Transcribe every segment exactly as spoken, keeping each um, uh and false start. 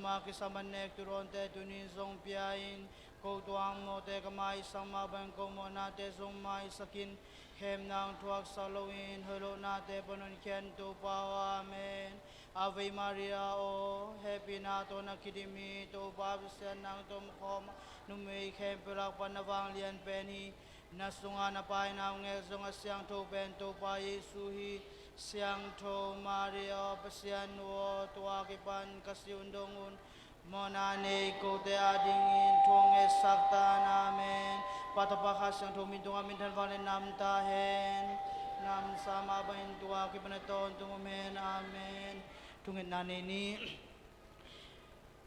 Tungah kisam an nek tudawnte tuni zong pia in, ko tuang mawhte ka maisak mah bangin ko mawhnate zong maisak in, khemna hong thuaksak loin hoih lohnate pan honkhia in Topa aw. Amen. Ave Maria aw, hehpihna tawh na kidim hi, Topa Pasian nang tawh om khawm a, numei khempeuh lak pan na vanglian pen hi. Na sungah na paina hong ngek zong a siangtho pen Topa Jesu hi. Siangtho Maria aw, Pasian nu aw, tua kipan ka si hun dong un mawhna nei kote adingin thu hong ngetsak ta in. Amen. Pa, Tapa, Kha Siangtho min tungah minthan vangliatna om ta hen. Na mansa mah bangin tua kipan a tawntung om hen. Amen. Thungetna nei ni.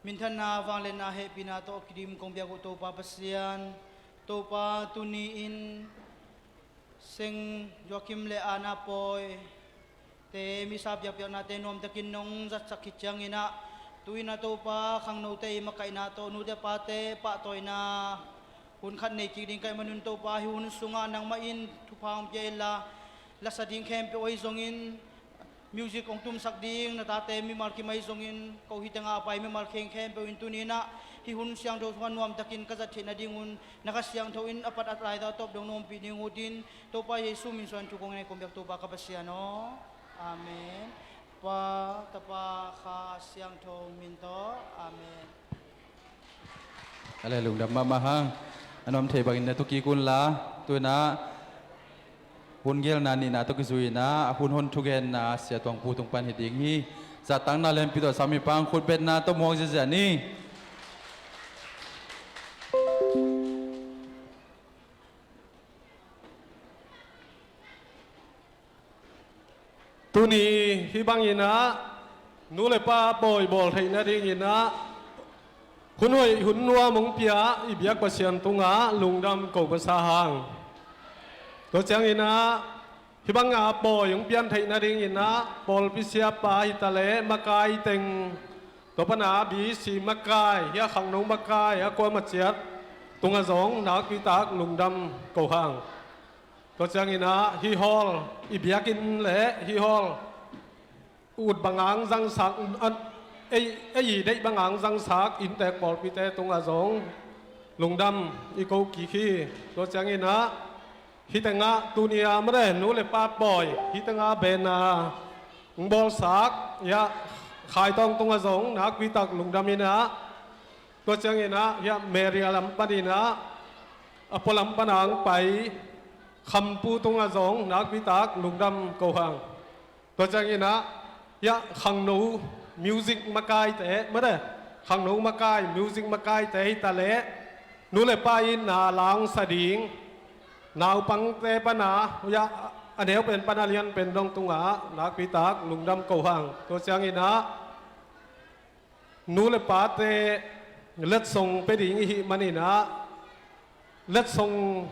Minthanna, vangliatna, hehpihna tawh kidim kong biak uh Topa Pasian, Topa, tuni-in Seng Joachim le Anna Pawi te misa biakpiaknate nuamtakin nong zatsak khit ciangin ah, tu-in ah Topa, khangnote i makaihna tawh nute pate pahtawina hun khat nei kik ding ka hih manun Topa, hih hun sungah nangmah in thupha hong pia inla, lasa ding khempeuh ahi zongin, music hong tumsak ding na tate mimal kim ahi zongin, ko hi tengah a pai mimal kheng khempeuh in tuni-in ah hih hun siangtho sungah nuamtakin ka zat theih nadingun na Kha Siangtho in a pat a laizang tawp dong na ompih ding uh in, Topa Jesu min suang thu kong nei kong biak Topa ka Pasian aw. Amen. Pa, Tapa, Kha Siangtho min tawh. Amen. Ale, lungdam mahmah hang. A nuam thei bangin na tu kik unla, tu-in ah hun gelna nihna tawh kizui-in ah, a hun hon thugenna Sia Tuang Pu tung pan hi ding hi. Zahtakna lianpi tawh sam hi pang, khutbetna tawh muak ziahziah ni. Tuni hih bangin ah nu le pa pawi bawl theih nadingin ah hun hoih hun nuam hong pia i biak Pasian tungah lungdam ko masa hang. Tua ciangin ah hih banga pawi hong pian theih nadingin ah pawlpi siapa hi ta leh makai teng, tua pan a B C makai, hih a khangno makai a kuamah ciat tungah zong nakpi tak lungdam ko hang. Tua ciangin ah hih hall i biakinn le hih hall ut banga hong zangsak, ei, ei deih banga hong zangsak inntek pawlpite tungah zong lungdam i ko kik hi. Tua ciangin ah hih tengah tuni a mate nu le pa pawi, hih tengah bena hong bawlsak, hiah Khai Tawng tungah zong nakpi tak lungdam in ah, tua ciangin ah hiah Mary a lam panin ah a pualam pana hong pai Khampu tungah zong nakpi tak lungdam ko hang. Tua ciangin ah hiah khangno music makaite mate, khangno makai, music makaite hi ta leh nu le pa in na la hong sa ding, naupangte pana hiah a neu pen pana lian pen dong tungah nakpi tak lungdam ko hang. Tua ciangin ah nu le pate letsong pia ding i hih manin ah letsong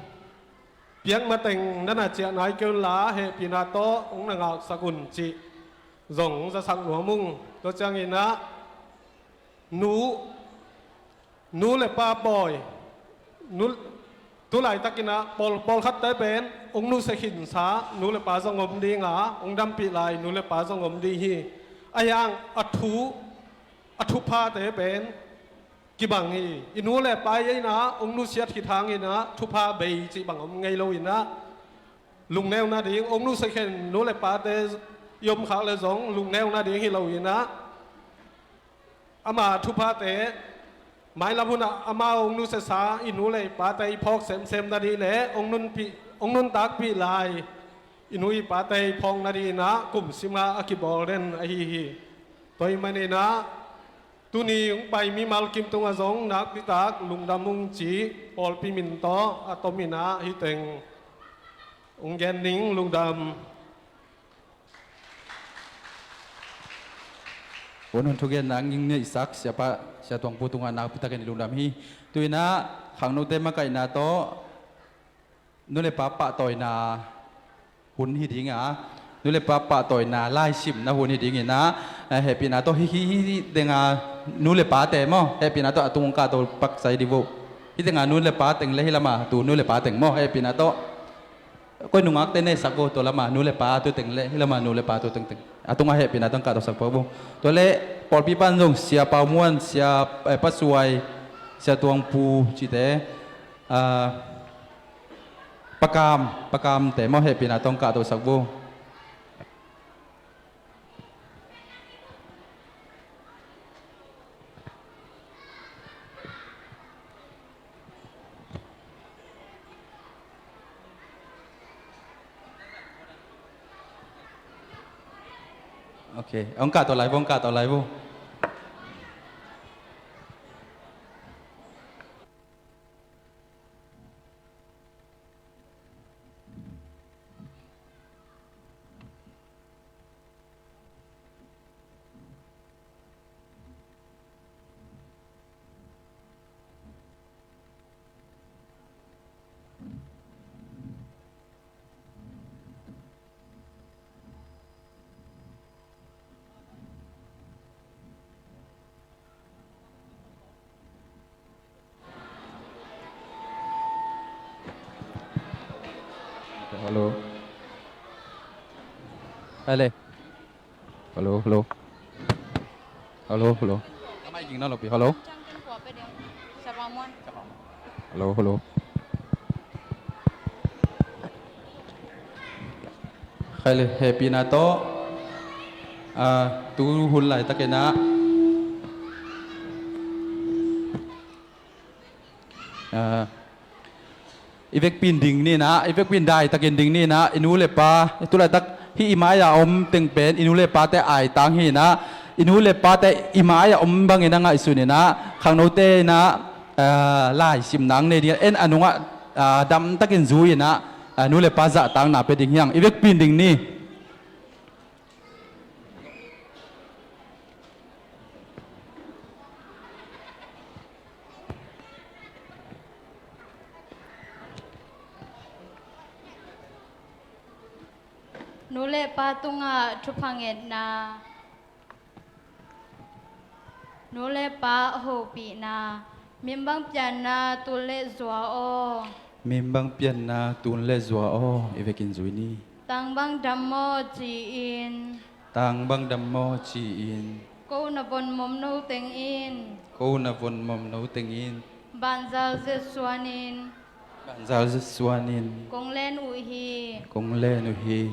piak mateng na na ciah nai kei unla hehpihna tawh hong na ngahsak un cih zong zasak nuam ung. Tua ciangin ah nu, nu le pa pawi, nu, tu laitakin ah pawl, pawlkhatte pen hong nusia khinsa nu le pa zong om ding a, hong dampih lai nu le pa zong om ding hi. Ahi hang a thu, a thuphate pen kibang hi. I nu le pa i ei in ah hong nusiat khit hangin ah thupha bei cih bang om ngei lo in ah, lungneu nading, hong nusia khin nu le pate i om khak leh zong lungneu nading hi lo in ah, ama thuphate mailam hunah amau hong nusiasa i nu le i pate i phawk semsem nading le hong nunpih, hong nuntakpih lai i nu i pate i phawk nadingin ah kum simah a kibawl den ahi hi. Tua ahih manin ah tuni hong pai mimal kim tungah zong nakpi tak lungdam ung ci pawlpi min tawh a tomin ah hih teng hong gen ning. Lungdam. Hun hon thugenna hong neihsak Siapa, Sia Tuang Pu tungah nakpi takin i lungdam hi. Tu-in ah khangnote makaihna tawh nu le pa pahtawina hun hi ding a, nu le pa pahtawina laisimna hun hi dingin ah, eh, hehpihna tawh hih, hih, hih tenga nu le pate maw, hehpihna tawh a tung hong kahto pak sai di vo. Hih tenga nu le pa teng le hih lama tu nu le pa teng maw, hehpihna tawh koi nungakte ne sak vo, tua lama nu le pa tu teng le hih lama nu le pa tu tengteng a tungah hehpihna tawh hong kahtosak pak vo. Tua le Pawlpi pan zong Sia Pau Muan, Sia, eh, Pa Suai, Sia Tuang Pu cite, ah, Pa Kam, Pa Kamte maw, hehpihna tawh hong kahtohsak vo. Ok, hong kahto lai vo, hong kahto lai vo. Hello. Hello. Hello, hello. Hello, hello. Hello. Hello, hello. Khai le, hehpihna tawh, ah, tu hun laitakin ah, ah, i vekpi in ding ni in ah, i vekpi in daitakin ding ni in ah, i nu le pa, tu laitak hih i mai-a om teng pen i nu le pate aitang hi in ah, i nu le pate i mai-a om bangin a ngaihsun in ah, khangnote in ah, ah, laisim nang nei ding, en a nungah, ah, damtakin zui in ah, ah, nu le pa zahtakna pia ding hi hang. I vekpi in ding ni. Nu le pa tungah thupha ngetna. Nu le pa hopihna. Min bang pianna tun le zua aw. Min bang pianna tun le zua aw. I vekin zui ni. Tang bang dam maw ci-in. Tang bang dam maw ci-in. Ko na von momno teng in. Ko na von momno teng in. Banzal zet suanin. Banzal zet suanin. Kong len uh hi. Kong len uh hi.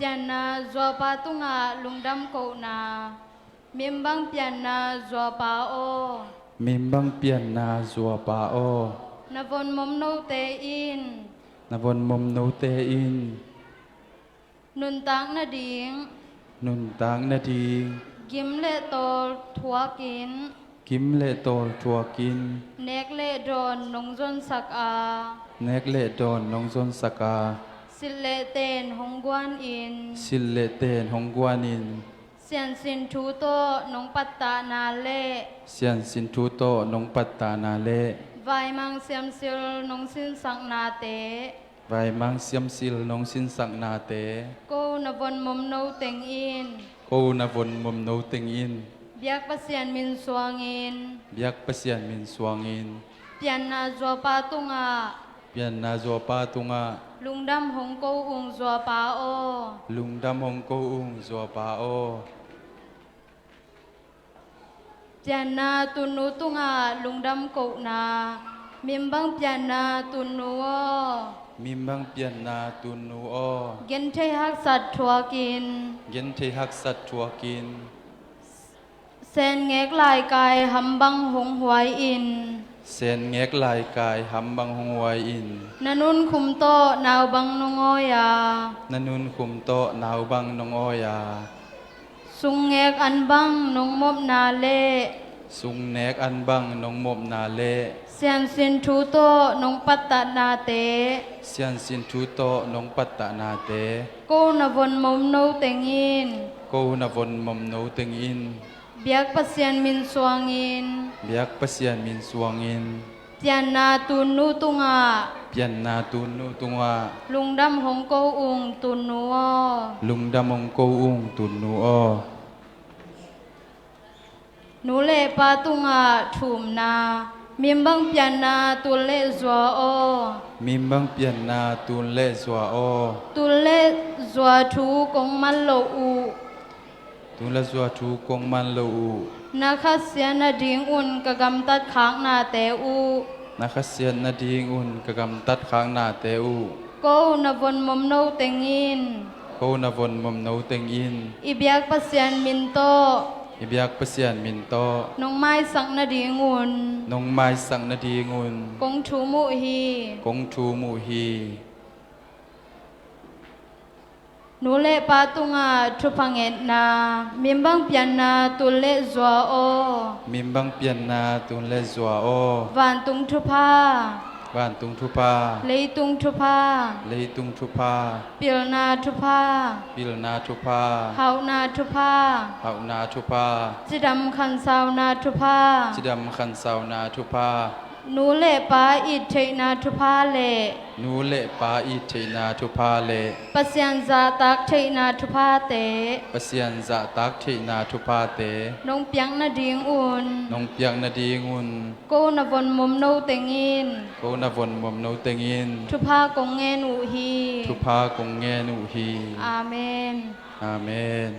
Pianna zuapa tungah lungdam kohna. Min bang pianna zuapa aw. Min bang pianna zuapa aw. Na von momnote in. Na von momnote in. Nuntak nading. Nuntak nading. Gim le tawl thuakin. Gim le tawl thuakin. Nek le dawn nong zonsak a. Nek le dawn nong zonsak a. Silh le ten hong guanin. Silh le ten hong guanin. Siansin thu tawh nong pattahna le. Siansin thu tawh nong pattahna le. Vaimang siamsil nong sinsaknate. Vaimang siamsil nong sinsaknate. Ko na von momno teng in. Ko na von momno teng in. Biak Pasian min suangin. Biak Pasian min suangin. Pianna zuapa tungah. Pianna zuapa tungah. Lungdam hong ko ung zuapa aw. Lungdam hong ko ung zuapa aw. Pianna tunnu tungah lungdam kohna. Min bang pianna tunnu aw. Min bang pianna tunnu aw. Genthei haksat thuakin. Genthei haksat thuakin. Sen ngek laikai ham bang hong huai in. Sen ngek laikai ham bang hong huai in. Na nunkhum tawh nau bang nong awi a. Na nunkhum tawh nau bang nong awi a. Sungnek an bang nong mopna le. Sungnek an bang nong mopna le. Siansin thu tawh nong pattahnate. Siansin thu tawh nong pattahnate. Ko na von momno teng in. Ko na von momno teng in. Biak Pasian min suangin. Biak Pasian min suangin. Pianna tunnu tungah. Pianna tunnu tungah. Lungdam hong ko ung tunnu aw. Lungdam hong ko ung tunnu aw. Nu le pa tungah thumna. Mimbang pianna tun le zua aw. Mimbang pianna tun le zua aw. Tun le zua thu kong man lo uh. Tun le zua thu kong man lo uh. Na khasiat nadingun ka gamtat khaknate uh. Na khasiat nadingun ka gamtat khaknate uh. Ko na von momno tengin. Ko na von momno tengin. I biak Pasian min tawh. I biak Pasian min tawh. Nong maisak nadingun. Nong maisak nadingun. Kong thum uh hi. Kong thum uh hi. Nu le pa tungah thupha ngetna. Mimbang pianna tun le zua aw. Mimbang pianna tun le zua aw. Vantung thupha. Vantung thupha. Leitung thupha. Leitung thupha. Pilna thupha. Pilna thupha. Hauhna thupha. Hauhna thupha. Cidam khansauna thupha. Cidam khansauna thupha. Nu le pa it theihna thupha le. Nu le pa it theihna thupha le. Pasian zahtak theihna thuphate. Pasian zahtak theihna thuphate. Nong piak nadingun. Nong piak nadingun. Ko na von momno tengin. Ko na von momno tengin. Thupha kong ngen uh hi. Thupha kong ngen uh hi. Amen. Amen.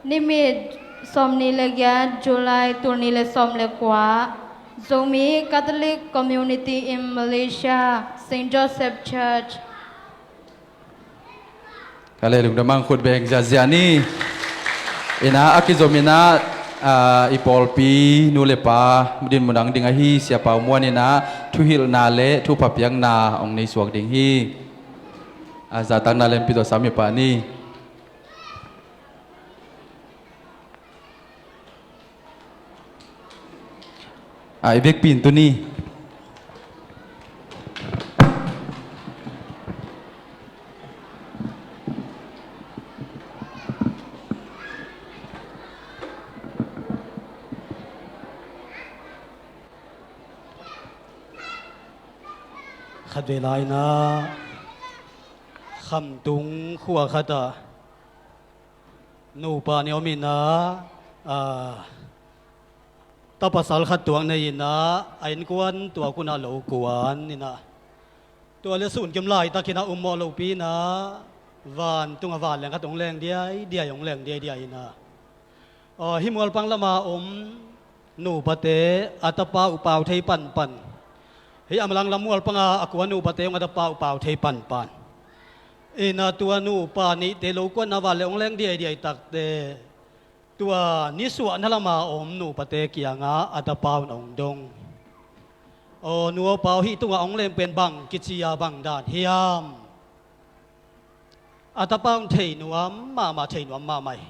Nimit sawmnih le giat, July, tul nih le sawm le kua. Zomi Catholic Community in Malaysia, Saint Joseph Church. Ka le lungdam ang, khut beng ziahziah ni. Ina a kizom ina, ah, i pawlpi nu le pa din mudang ding ahi Sia Pau Muan ina thuhilhna le thupha piakna hong nei suak ding hi. A zahtakna lempi tawh sam hi pah ni. A i vekpi in tuni. Khatvei lai-in ah Khamtung khua khatah nupa nih om in ah, a, tapasal khat tuak nei in ah, a innkuan tuak un ah lo kuan in ah, tua le sunkim laitak in ah ummawh lohpi in ah, vantung ah vanleng khat hong leng diaidiai, hong leng diaidiai in ah, a, hih mualpang lama om nupate a tapa uh pau thei panpan. Hih a malanglam mualpanga a kuan nupate hong a tapa uh pau thei panpan. In ah tua nupa nihte lo kuan in ah vanleng hong leng diaidiai takte, tua nisuahna lama om nupate kiangah a tapa un hong dong. Aw, nu aw pa aw, hih tungah hong leng pen bang kici a bang dan hiam? A tapa un thei nuam mahmah, thei nuam mahmah hi.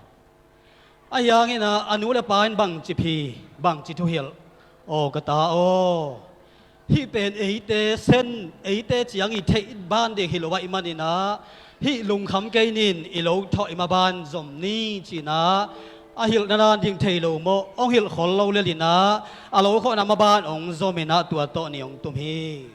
Ahi hangin ah a nu le pa in bangci phi, bangci thuhilh? Aw ka ta aw, hih pen eite sen, eite ciang i theih ban ding hi lo ahih manin ah, hih lungkham kei nin i lo thawh i maban zom ni ci-in ah a hilhna dan ding thei lo maw, hong hilh khol lo lel in ah a lo khawhna maban hong zom in ah tua tawh ni hong tum hi.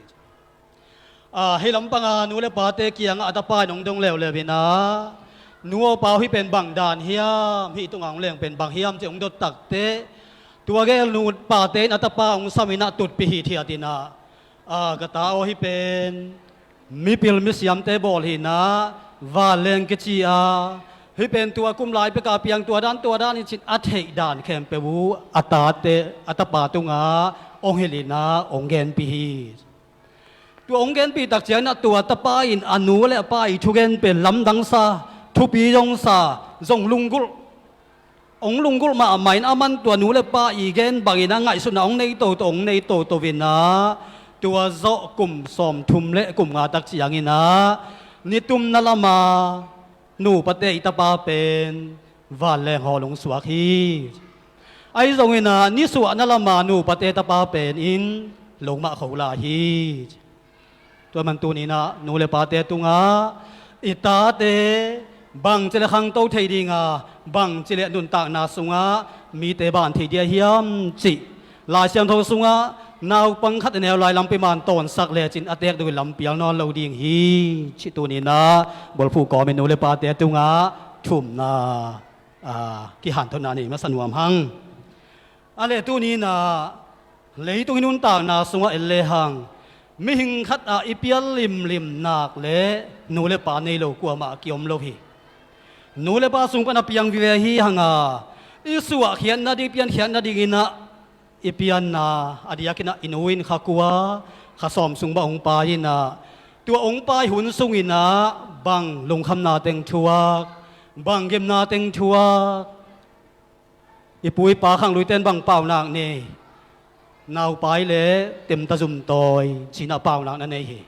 A, hih lampanga nu le pate kiangah a tapa in hong dong leuleu in ah, nu aw pa aw, hih pen bang dan hiam, hih tungah hong leng pen bang hiam ci hong dot takteh, tua gel nupate in a tapa hong sam in ah tutpih hithiat in ah, a, ka ta aw, hih pen mipil misiamte bawl hi in ah, vanleng kici a, hih pen tua kum lai peka piang tua dan, tua dan hi ci-in a theih dan khempeuh uh a tate, a tapa tungah hong hilh in ah hong genpih hi. Tua hong genpih tak ciangin ah tua tapa in a nu le a pa i thugen pen lamdang sa, thupi zong sa, zong lunggulh, hong lunggulh mahmah in, aman tua nu le pa i gen bangin ah ngaihsutna hong nei toto, hong nei toto in ah, tua zawh kum sawmthum le kum nga tak ciangin ah, nitumna lama nupate i tapa pen vanleng hawl hong suak hi. Ahi zongin ah nisuahna lama nupate tapa pen in lungmah kho lai hi. Tua man tuni-in ah nu le pate tungah i tate bangci le khangto thei ding a, bangci le nuntakna sungah mite ban thei ding a hiam cih Lai Siangtho sungah naupang khat a neu lai lampi man tawnsak lecin a tekduk in lampial nawn lo ding hi, cih tuni-in ah bulphuh kawmin nu le pate tungah thumna, a, kihanthawnna nei masa nuam hang. A le tuni-in ah Leitung i nuntakna sungah en lehang, mihing khat ah i pial limlim nak le nu le pa nei lo kuamah kiom lo hi. Nu le pa sung pan a piang vive hi hang a, i suahkhiat nading, i piankhiat nadingin ah i pianna, a diakin ah i nu in kha kua, kha sawm sung bang hong pai in ah, tua hong pai hun sungin ah bang lungkhamna teng thuak, bang gimna teng thuak, i pu i pa khangluite in bang paunak nei, naupai le temta zum tawi ci-in ah paunak na nei hi.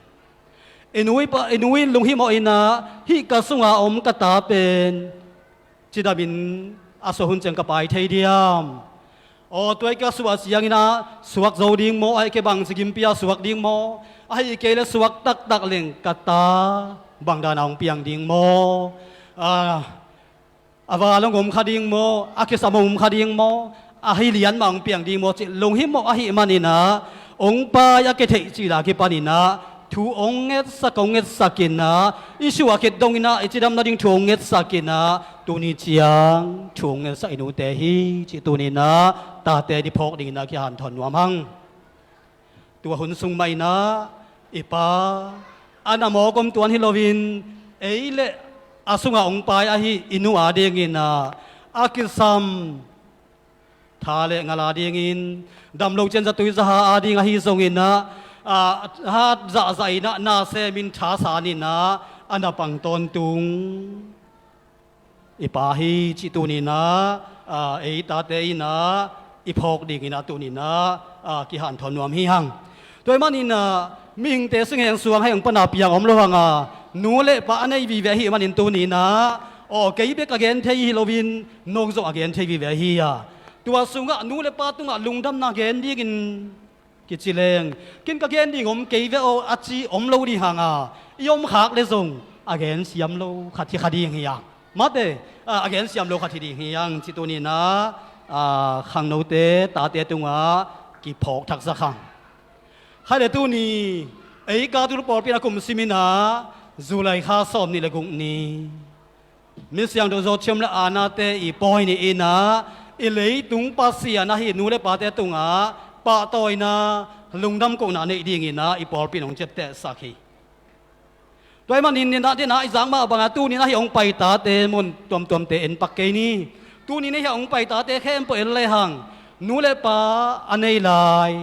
I nu i pa, i nu in lunghimawh in ah, hih ka sunga om ka ta pen cidamin a suah hun ciang ka pai thei diam? Aw, tua i ka suah ciangin ah suak zo ding maw, ahih kei bang ci gimpi a suak ding maw, ahih kei le suak taktak leng ka ta bang dan a hong piang ding maw? A, a val hong om kha ding maw, a kisam hong om kha ding maw, ahi lian mah hong piang ding maw cih lunghimawh ahih manin ah, hong pai a kitheih cil a kipanin ah thu hong ngetsak, hong ngetsak in ah, i suah khit dongin ah i cidam nading thu hong ngetsak in ah, tuni ciang thu hong ngetsak i nute hi cih tuni-in ah tate ding phawk dingin ah kihanthawn nuam hang. Tua hun sung mah in ah i pa, a na mawk om tuan hi loin, ei le a sungah hong pai ahi i nu a dingin ah a kisam tha le ngal a dingin, dam lo ciang zatui zaha a ding ahi zongin ah, a, hat zahzah in ah, na semin tha sanin ah a na pang tawntung i pa hi cih tuni-in ah, a, ei tate in ah i phawk dingin ah tuni-in ah, a, kihanthawn nuam hi hang. Tua ahih manin ah mihingte sung heng suang heng pan a piang om lo hang a, nu le pa a nei vive ahih manin tuni-in ah, aw, kei bek a gen thei hi loin, nong zong a gen thei vive hi a, tua sungah nu le pa tungah lungdamna gen dingin kici leng, ken ka gen ding om kei ve aw a ci om lo ding hang a, i om khak le zong a gen siam lo khat hi kha ding hi hang. Mate, a, a gen siam lo khat hi ding hi hang cih tuni-in ah, a, khangnote tate tungah kiphawk thaksak hang. Khaile tuni, ei Katolik pawlpi in a kum simin ah, July kha sawmnih le guk ni, Misiangtho Joachim le Anna-te i pawi ni-in ah, i leitung Pasian ahi nu le pate tungah pahtawina, lungdam kohna neih dingin ah i pawlpi in hong ciaptehsak hi. Tua ahih manin, ni-in ah, ni-in ah i zak mah bangin tuni-in ah hih hong pai tate mun tuamtuamte en pak kei ni. Tuni-in ah hih hong pai tate khempeuh en lehang, nu le pa a nei lai,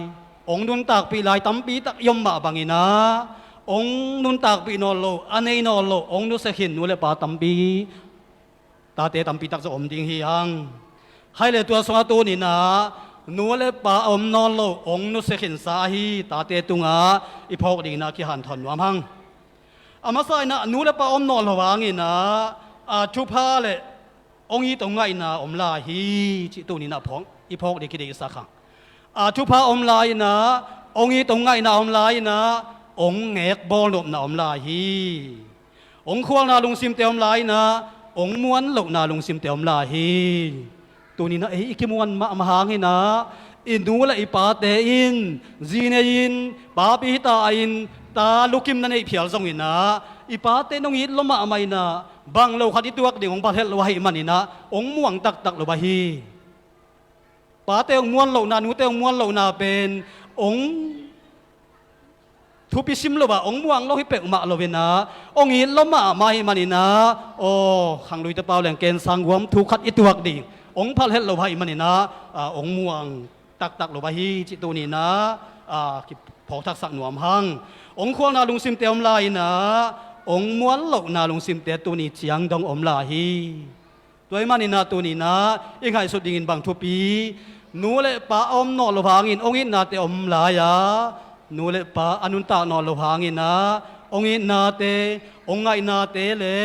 hong nuntakpih lai tampi tak i om mah bangin ah, hong nuntakpih nawn lo, a nei nawn lo, hong nusia khin nu le pa tampi, tate tampi tak zong om ding hi hang. Khaile tua sungah tuni-in ah nu le pa a om nawn lo, hong nusia khinsa ahi tate tungah i phawk dingin ah kihanthawn nuam hang. A masa in ah nu le pa a om nawn lo hangin ah, a, thupha le hong it hong ngaihna om lai hi cih tuni-in ah phawk, i phawk ding kideihsak hang. A, thupha om lai-in ah, hong it hong ngaihna om lai-in ah, hong ngek bawlnopna om lai hi. Hong khualna lungsimte om lai-in ah, hong muan lohna lungsimte om lai hi. Tuni-in ah ei i kimuan mahmah hangin ah, i nu le i pate in zi nei-in, papi hita in, ta lukimna neih phial zongin ah, i pate in hong it lua mahmah in ah, bang lo khat i tuak ding hong phalhelh lo ahih manin ah, hong muang taktak lo ahi. Pate hong muan lohna, nute hong muan lohna pen hong thupi sim lo a, hong muang lo hi peuhmah loin ah, hong it lua mahmah ahih manin ah, aw, khangluite pau leng ken sangguam thu khat i tuak ding hong phalhelh lo ahih manin ah, a, hong muang taktak lo ahi cih tuni-in ah, a, kiphawk thaksak nuam hang. Hong khualna lungsimte om lai-in ah, hong muan lohna lungsimte tuni ciang dong om lai hi. Tua ahih manin ah tuni-in ah i ngaihsut dingin bang thupi? Nu le pa a om nawn lo hangin hong itnate om lai a, nu le pa a nuntak nawn lo hangin ah hong itnate, hong ngaihnate le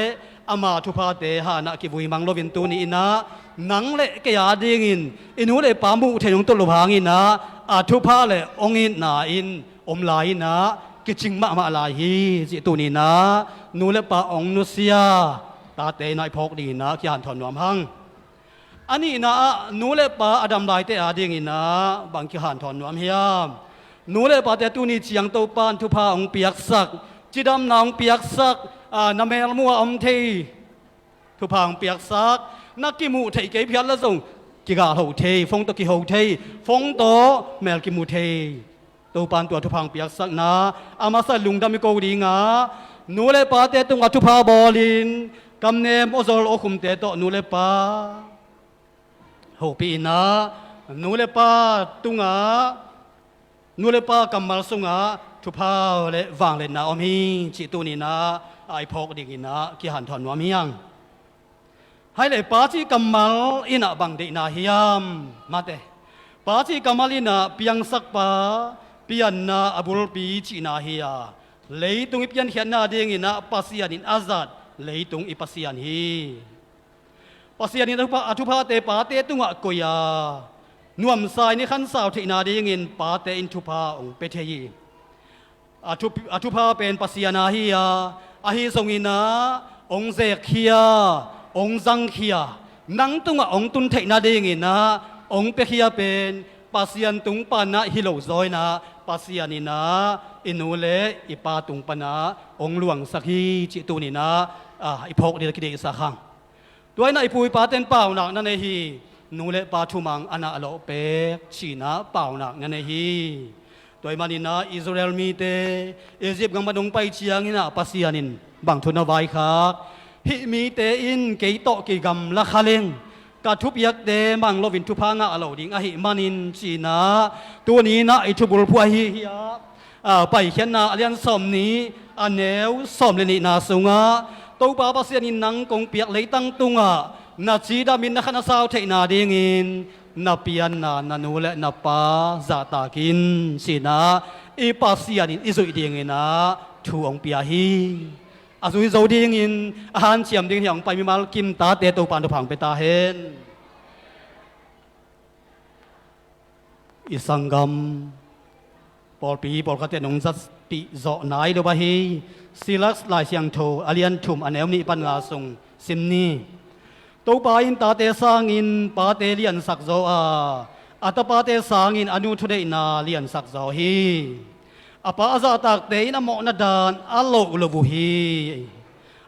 ama thuphate hanah kivui mang loin tuni-in ah nang le kei a dingin i nu le pa muh theih nong tut lo hangin ah, a thupha le hong itna in om lai-in ah kicing mahmah lai hi cih tuni-in ah nu le pa hong nusia tate in ah i phawk dingin ah kihanthawn nuam hang. A nihna ah nu le pa a dam laite a dingin ah bang kihanthawn nuam hiam? Nu le pate tuni ciang Topa in thupha hong piaksak, cidamna hong piaksak, a, na melmuh ah om thei thupha hong piaksak, na kimuh theih kei phial le zong kigah hoh thei, phone tawh kiho thei, phone tawh mel kimu thei. Topan tua thupha hong piaksakna a masa lungdam i ko dingah, nu le pate tungah thupha bawlin, kamnem awzol awkhumte tawh nu le pa hopih inah, nu le pa tungah, nu le pa kammal sungah thupha le vangliatna om hi cih tuninah a i phawk dinginah kihanthawn nuam hi hang. Hai le pa cih kammal inah bang deihna hiam? Mate, pa cih kammal inah piangsakpa, pianna a bulpi cihna hi a, leitung i piankhiatna dinginah Pasian in a zat leitung i Pasian hi. Pasian in a thupha, a thuphate pate tungah koih a, nuamsa in i khansau theihna dingin pate in thupha hong pia thei hi. A thu, a thupha pen Pasian a hi a, ahi zonginah hong zekkhia, hong zangkhia, nang tungah hong tun theihna dinginah hong piakhia pen Pasian tung panah hi lo zaw inah, Pasian inah i nu le i pa tung panah hong luangsak hi cih tuninah, ah, i phawk ding a kideihsak hang. Tua inah i pu i paten paunak na nei hi. Nu le pa thumang a na a lawh pek cinah paunak na nei hi. Tua ahih maninah Israel mite Egypt gam pan hong pai cianginah Pasian in bang thu na vaikhak? Hih mite in kei tawh kigamla kha leng, ka thupiakte mang loin thupha ngah lo ding ahih manin cinah, tuninah i thubulphuh ahi hi a, a, Paikhiatna a lian sawmnih, a neu sawm le nihna sungah, Topa Pasian in nang kong piak leitang tungah na cidamin na khan a sau theihna dingin na pianna na nu le na pa zahtak in cinah, i Pasian in i zuih dinginah thu hong pia hi. A zui zo dingin a hanciam dingin hong pai mimal kim tate Topa in thupha hong pia ta hen. I sanggam pawlpi pawlkhatte nong zatpih zawh nai lo ahi. Silas Lai Siangtho a lian thum a neu nih pan nga sung sim ni. Topa in tate sangin pate liansak zaw a, a tapate sangin a nu thuneihna liansak zaw hi. A pa a zahtakte in a mawhna daan a loh lo uh hi.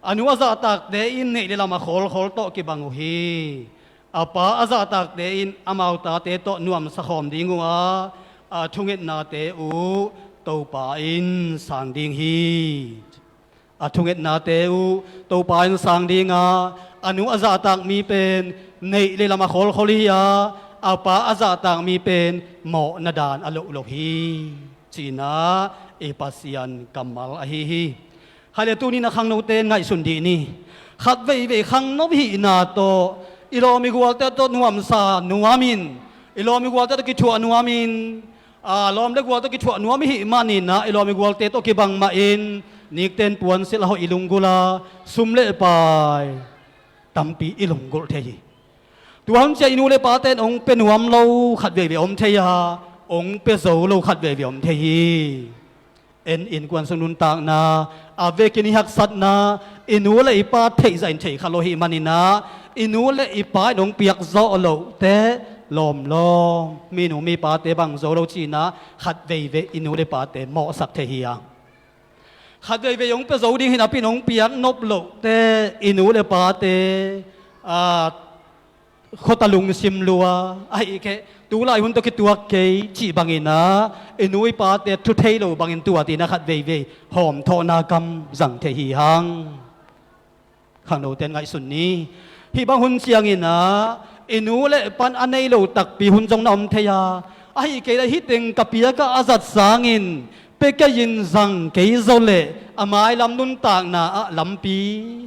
A nu a zahtakte in neih le lam a khawlkhawl tawh kibang uh hi. A pa a zahtakte in amau tate tawh nuamsa khawm ding uh a, a thungetnate uh Topa in sang ding hi. A thungetnate uh Topa in sang ding a, a nu a zahtak mi pen neih le lam a khawlkhawl hi a, a pa a zahtak mi pen mawhna daan a loh lo hi. Cinah i Pasian kammal ahi hi. Hai le tuninah khangnote ngaihsun dih ni. Khat veivei khangno hihna tawh i lawm i gualte tawh nuamsa nuamin, i lawm i gualte tawh kithuah nuamin, a, lawm le gual tawh kithuah nuam i hih maninah i lawm i gualte tawh kibang mahin nikten puansilh a hoih i lunggulh a, sum le pai tampi i lunggulh thei hi. Tua hun ciang i nu le pate in hong pia nuam lo khat veivei om thei a, hong pia zo lo khat veivei om thei hi. En innkuan sung nuntakna, a vekin i haksatna, i nu le i pa theih zahin theih kha lo hi maninah, i nu le i pa in hong piak zawh lohte lawmlawm, minu mipate bang zo lo cinah khat veivei i nu le pate mawhsak thei hi a. Khat veivei hong pia zo ding hi napi in hong piak nop lohte i nu le pate, a, khuata lungsim lua, ahih keh tulai hun tawh kituak kei cih banginah i nu i pate thu thei lo bangin tua tinah khat veivei hawmthawhna kam zang thei hi hang. Khangnote in ngaihsun ni. Hih bang hun cianginah i nu le pan a nei lo takpi hun zong na om thei a, ahih kei leh hih teng ka piakah a zat sangin pia kei in zang kei zaw leh a mailam nuntakna ah lampi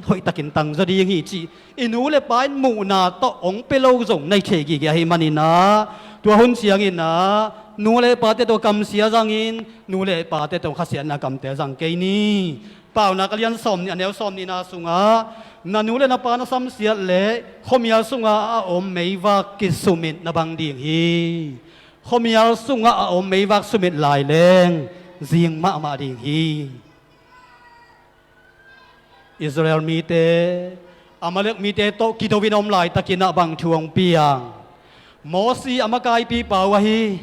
hoihtakin tang zaw ding hi cih i nu le pa in muhna tawh hong pia lo zong na hi thei gige ahih maninah, tua hun cianginah nu le pate tawh kamsia zangin, nu le pate tawh khasiatna kamte zang kei ni. Paunak a lian sawmnih a neu sawmnihna sungah, na nu le na pa na samsiat leh khuamial sungah a om meivak kisumit na bang ding hi. Khuamial sungah a om meivak sumit lai leng zing mahmah ding hi. Israel mite Amalek mite tawh kido in a om laitakin ah bang thu hong piang? Mosi a makaipipa uh ahi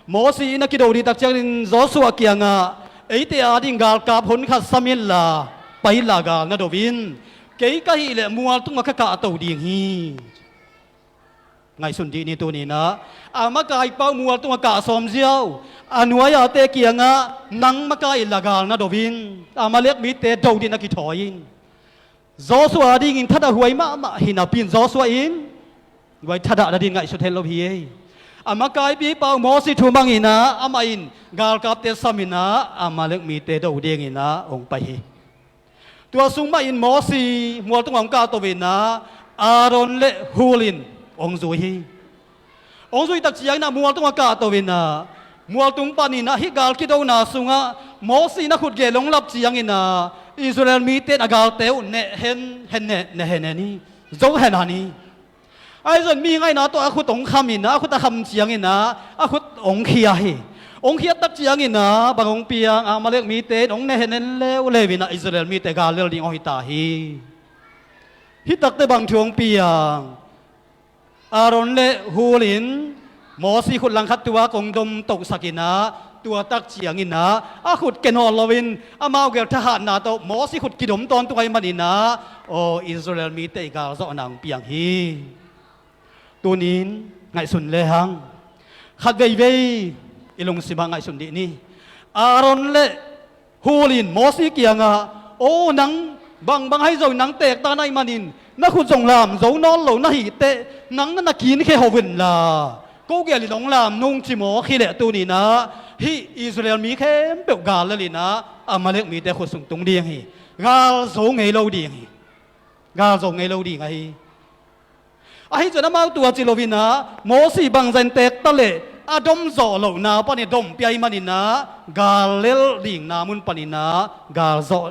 Mosi in a kido dihtak ciangin Joshua kiangah, eite ading galkap hon khat sam inla, pai inla gal na do in, kei ka hih leh mual tungah ka kahto ding hi. Ngaihsun dih ni tuni-in ah, a makaipa uh mual tungah kah sawm ziau, a nuai-ate kiangah nang makai in la gal na do in, Amalek mite do dih na kithawi in. Joshua dingin thadah huai mahmah hi napi-in Joshua in huai thadah nadin ngaihsut het lo hi ei. A makaipipa uh Mosi thu mangin ah amah in galkapte samin ah Amalek mite do dingin ah hong pai hi. Tua sung mahin Mosi mual tungah hong kahto in ah Aaron le Hur in hong zui hi. Hong zuih tak ciangin ah mual tungah kahto in ah mual tung panin ah hih gal kidona sungah Mosi in a khut gel hong lap ciangin ah Israel mite in a galte uh neh hen hen neh, neh hen hen hi. Zo hen hen hi. Ahi zongin mihing ahihna tawh a khut hong kham in ah, a khut a kham ciangin ah a khut hong khia hi. Hong khiat tak ciangin ah bang hong piang, Amalek mite in hong neh hen hen leuleu in ah Israel mite gal lel ding hong hi ta hi. Hih takteh bang thu hong piang? Aaron le Hur in Mosi khut langkhat tua kong dom tohsak in ah, tua tak ciangin ah a khut kenawl loin amau gel thahatna tawh Mosi khut kidom tawntung ahih manin ah, aw, Israel mite i galzawhna hong piang hi. Tuni-in ngaihsun lehang, khat veivei i lungsimah ngaihsun dih ni. Aaron le Hur in Mosi kiangah, "Aw, nang bangbang ahi zongin nang teekta na hih manin na khut zong lam zo nawn lo na hih teh, nang na na kinkhia ho un la, ko gel in hong lam nung," ci mawk hi leh tuni-in ah hih Israel mi khempeuh gal lel in ah Amalek mite khut sung tung ding hi. Gal zo ngei lo ding hi. Gal zo ngei lo ding ahi. Ahi zongin amau tua ci loin ah Mosi bangzah in teek ta leh a dom zawh lohna panin dom pia ahih manin ah gal lel dingna mun panin ah gal zawh,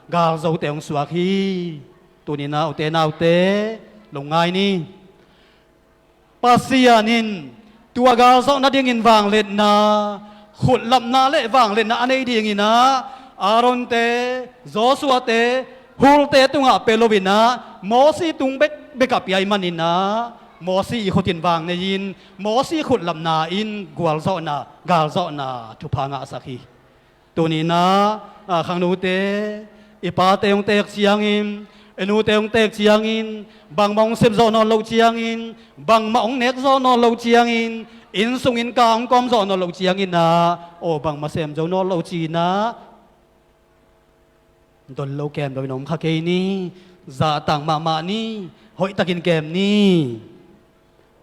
gal zote hong suak hi. Tuni-in ah ute naute, lungngai ni. Pasian in tua gal zawh nadingin vangliatna, khutlapna le vangliatna a nei dingin ah Aaron-te, Joshua-te, Hur-te tungah pia loin ah Mosi tung bekbek ah pia ahih manin ah Mosi i khut in vang nei-in Mosi khutlapna in gualzawhna, galzawhna thupha ngahsak hi. Tuni-in ah, a, khangnute, i pate hong teek ciangin, i nute hong teek ciangin, bangmah hong sep zawh nawn loh ciangin, bangmah hong nek zawh nawn loh ciangin, inn sung inn kah hong kawm zawh nawn loh ciangin ah, aw, bangmah sem zo nawn lo ci-in ah don lo kem lo in om kha kei ni. Zahtak mahmah ni. Hoihtakin kem ni.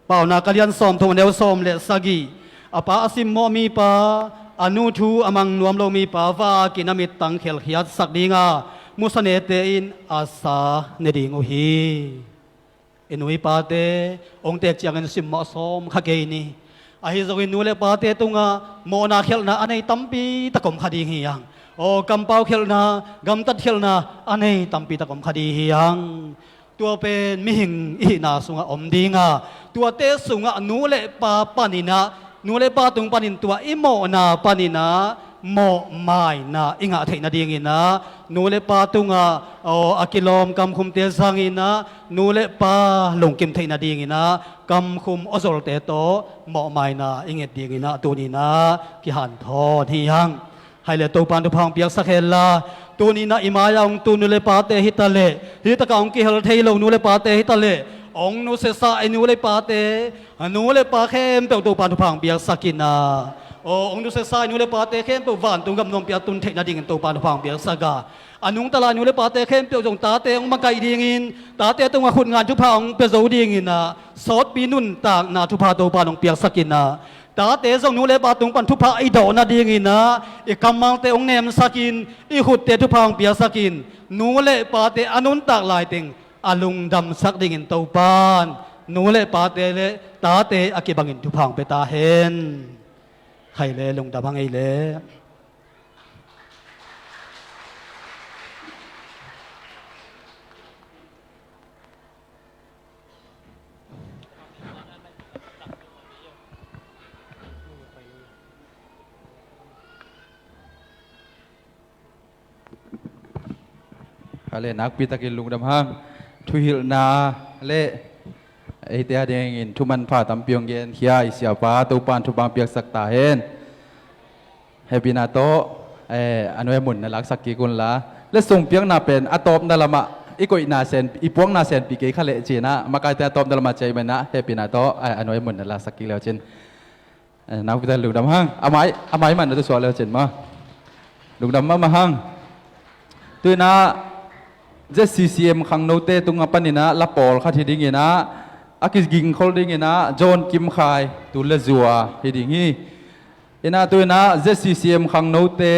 Paunak a lian sawmthum, a neu sawm le sagih. A pa a simmawh mipa, a nu thu a mang nuam lo mipa vakin a mittang khelkhiatsak ding a, musanete in a sa ne ding uh hi. I nu i pate hong teek ciangin simmawh sawm kha kei ni. Ahi zongin nu le pate tungah mawhna khelhna a nei tampi tak om kha ding hi hang. Aw, kampau khelhna, gamtat khelhna a nei tampi tak om kha ding hi hang. Tua pen mihing i hihna sungah om ding a, tuate sungah nu le pa panin ah, nu le pa tung panin tua i mawhna panin ah mawhmaina i ngah theih nadingin ah, nu le pa tungah, aw, a kilawm kamkhumte zangin ah, nu le pa lungkim theih nadingin ah kamkhum awzolte tawh mawhmaina i nget dingin ah tuni-in ah kihanthawn hi hang. Hai le Topa'n thupha hong piaksak hen la. Tuni-in ah i mai-ah hong tu nu le pate hi ta leh, hih takah hong kihel thei lo nu le pate hi ta leh, hong nusiasa i nu le pate, a nu le pa khempeuh Topa'n thupha hong piaksak in ah, aw, hong nusiasa i nu le pate khempeuh vantung gam nuampi-a tun theih nadingin Topa'n thupha hong piaksak a, a nungta lai nu le pate khempeuh zong tate hong makaih dingin, tate tungah khut ngai-in thupha hong pia zo dingin ah sawtpi nuntakna thupha Topa'n hong piaksak in ah, tate zong nu le pa tung pan thupha i dawh nadingin ah i kammalte hong nemsak in, i khutte thupha hong piaksak in, nu le pate a nuntak laiteng a lungdamsak dingin Topa'n nu le pate le tate a kibangin thupha hong pia ta hen. Hai le lungdam hang ei le. Hai le nakpi takin lungdam hang. Thuhilhna le eite a dingin thu manpha tampi hong genkhia i siapa Topa'n thupha hong piaksak ta hen. Hehpihna tawh, eh, a nuai a mun na laksak kik un la. Le sum piakna pen a tawpna lamah i koihna sen, i puakna senpi kei kha leh ci-in ah, makaite a tawpna lamah ciah ahih manin ah, hehpihna tawh a, a nuai mun na lasak kik le uh cin. Eh, nakpi tak lungdam hang. A mai, a mai man na tu suak le uh cin maw. Lungdam mahmah hang. Tu-in ah Z C C M khangnote tungah panin ah la pawlkhat hi dingin ah, a kigingkhol dingin ah John Kim Khai, tu le zua hi ding hi. In ah tu-in ah Z C C M khangnote,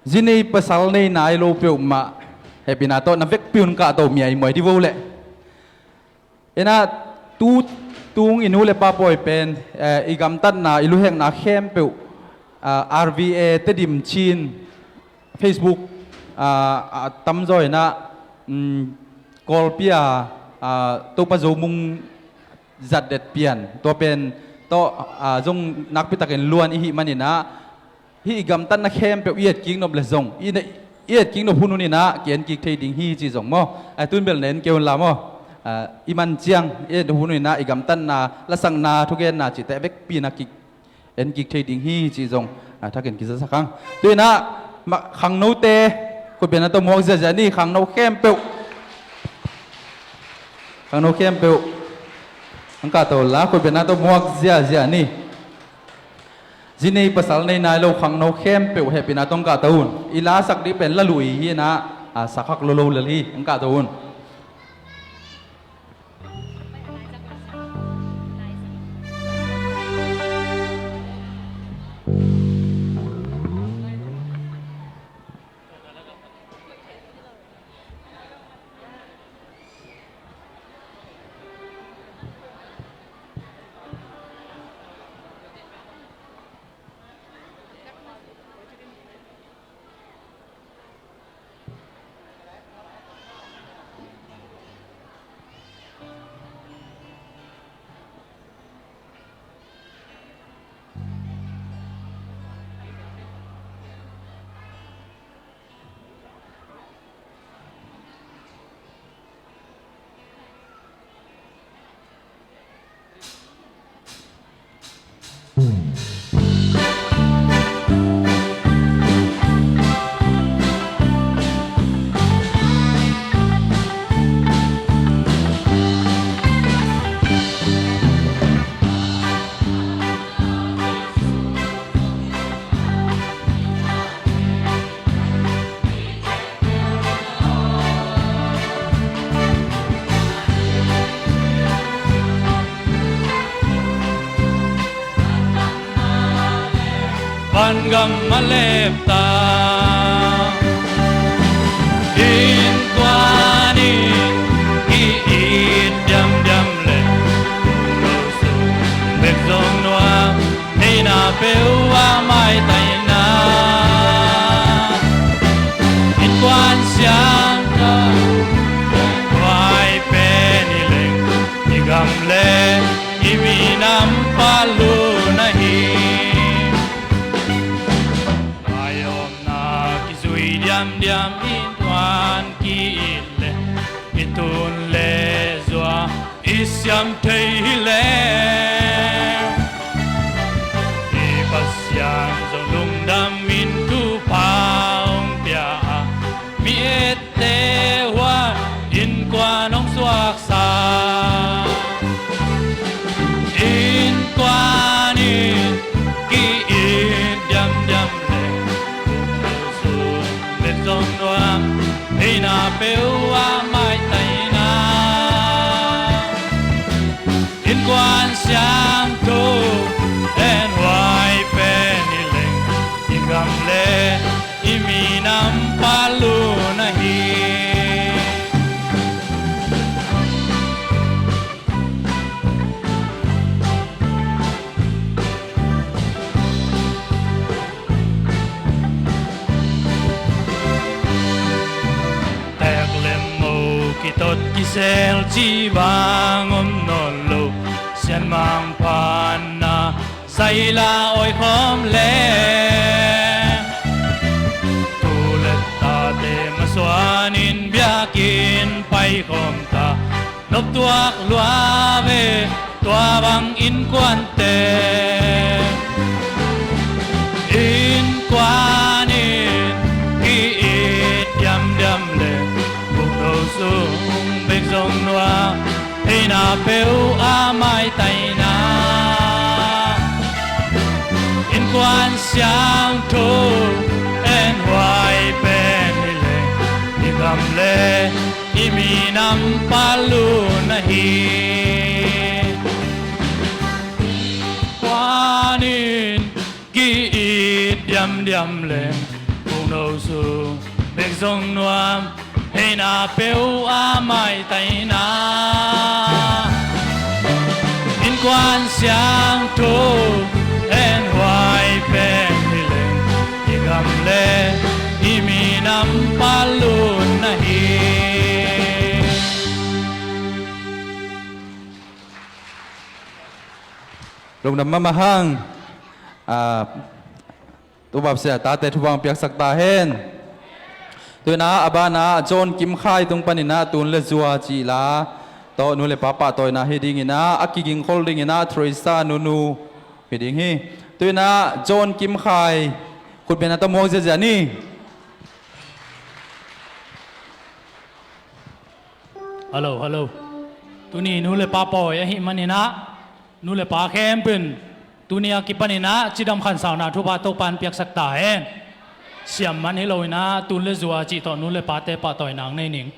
zi nei pasal nei nai lo peuhmah, hehpihna tawh na vekpi un kahto miaimuai dih vo leh. In ah tu tung i nu le pa pawi pen, eh, i gamtatna, i luhekna khempeuh, ah, R V A, Tedim Chin, Facebook, ah, a tamzaw in ah, mm, Kawlpi a, ah, Topa Zo Mung zatdet pian, tua pen tawh, ah, zong nakpi takin luan i hih manin ah, hih i gamtatna khempeuh i etkik nop le zong, i na, i etkik nop hun hun in ah ki-en kik thei ding hi ci zong maw. Ai, tun bel na en kei un la maw. Ah, i man ciang, i en hun hun in ah i gamtatna, lasakna, thugenna cihte vekpi in ah ki-en kik thei ding hi ci zong, ah, thakin kizasak hang. Tu-in ah, ma, khangnote, khutbetna tawh muak ziahziah ni, khangno khempeuh. Khangno khempeuh. Hong kahto un la, khutbetna tawh muak ziahziah ni. Zi nei pasal nei nai lo khangno khempeuh hehpihna tawh hong kahto un. I lasak ding pen la lui hi in ah, ah, sa khak lo lo lel hi, hong kahto un. Van gam a lepta innkuan in ki-it diamdiam le, lo sung bek zong nuam, neihna peuh a maitaina. Innkuan siangtho, huai pen hi leng, i gam le i minam paluna hi. Ngai omna kizui diamdiam innkuan ki-it le, i tun le zua i siam thei hi leng, i Pasian zong lungdam in thupha hong pia a, mi ette huan innkuan hong suaksa. Innkuan in ki-it diamdiam le, lo sung bek zong nuam, neihna peuh a maitaina. Innkuan siangtho, en huai pen hi leng, i gam le i minam paluna hi. Tek le mo, kitot kisel cih bang om nawn lo, sianmang phanna zaila oi khawm leng, tu le tate masuanin biakinn pai khawm ta, noptuak lua ve tua bang innkuante. Innkuan in ki-it diamdiam Nuam, theihna peuh a maitaina, innkuan siangtho en huai pen hi leng, i gam le i minam palun ahi. Khuanin ki-it diamdiam leng, kungno sung bek zong nuam, theihna peuh a maitaina, innkuan siangtho en huai pen hi leng, i gam le i minam palun ahi. Lungdam mahmah hang. Ah, Tubap sia tate thupha piaksak ta hen. Tuinah a banah John Kim Khai tung paninah Tun le Zua cih la tawh nu le pa pahtawina hi dinginah, a kigingkhol dinginah Theresa Nunu hi ding hi. Tuinah John Kim Khai khutbetna tawh muak ziazia ni. Hello, hello. Tuni nu le pa pawi ahih maninah, nu le pa khempeuh in tuni a kipaninah cidam khansakna thupha Topa'n piaksak ta hen. Siam man hi loinah Tun le Zua cih tawh nu le pate pahtawina nei ning.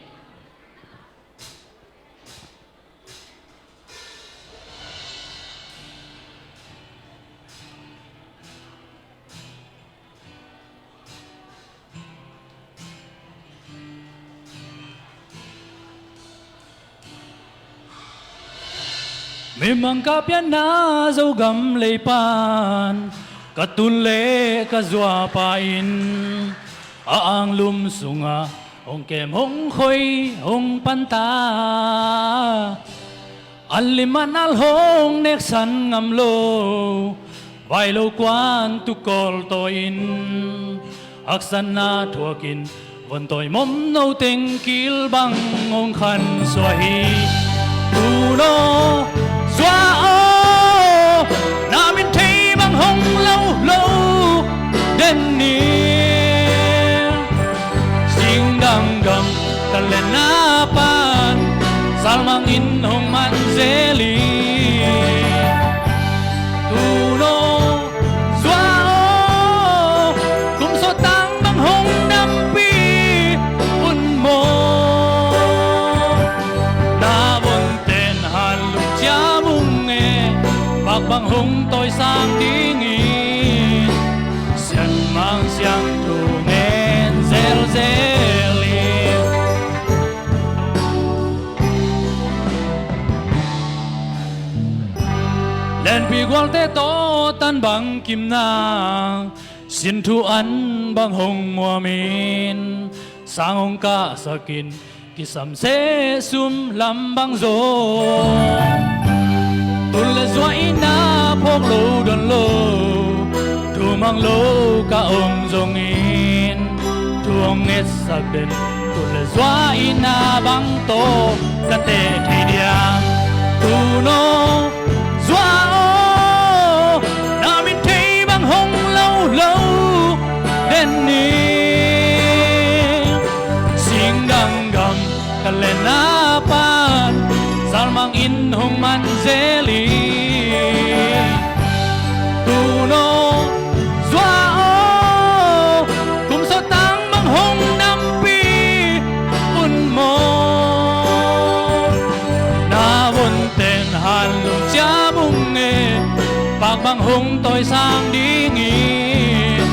Mimang kah pianna Zogam lei pan ka tun le ka zuapa in a anglum sungah hong kem hong khoi hong panta. An lim an al hong neksan ngam lo vai lo kuan tukawl tawi in haksatna thuakin von tawi mom no teng kil bang hong khan suah hi. Tun aw, Zua aw, na min thei bang hong lo lo den ni. Singdang gam ka lenna pan salmang in hong man zel hi. Tun aw, Zua aw, kum sawt tang bang hong dampi un maw? Na von ten han lum cia mung e, pak bang hong tawisang dingin sianmang siangtho ngen zelzel in. Lenpi gualte tawh tan bang kimna, sin thu an bang hong muamin sang hong kahsakin kisam seh sum lam bang zaw. Tun le Zua in a phawk lo don lo, thu mang lo ka om zongin thu hong ngetsak den. Tun le Zua in a bang tawh ka teh thei diam? Tun aw, Zua aw, na min thei bang hong lo lo den ni. Singdang gam ka lenna pan salmang in hong man zel hi. Tun aw, Zua aw, kum sawt tang bang hong dampi un maw? Na von ten han lum cia mung e, pak bang hong tawisang dingin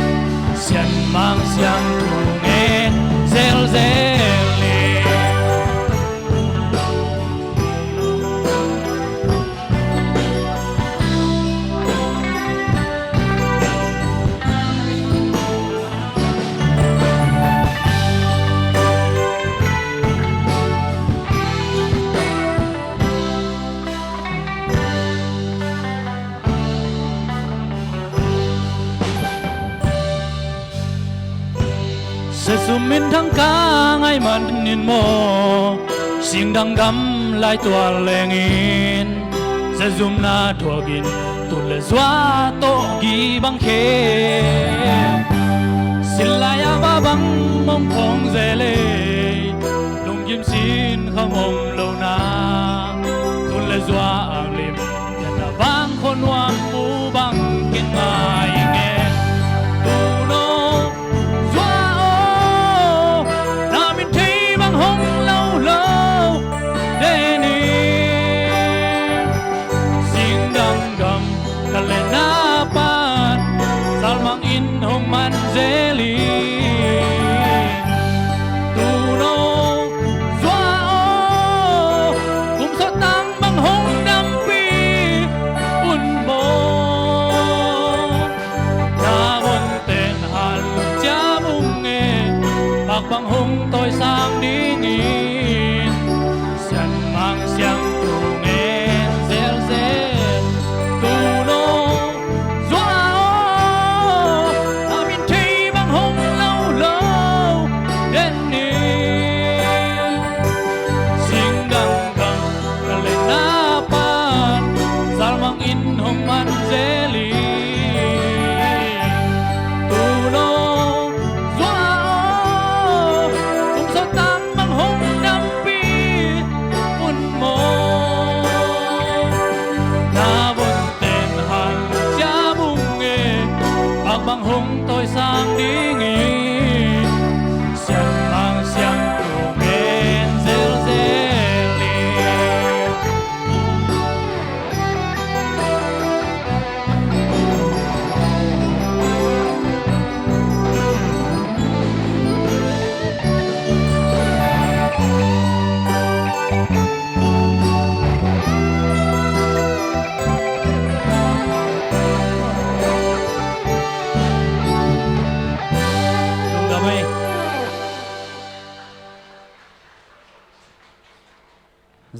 sianmang siangtho ngen zelzel in. Seh sum minthang ka ngaih manin maw, singdang gam lai tual lengin, seh sum na thuakin tun le zua tawh gih bang khe. Sin lai-ah va bang mong khawng zel e, lungkim sin kham om lo na.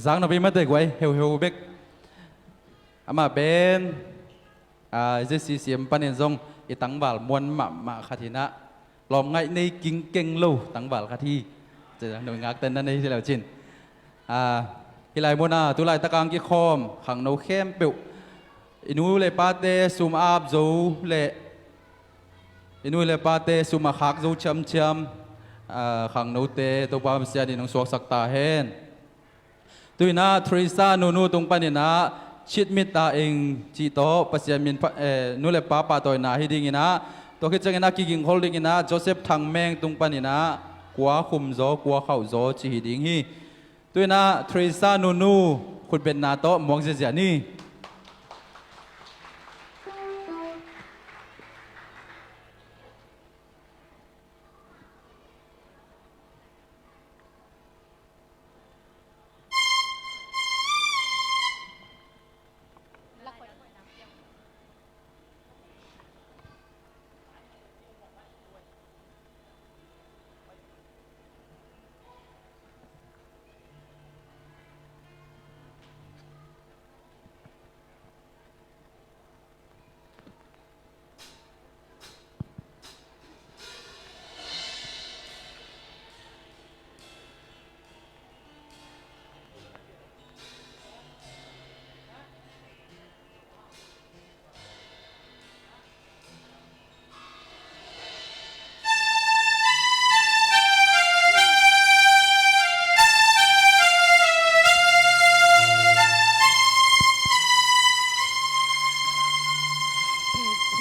Zak napi mate guai, heuheu bek. Amah pen, ah, Z C C M panin zong i tangval muan mahmah khat hi-in ah, lawmngaih nei kingkeng lo tangval khat hi. Ci-in ah, nui ngakten na nei hi leu cin. Ah, hih lai munah, tu laitak a kikhawm khangno khempeuh, i nu le pate sum a ap zo le i nu le pate sum a khak zo ciamciam, ah, khangnote Topa Pasian in hong suaksak ta hen. Tu-in ah Theresa Nunu tung panin ah Chit Mit Ta Eng cih tawh Pasian min pha-, eh, nu le pa pahtawina hi dingin ah, tua khit ciangin ah kigingkhol dingin ah Joseph Thang Meng tung panin ah kua khum zaw, kua khauh zaw cih hi ding hi. Tu-in ah Theresa Nunu khutbetna tawh muak ziazia ni.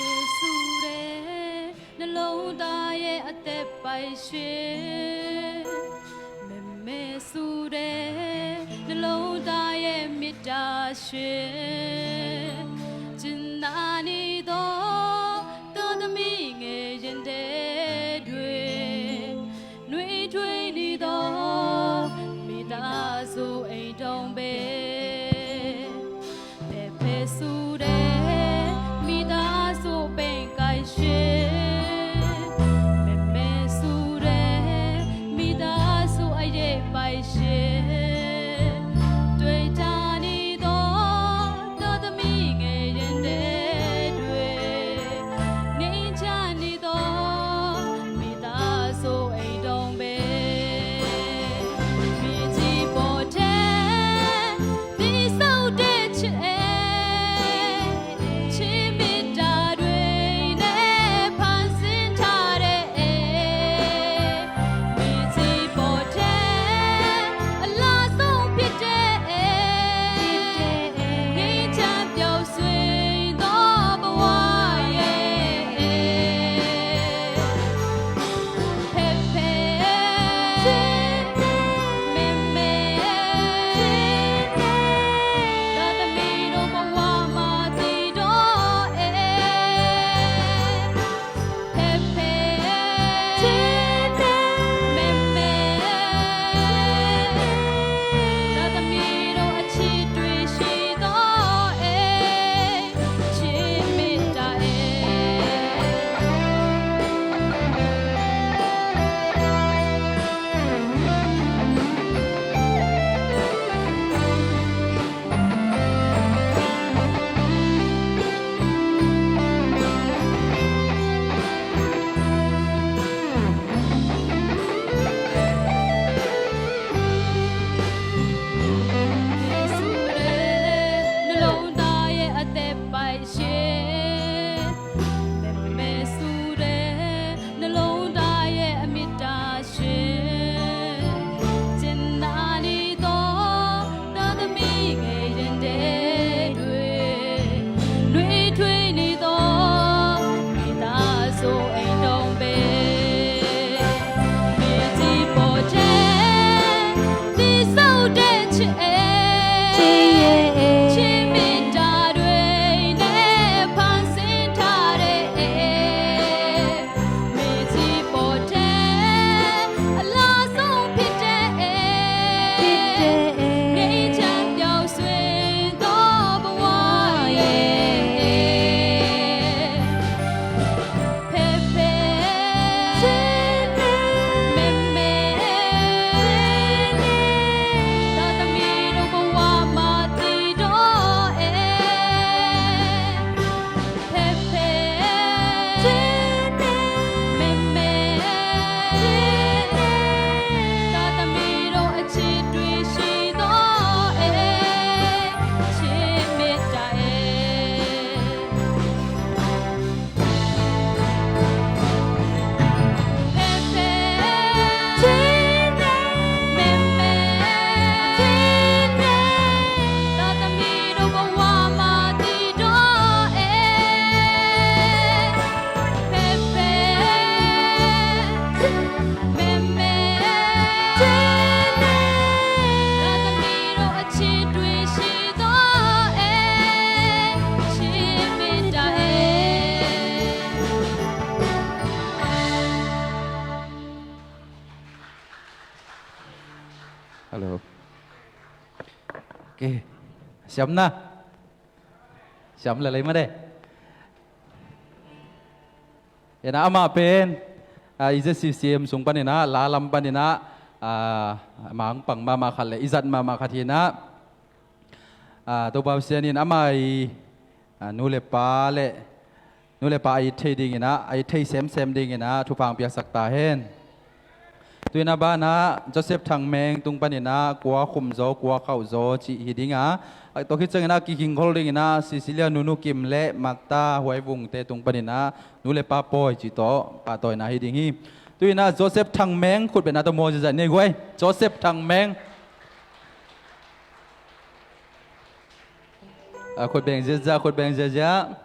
Pepesure, နှလုံးသားရဲ့အသက်ပိုင်ရှင် မမေ့ဆိုတဲ့နှလုံးသားရဲ့မေတ္တာရှင် ကျင်နာနေသောသားသမီးငယ်ရင်ထဲတွင် နွေထွေးနေသောမိသားစုအိမ်ထောင်ပဲ ပဲ့ပဲ့ဆိုတဲ့မိသားစုပင်ကိုင်ရှင် မဲ့မဲ့ဆိုတဲ့မိသားစုအရေးပိုင်ရှင် တွေ့တာနေသောသားသမီးငယ်ရင်ထဲတွင် နေချနေသောမိသားစုအိမ်ထောင်ပဲ မြေကြီးပေါ်ထဲသီးစုပ်တဲ့ချစ်အဲ Eh, siam na. Siam lelei mah de. Ina amah pen, ah, i Z C C M sung paninah, la lam paninah, ah, mangpang mahmah khat le i zat mahmah khat hinah, ah, Topa Pasian in amah i, ah, nu le pa le nu le pa a it thei dinginah, a it thei semsem dinginah thupha hong piaksak ta hen. Tuinah banah Joseph Thang Meng tung paninah kua khum zaw, kua khauh zaw cih hi dinga, a tua khit cianginah kikingkhol dinginah Cecilia Nunu Kim le Martha Huai Vungte tung paninah nu le pa pawi cih tawh pahtawina hi ding hi. Tuinah Joseph Thang Meng khut bengna tawh mawl ziazia nei guai. Joseph Thang Meng. A khut beng ziazia, khut beng ziazia.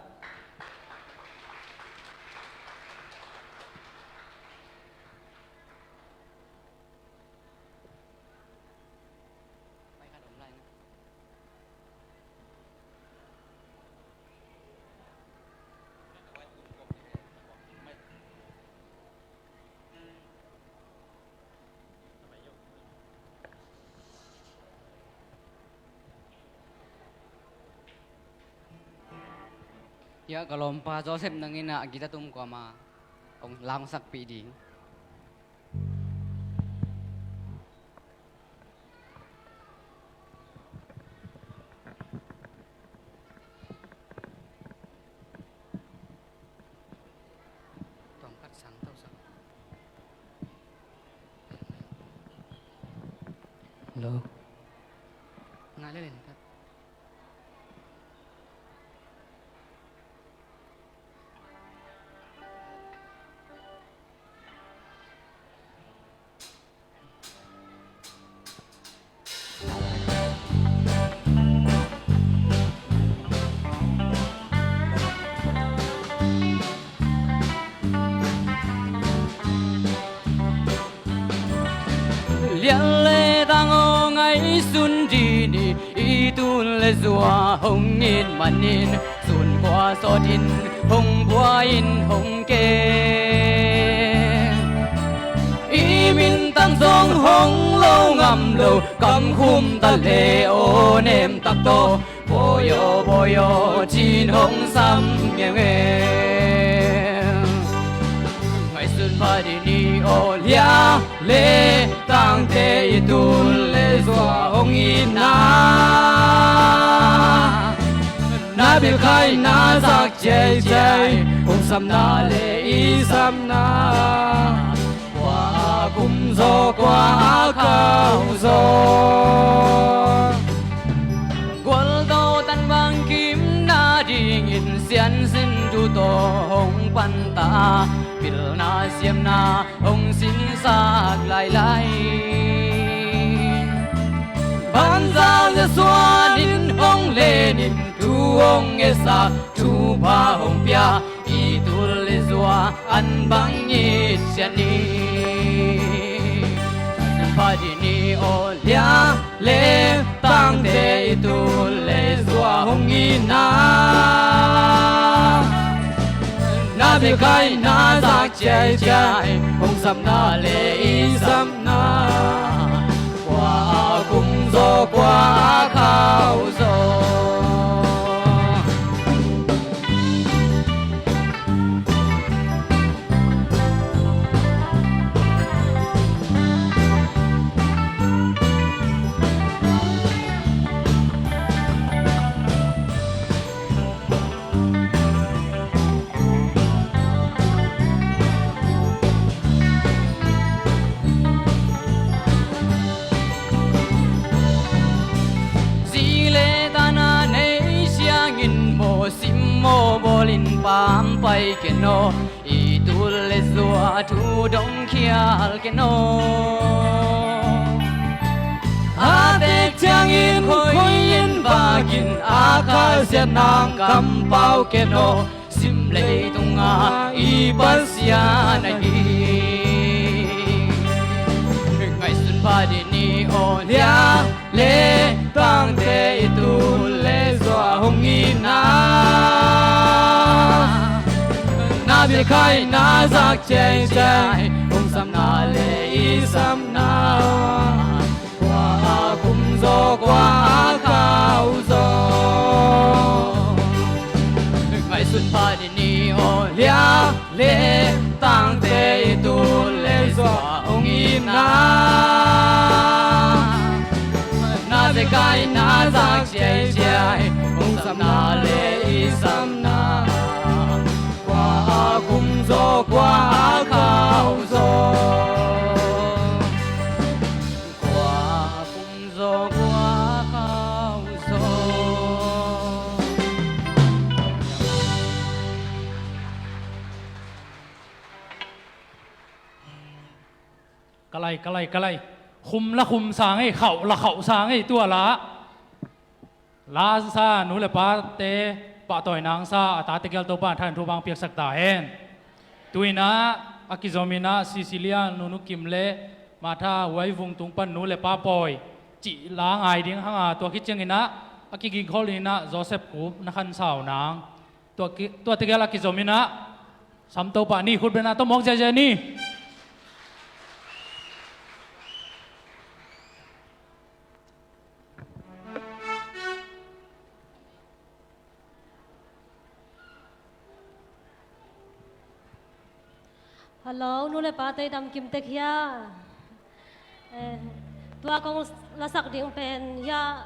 Hiah ka lawmpa Joseph nangin ah a guitar tum kuamah hong la hong sakpih ding. Hello. Ngai le len tat. Lian le tang aw ngaihsun dih ni, i tul le zua hong it manin, sun khua sawtin hong bua in hong ke. I mintang zong hong lo ngam lo, kam khum ta le aw nem tak tawh, bawi aw, bawi aw, cin hong sam ngeungeu. Ngaihsun pha dih ni aw lia le tangte, i tul le zua hong itna, na bilkhaina zak ciaiciai, hong samna le i samna, kua a kum zaw, kua a khau zaw. Gualdo tan bang kimna dingin siansin tu tawh hong panta, pilna siamna hong sinsak lailai. Banza le suanin hong lenin thu hong ngetsak, thupha hong pia, i tul le zua an bang it sian ni. Pha dih ni aw lia le tangte, i tul le zua hong itna, na bilkhaina zak ciaiciai, hong samna le i samna, kua a kum zaw, kua a khau zaw. Zi le tana nei siangin maw, sim maw bawlin pampai ken aw, i tul le zua thu dong khial ken aw. A tek ciangin khoi in vakin, a khasia nang kampau ken aw, sim leitungah i Pasian ahi. Ngaihsun pha dih ni aw lia le tangte, i tul le zua hong itna, na bilkhaina zak ciaiciai, hong samna le i samna, kua a kum zaw, kua a kha Ai na zak ciaicia hi, hong samna le i samna, kua a khum zaw, kua a khauh zaw, kua a khum zaw, kua a khauh zaw. Ka lai, ka lai, ka lai. Khum la khum sa ngei, khauh la khauh sa ngei, tua la. La sa nu le pate, pahtawi nang sa, a tate gel Topa in thang thu bang piaksak ta hen. Tu-in ah, a kizom in ah, Cecilia, Nunu Kim le Martha, Huai Vung tung pan nu le pa pawi, cih la ngai ding hang a, tua khit ciangin ah, a kiging khol in ah, Joseph Kup na khansau nang. Tua ki-, tua tegel a kizom in ah, Sam Topa ni, khut beng a tawh mawk ziahziah ni. Hello, nu le pa tei dam kim tek hia. Eh, tua kong lasak ding pen hia,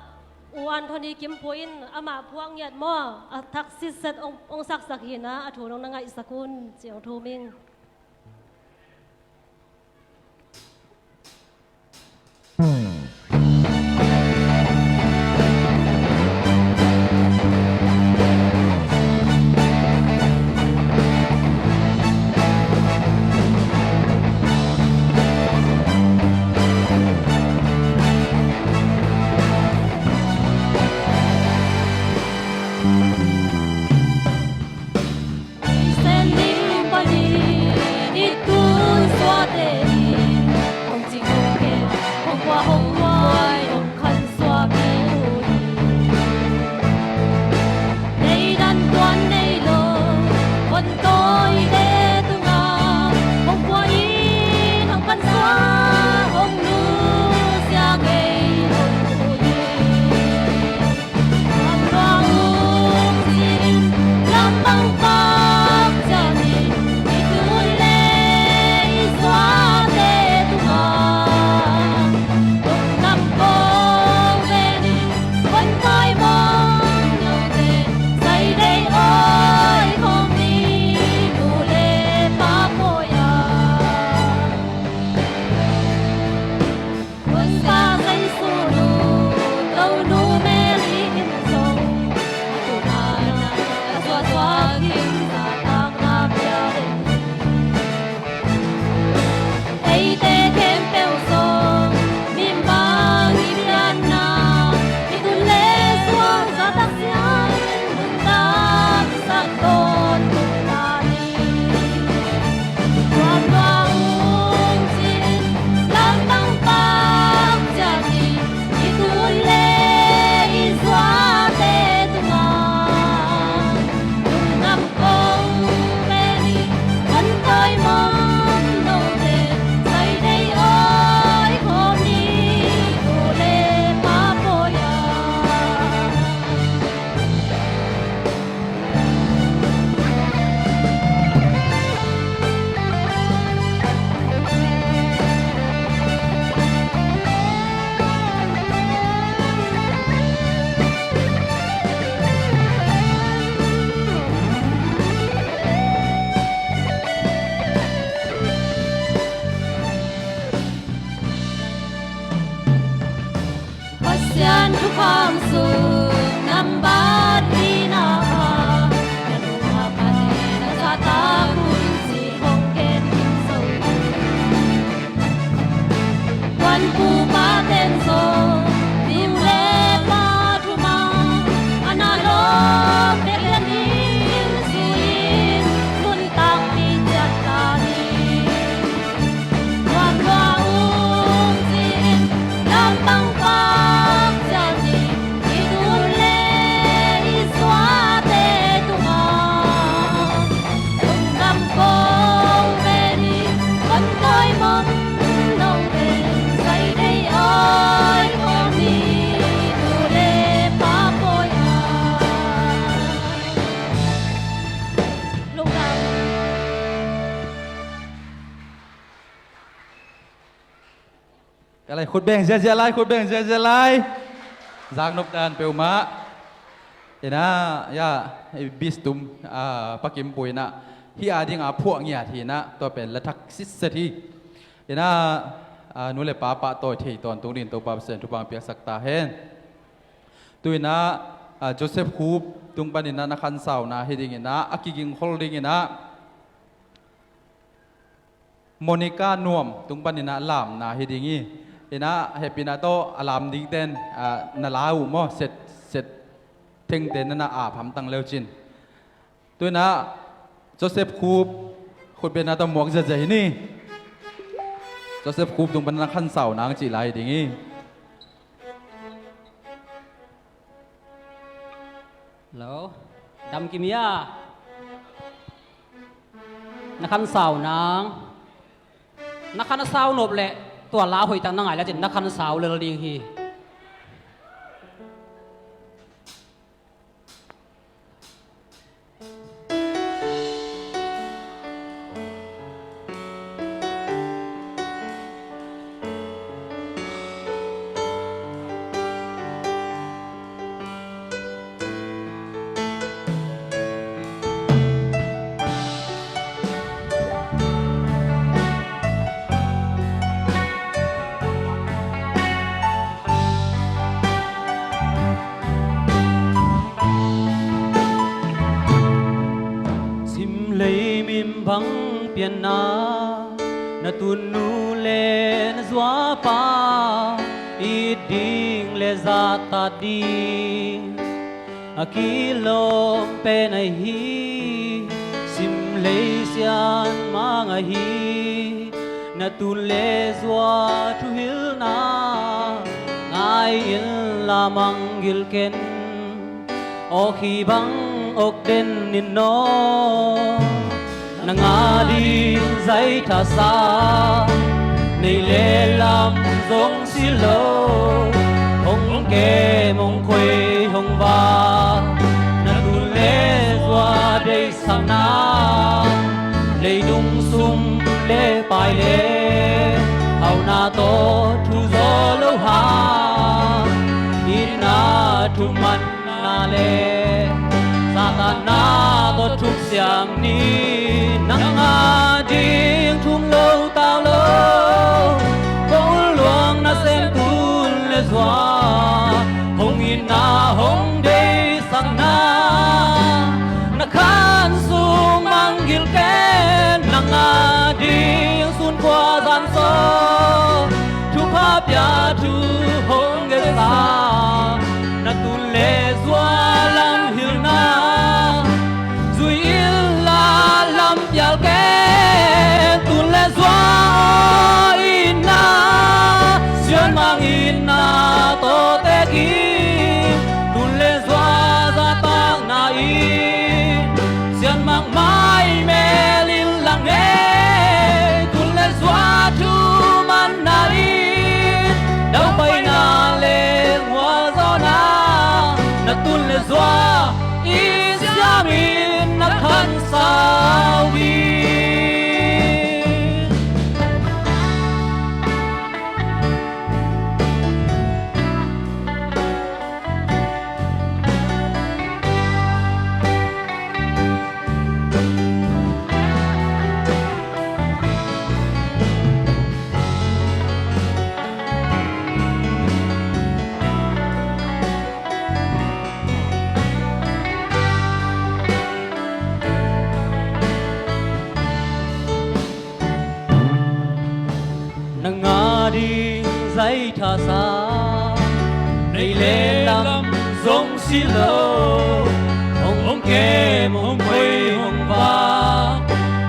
U Anthony Kim Phu in amah phuak ngiat maw, a thak sitset ong, ong saksak hi na, a thu nong na ngaihsak un, ci ong thum ing. Hong sen ding panin i tun suahte in, hong cing hong khel, hong kua hong huai, hong khan suak hi uh hi. Deidan tuan nei lo, hong tawite tungah, hong kua in, hong khan suak, hong nusia ngei lo uh hi. Hun pa Jesu nu, Tonu Mary in zong, a tun a na, a suahsuah kim zahtakna pia den hi. Eite khempeuh zong, mi mah i pianna, i tun le suang zahtak siam, nuntaksak tawntung ta hi. Pasian thukham sung nambat lina ah, na nungak a ne na zahtak un ci hong gen in zo hi. Tuanpu paten zong, minu le pa thumang, a na lawm pek lian in zui in, nuntakpih ciat ta hi. Ka lai, khut beng ziahziah lai, khut beng ziahziah lai. Zaknop dan peuhmah. Inah, ya, i bistum, ah, pakimpui inah, hih a dingah phuah ngiat hi inah, tua pen la thak sitset hi. Inah, ah, nu le pa pahtawi thei tawntung dingin Topa Pasian thupha piaksak ta hen. Tu inah, ah, Joseph Khup tung panin ah na khansauna hi ding inah, a kigingkhol ding inah, Monica Nuam tung panin ah lamna hi ding hi. Inah hehpihna tawh a lam dingten, ah, na la uh maw, set, set thengte na na ap hamtang leucin. Tu inah Joseph Khup khutbetna tawh muak ziazia hi ni. Joseph Khup tung panin ah khansauna ang cih lai hi ding hi. Hello. Dam Kim Ia. Na khansau nang. Na khansau nop leh tua la hoih tak na ngai leh cin na khansau lel ding hi. Simlei min bang pianna, na tunu le na zuapa, it ding le zahtak ding a kilawm pen ahi hi. Simlei sianmang ahi, na tun le zua thuhilhna ngai inla manggilh ken. Awk hi bang awk den in aw, nang a ding zaitha sa, nei le lam zong si lo, hong kem hong khoi hong vak, na tun le zua deihsakna, leidung sum le pai le hauhna tawh thu zaw lo hang, itna thuman na le zahtakna tawh thuksiam ni. Nang a ding thum lo tau lo, ko luang nasem tun le zua, hong itna hong deihsakna, na khan sung manggilh ken. Nang a ding sun khua zan sung thupha pia thu hong gelsa, na tun le zua lam hilhna zui inla lam pial ken. Tun le zua aw itna, sianmang itna tawh tek in. Tun le zua zahtakna in, sianmang mai mel in lang ei. Tun le zua thumanna in, daupaina le mualzawhna, na tun le zua i siamin na khansau hi. Nang a ding zaitha sa, nei le lam zong si lo, hong kem hong khoi hong vak,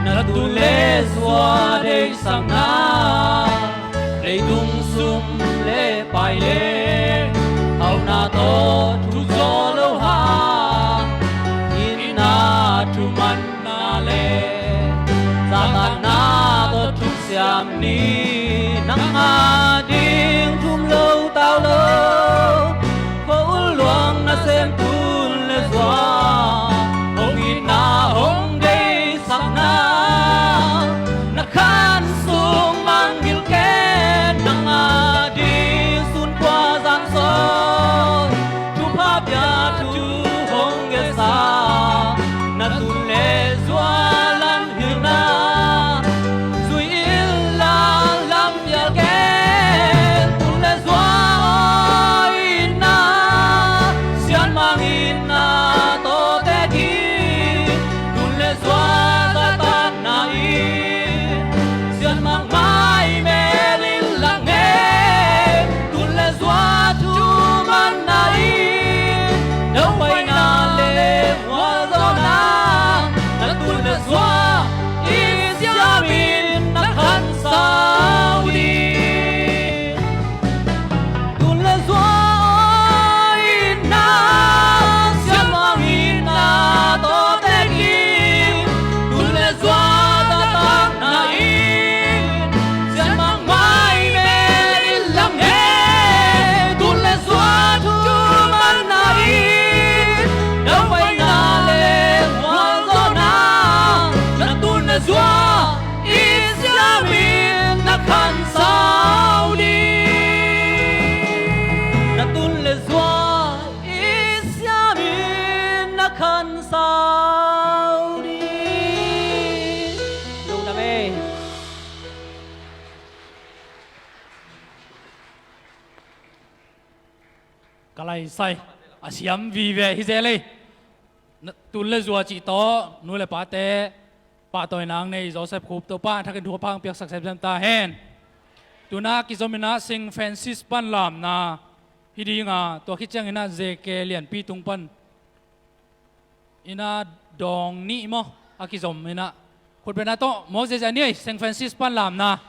na tun le zua deihsakna, leidung sum le pai le hauhna tawh thu zaw lo hang, itna thuman na le zahtakna tawh thuksiam ni. Nang a ding thum lo tau lo, ko luang nasem tun le zua, hong itna hong deihsakna, na khan sung manggilh ken. Nang a ding sun khua zan sung Khan Sau Ding. Lungdam ei. Ka laisai a siam vive hi zel ei. Na, tul le zua cih tawh nu le pate pahtawina nei Joseph Khup, Topa a thakin thupha hong piaksak semsem ta hen. Tuna kizom inah Saint Francis pan lamna hi dinga, tua khit cianginah J K Lianpi tung pan inah dawng nih maw a kizom inah, khutbetna tawh Moses a ni ei, Saint Francis pan lamna.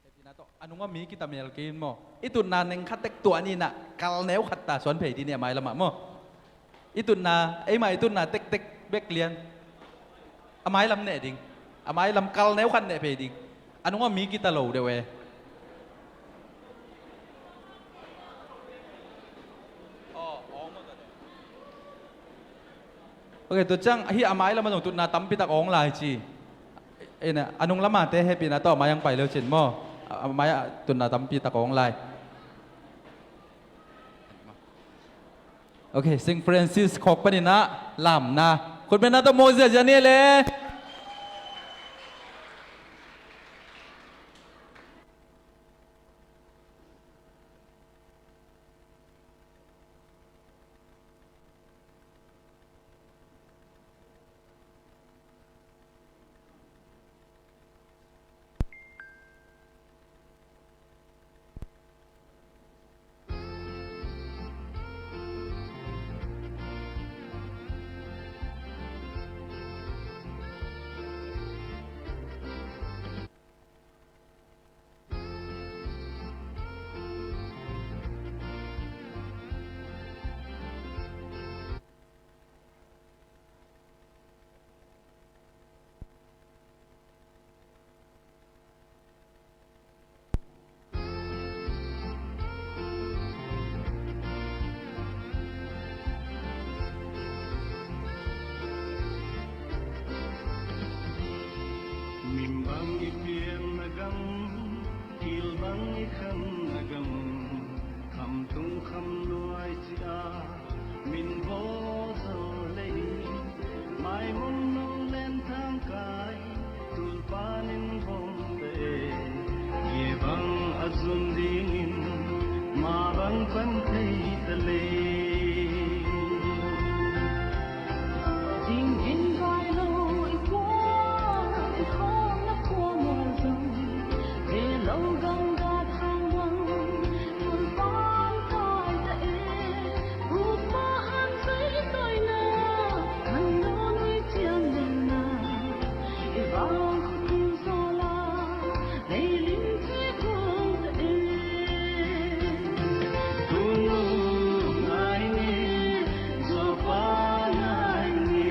Hehpihna tawh a nunga mi kita mel kei in maw. I tutna neng khat tek tuah ni inah kal neu khat ta suan phei dih ni a mailamah maw. I tutna, eimah i tutna tektek bek lian. A mailam neh ding. A mailam kal neu khat neh phei ding. A nunga mi kita lo deuh e. Ok, tua ciang hih a mailam a zong tutna tampi tak awng lai ci. Ei na, a nung lamate hehpihna tawh a mai ang pai leu cin maw. A, a mai ah tutna tampi tak awng lai. Ok, Saint Francis khawk panin ah lamna. Khutbetna tawh maw ziazia ni le. Min bang i pianna gam, kil bang i khanna gam, khamtung khamnuai cia min bawl zo lei, maimun nong len thangkai, tulpa nin bawm ve, ye bang a zum dingin, ma bang pan thei ta lei. Dingin vai lo i kua, i khawm na kua mual zong, ve lo gam gat hang mang, tulpa an kai ta e, upa an zai toina, kan lo nui cian lena, i vang khutu zola, leilim ci kong ta e. Tunu ngai ni, Zopa ngai ni,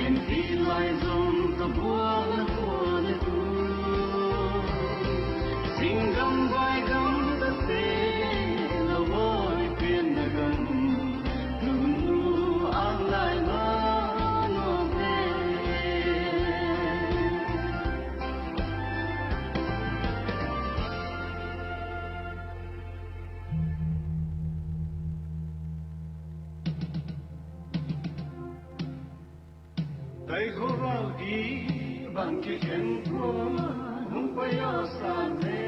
in ti lai zong ka buak na kua na tu. Singgam vai gam ta se, na voi pian na gam. Tunu ang lai ma no ve. Taikhawral gih bang kikhen khua, nung pai aw sa ne,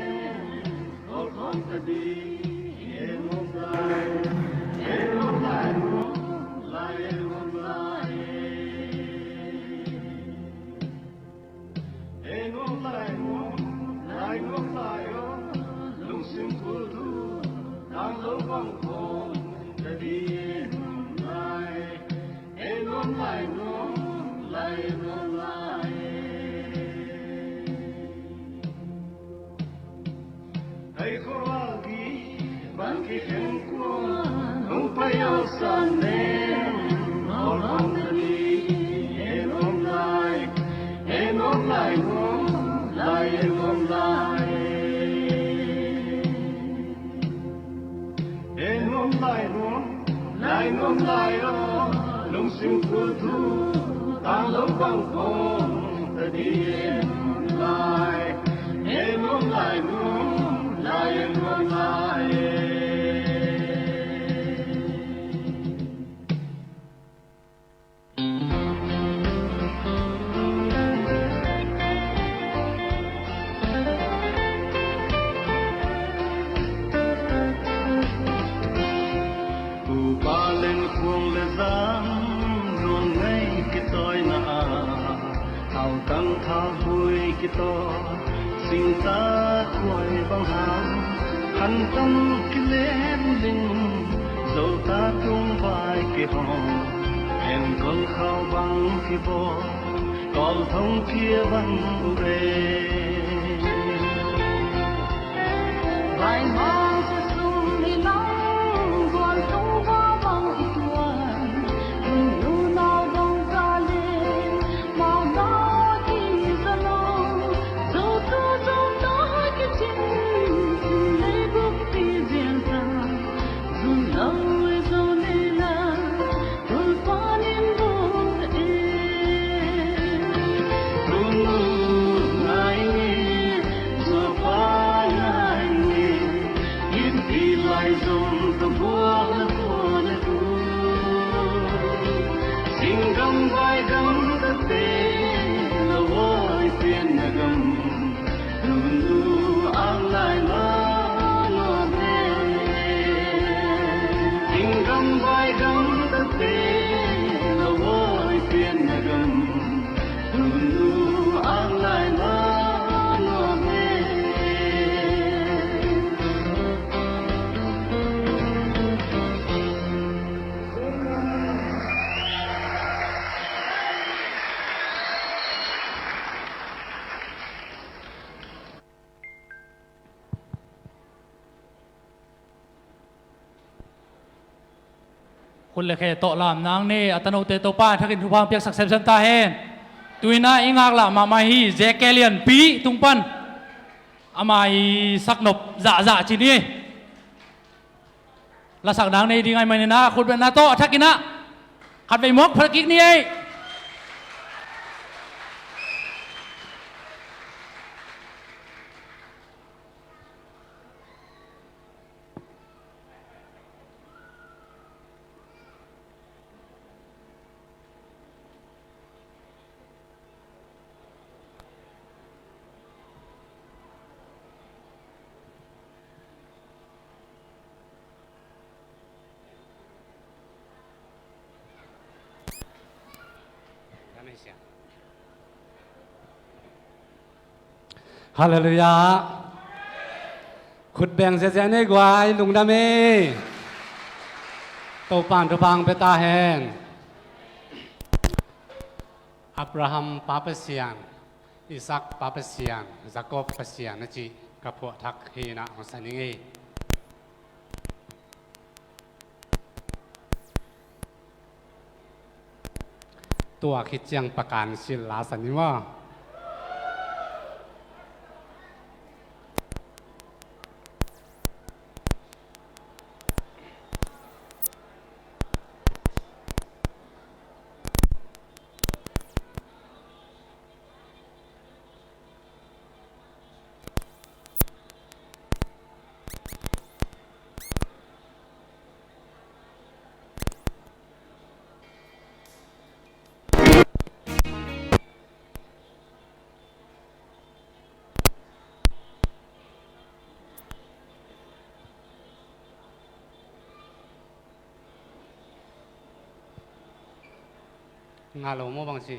aw khawng ka dih, en om lai, en om lai, en om lai, en om lai. En om lai, en om lai, en om lai, oh, lungsim kultu, tang lo bang khawng ka dih, en om lai. En om lai, en om lai, en om lai. Taikhawral gih Bang kikhen kuan hong pai awk san nen, hong hong ta ding, en om lai, en om lai nuam, lai en om lai. En om lai nuam, lai nuam lai aw, lungsim kulh thu, tang lo bang pong ta ding, en om lai. En om lai nuam, lai en om lai. Upa leng khuang le zam, nuam ngei kitawina ah, thautang thaubui kitaw, singta khuai bang hang, khantam kilem ling, zota tung vai kihong, en kol khau bang kibaw, kol thong kia bang ure. Vai mang sa sung ni nang, guan tung va bang i tuan, lungnu nau bang za le, mau nau ki za lo, zo tu zo ta ki cin, lei buk pi zian ta, zun lo e zo ne la, Topa'n in bawng e. Tung ngai nge, zuapa ngai nge, in pi lai zong ka buak na kuan a ku. Singgam vai gam ka te, na wai pian na gam. Nunu ang lai ma lo me. King gam vai gam ta te, na wai pian na gam. Nunu ang lai ma lo me. Khut le khe tawh lam nang ni, a tanote Topa thakin thupha piaksak semsem ta hen. Tuina i ngaklah mahmah hi, J K Lianpi tung pan. Ama i saknop zahzah ci ni. Lasak nang nei ding ai manin a khut betna tawh a thakin a khatvei mawk phal kik ni ei. Halleluiah. Khut beng ziazia nei guai, lungdam ei. Topan thupha pia ta hen. Abraham Pa Pasian, Isaac Pa Pasian, Jacob Pasian a cih ka phuahthak hi-in ah hong sa ning ei. Tua khit ciang pakan sil la sa ni maw. Nga lo maw bang si.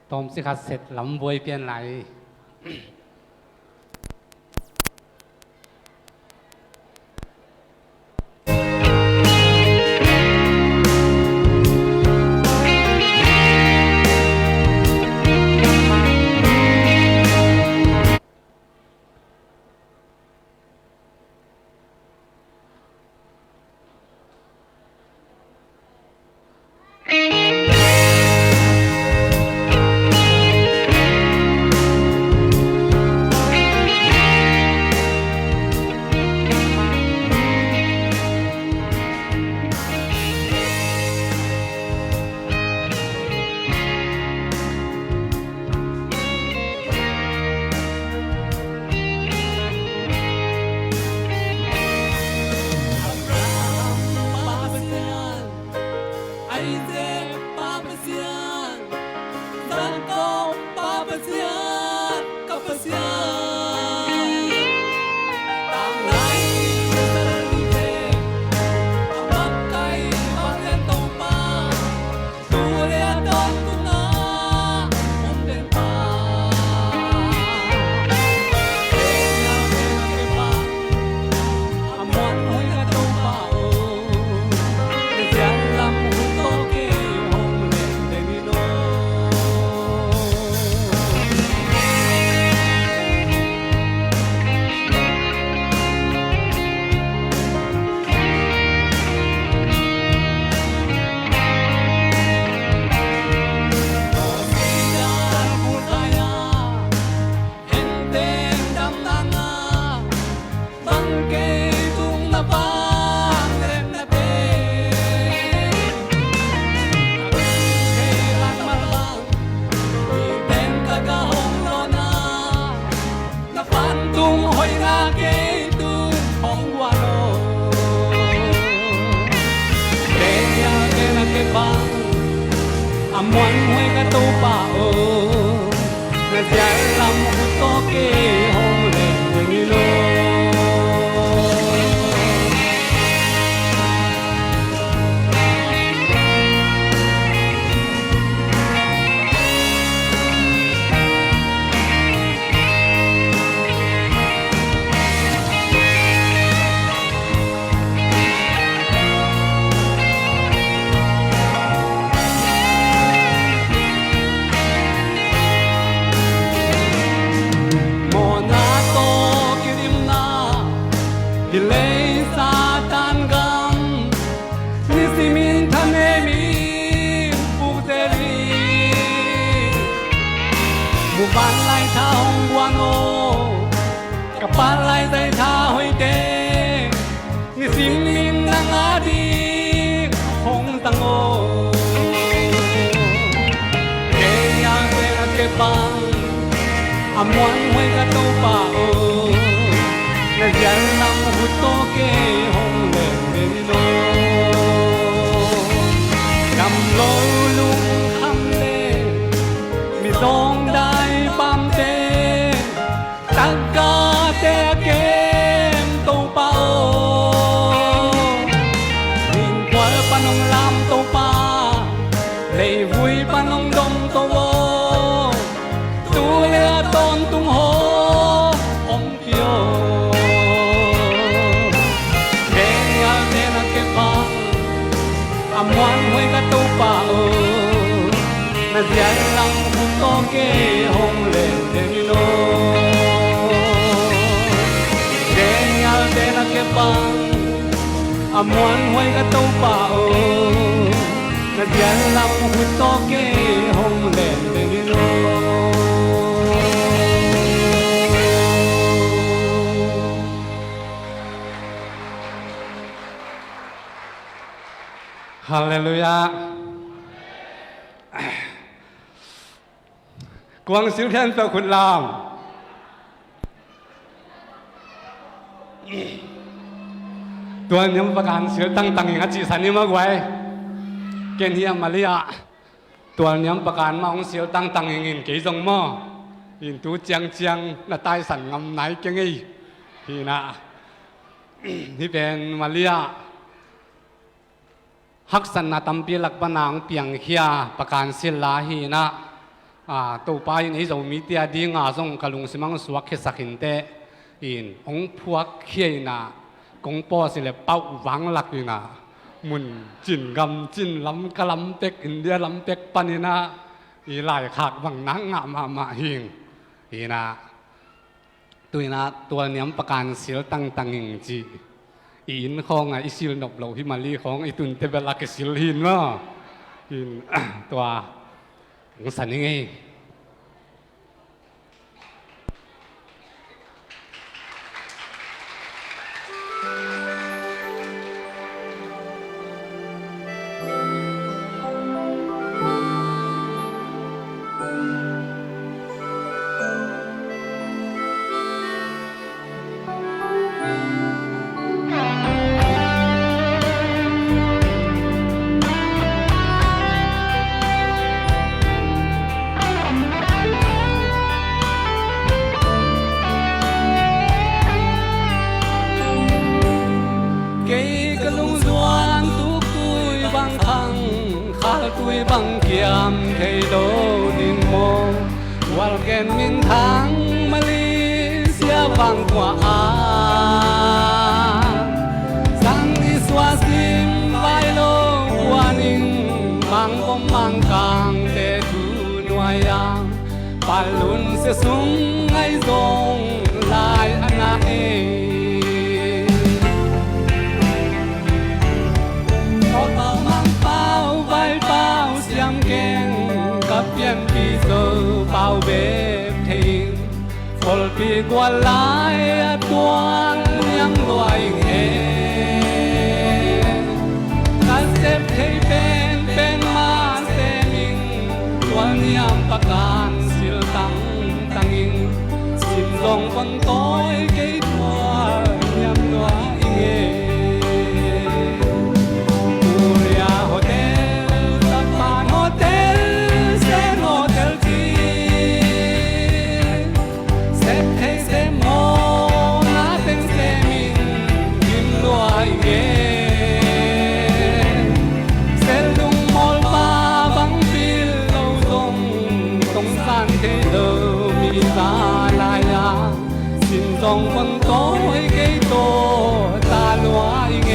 Tawmcik khat set lam buai pian lai. Abraham pa Pasian, Isaac pa Pasian, Jacob pa Pasian, ka Pasian. Tanglai Israel mite, a makaih vanglian Topa, tu le a tawntung ah om den pa. A muanhuai ka Topa aw, na zial lam hun tawh kei hong leng deng in aw. Na vantung hoihna kei tung hong guan aw. Kei a kei na kei bang a muanhuai ka Topa aw, na zial lam hun tawh kei hong leng deng in aw. Mawhna tawh kidimna, hi lei Satan gam, nisimin thanemin pukzel hi. Muban lai tha hong guan aw, ka pan lai zai tha hoihte, nisimin nang ading hong zang aw. Kei a kei na kei bang a muanhuai ka Topa aw, na zial lam hun tawh kei hong leng deng in aw. Gamlo lungkham le mizawng dai pamte, tangkate a kem Topa aw, innkual pan hong lam Topa, leivui pan hong dom To aw, tu le a tawntung hong ompih aw. Kei a kei na kei bang a muanhuai ka Topa aw, na zial lam hun tawh kei hong leng deng in aw. Kei a kei na kei bang a muanhuai ka Topa aw, na zial lam hun tawh kei hong leng deng in aw. Halleluiah. Kuang sil khempeuh khut lam. Tualniam pakan sil tangtang ing a cihsan hi maw guai. Ken hi a Malia, tualniam pakan mah hong sil tangtang ing in kei zong maw. In tu ciangciang na taisan ngam nai keng ei. Hi na. Hih pen Malia haksatna tampi lak pana hong piangkhia pakan sil la hi na. A, Topa in ei Zomite a dinga zong ka lungsim hong suak khiasak inteh. In hong phuak khia in ah, kong pawsi le pauh vanglak in ah, mun cin gam cin lam ka lam pek, India lam pek panin ah i laikhak bang nak ngah mahmah hing. In ah, tu in ah tualniam pakan sil tangtang ing ci. I inn khawng ah i sil nop lo hi mah li khawng i tunte bel a kisil hi in maw. In tua hong san ing ei. Kei ka lungzuan tuktui bang khang, khaltui bang kiam thei lo ding maw? Walgen minthang Malaysia vangkua ah, sang i suahsim vai lo kua ning, mangbom mangkangte thu nuai ah, palun se sung ngai zong lai a na ei. Pau pau mang pau vai pau siam keng, ka pianpi zo pau bek thei. Kholpi gual lai a tual niam lua ing e. Ka sep thei penpen mah sem ing, tual niam pakan sil tangtang ing. Sim zong kon tawi kei tual niam lua ing e. Korea hotel, Japan hotel, Sen hotel ci. Sep thei sep mawkna teng sem in, gim lua ing e. Sel lungmawl pa bang pil lo zong, tongsan thei lo mi za lai a, sim zong kon tawi kei tawh ta lua ing e.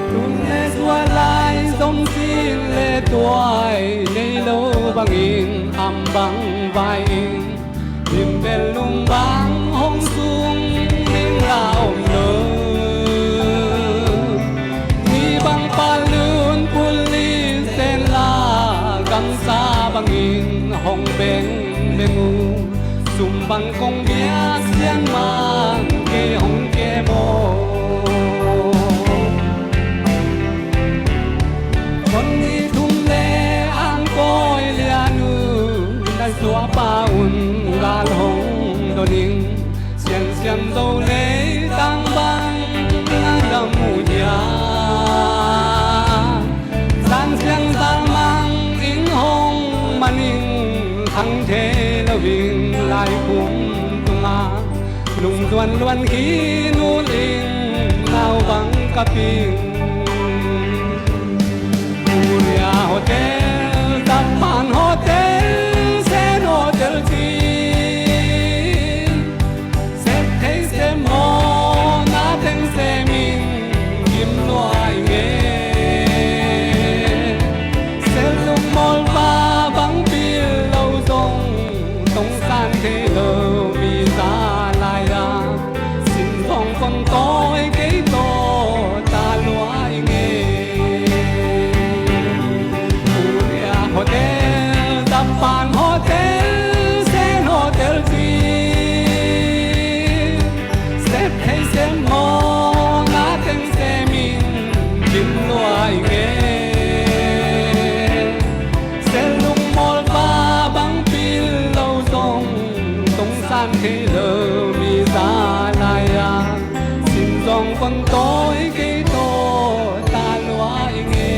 Tun le zual lai zong sin le tuai nei lo bangin, am bang vai in, lim bel lung bang hong sung ding la om lo. Ni bang palun pulin sen la, gamsa bangin hong bengbeng uh. Sum bang kong biak siang man kei hong kem aw. Kon nih thum le ang kawi lian uh, na suahpa un gal hong don ing. Siansian zo leitang bang na dam uh hiam? Zan siang zal mang ing hong man ing, khang thei lo ing lai kum tungah. Lungzuan luan khin uh ling nau bang ka ping. Korea hotel, Japan hotel, Sen hotel ci. Sep thei sep mawkna teng sem in, gim lua ing e. Sel lungmawl pa bang pil lo zong, tongsan thei lo mi za lai a, sim zong kon tawi kei tawh ta lua ing e. Korea hotel, Japan Tawi kei tawh ta lua i nge.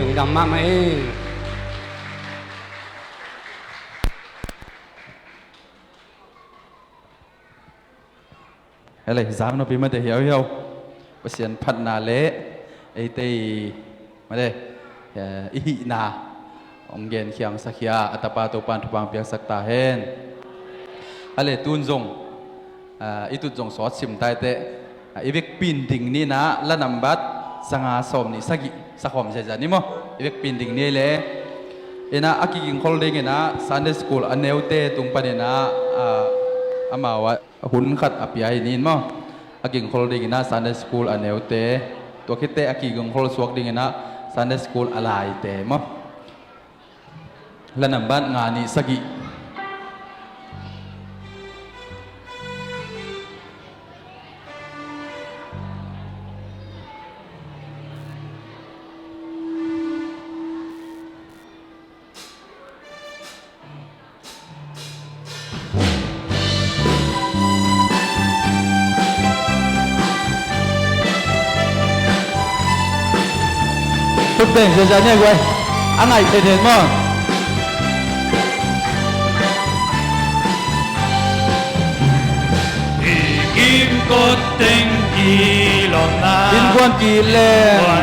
Lungdam mahmah e. Hei le, zak nupi mate hiauhiau. Pasian phatna le eite i mate, eh, i hihna hong genkhiangsak hi a, a tapa Topa'n thupha hong piaksak ta hen. Hei le, tun zong, ah, i tut zong sawt sim ta i teh, ah, i vekpi in ding ni in ah, la nambat zanga sawmnih sagih sakhawm ziazia ni maw. I vekpi in ding ni le in ah, a kigingkhol ding in ah, Sunday School a neute tung panin ah, ah, amau ah hun khat a pia hi ni in maw. A kigingkhol ding in ah Sunday School a neute, tua khit teh a kigingkhol suak ding in ah Sunday School a laite maw. La nambat nga nih sagih. Khut beng ziazia ni a guai. A ngaih thei den maw. I kimkot teng kilawmna. Innkuan ki-it leng. Innkuan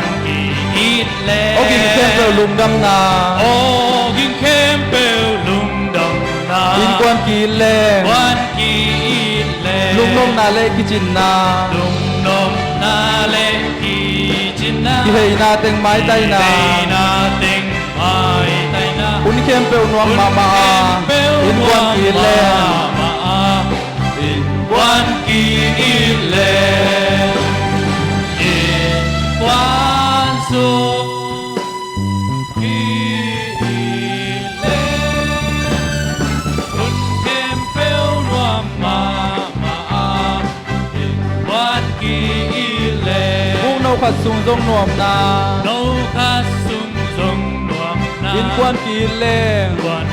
ki-it leng. Awging khempeuh lungdamna. Awging khempeuh lungdamna. Innkuan ki-it leng. Innkuan ki-it leng. Lungnopna le kicinna. Lungnopna le kicinna. Kiheina teng maitaina. Kiheina teng maitaina. Hun khempeuh nuam mahmah a. Hun khempeuh nuam mahmah a. Innkuan ki-it leng. Innkuan ki-it leng. Innkuan sung ki-it leng. Hun khempeuh nuam mahmah a. Innkuan ki-it leng. Buk no khat sung zong nuamna. No khat sung zong nuamna. Innkuan ki-it leng. Innkuan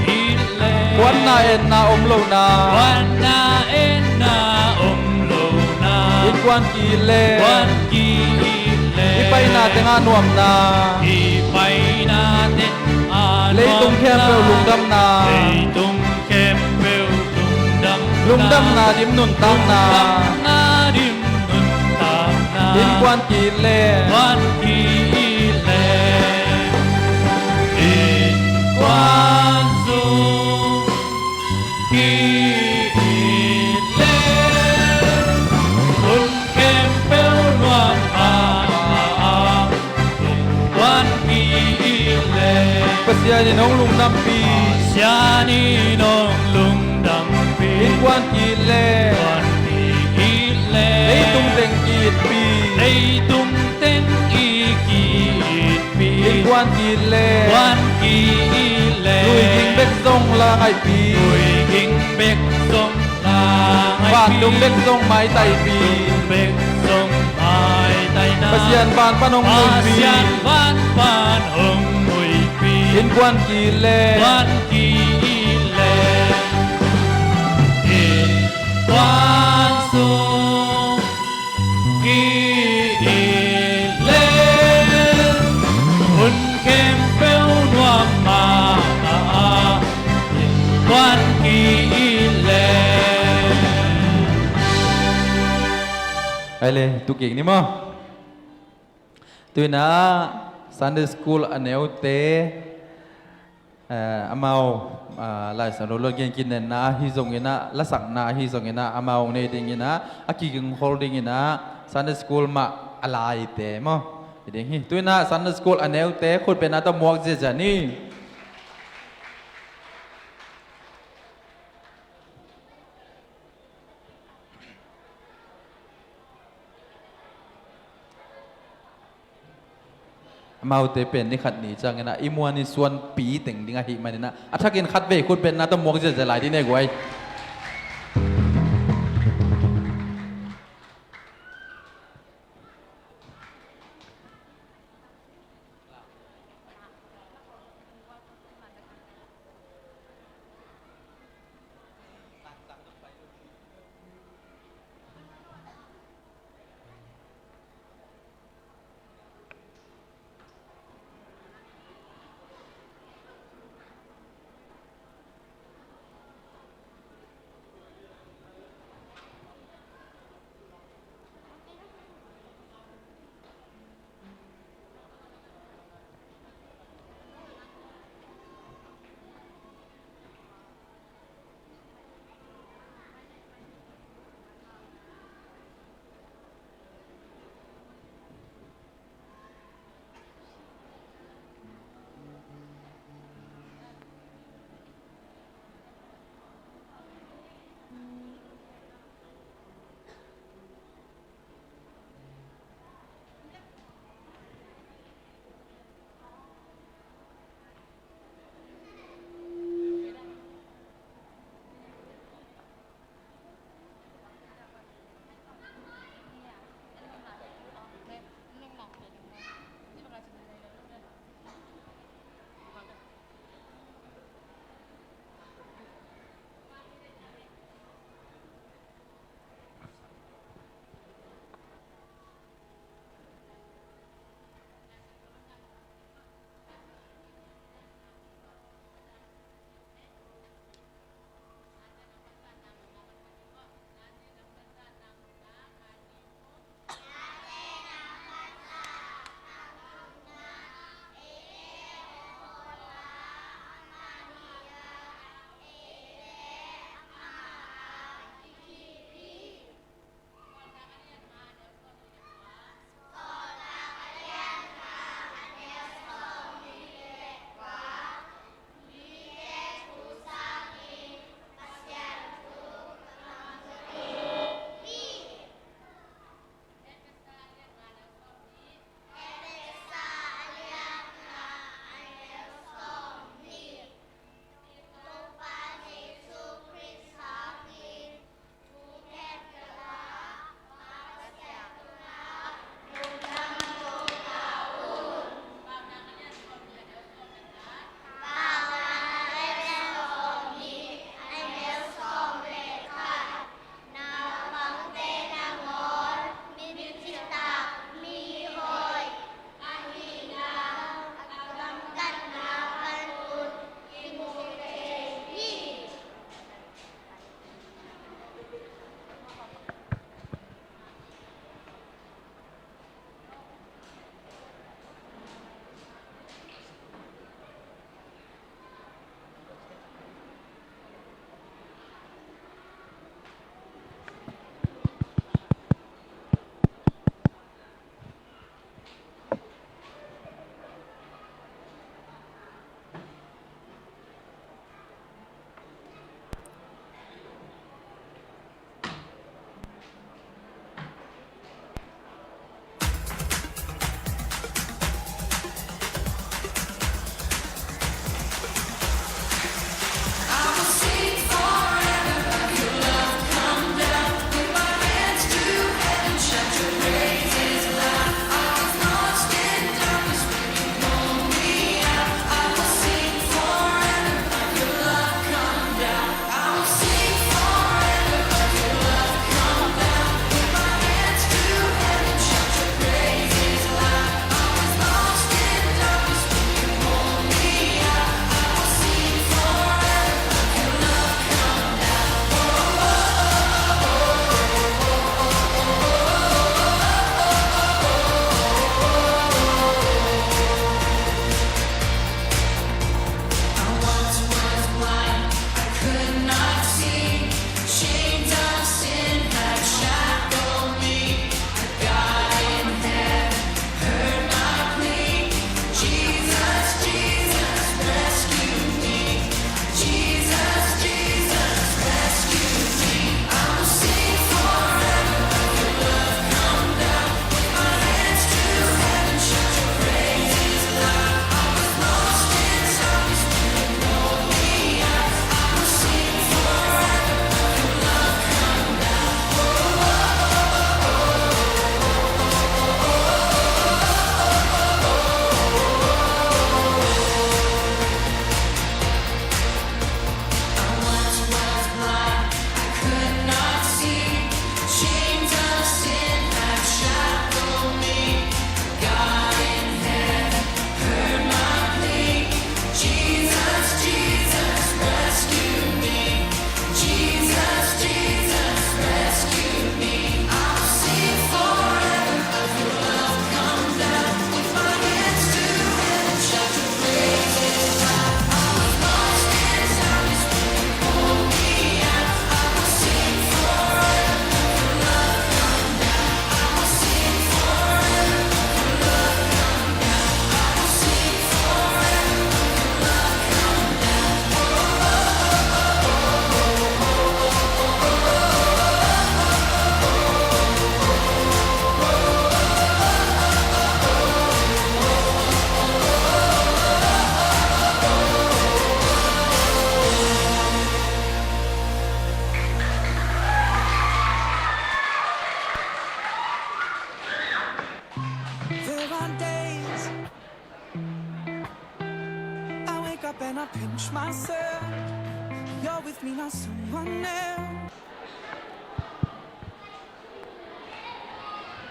ki-it leng. Khuanna enna om lohna. Khuanna enna om lohna. Innkuan ki-it leng. Innkuan ki-it leng. I paina tengah nuamna. I paina tengah nuamna. Leitung khempeuh lungdamna. Leitung khempeuh lungdamna. Lungdamna dim nuntakna. Lungdamna dim nuntakna. Innkuan ki-it leng. Innkuan ki-it leng. Innkuan sung ki-it leng. Hun khempeuh nuam mahmah a. Innkuan ki-it leng. Pasian in hong lungdampih. Pasian in hong lungdampih. Innkuan ki-it leng. Innkuan ki-it leng. Leitung teng ki-itpih. Leitung teng i ki-itpih. Innkuan ki-it leng. Innkuan ki-it leng. Lui ging bek zong la ngaihpih. Lui ging bek zong la ngaihpih. Vantung bek zong maitaipih. Vantung bek zong maitaina. Pasian van pan hong muipih. Pasian van pan hong muipih. Innkuan ki-it leng. Innkuan ki-it leng. Innkuan sung ki-it leng. Hun khempeuh nuam mahmah a. Innkuan ki-it leng. Ai le, tu kik ni maw. Tu-in ah Sunday School a neute, eh, amau, ah, Lai Siangtho lo gen kinenna ahi zongin ah, lasakna ahi zongin ah, amau nei dingin ah, a kigingkhol dingin ah, Sunday School mah a laite maw. Hi ding hi. Tu-in ah Sunday School a neute, khutbetna tawh muak ziazia ni. Amaute pen ni khat ni ciangin ah, i muan i suanpi teng ding ahih manin ah, a thakin khatvei khutbetna tawh muak ziazia lai ding ne guai.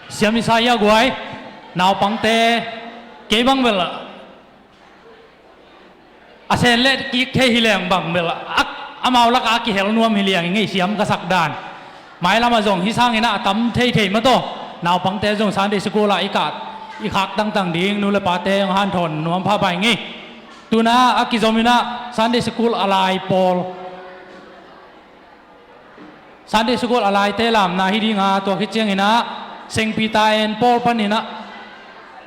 Siam i sa ia guai, naupangte kei bang bel a sen le kik thei hi leng bang bel a, amau lakah a kihel nuam hi liang i ngei siam ka sak dan. Mailamah zong hi sanginah a tam theithei mataw. Naupangte zong Sunday school ah i kah i khak tangtang ding, nu le pate hong hanthawn nuam pha bai ngei. Tuna a kizominah Sunday school a lai pawl, Sunday school a laite lamna hi dinga, tua khit cianginah Sengpita en pawl paninah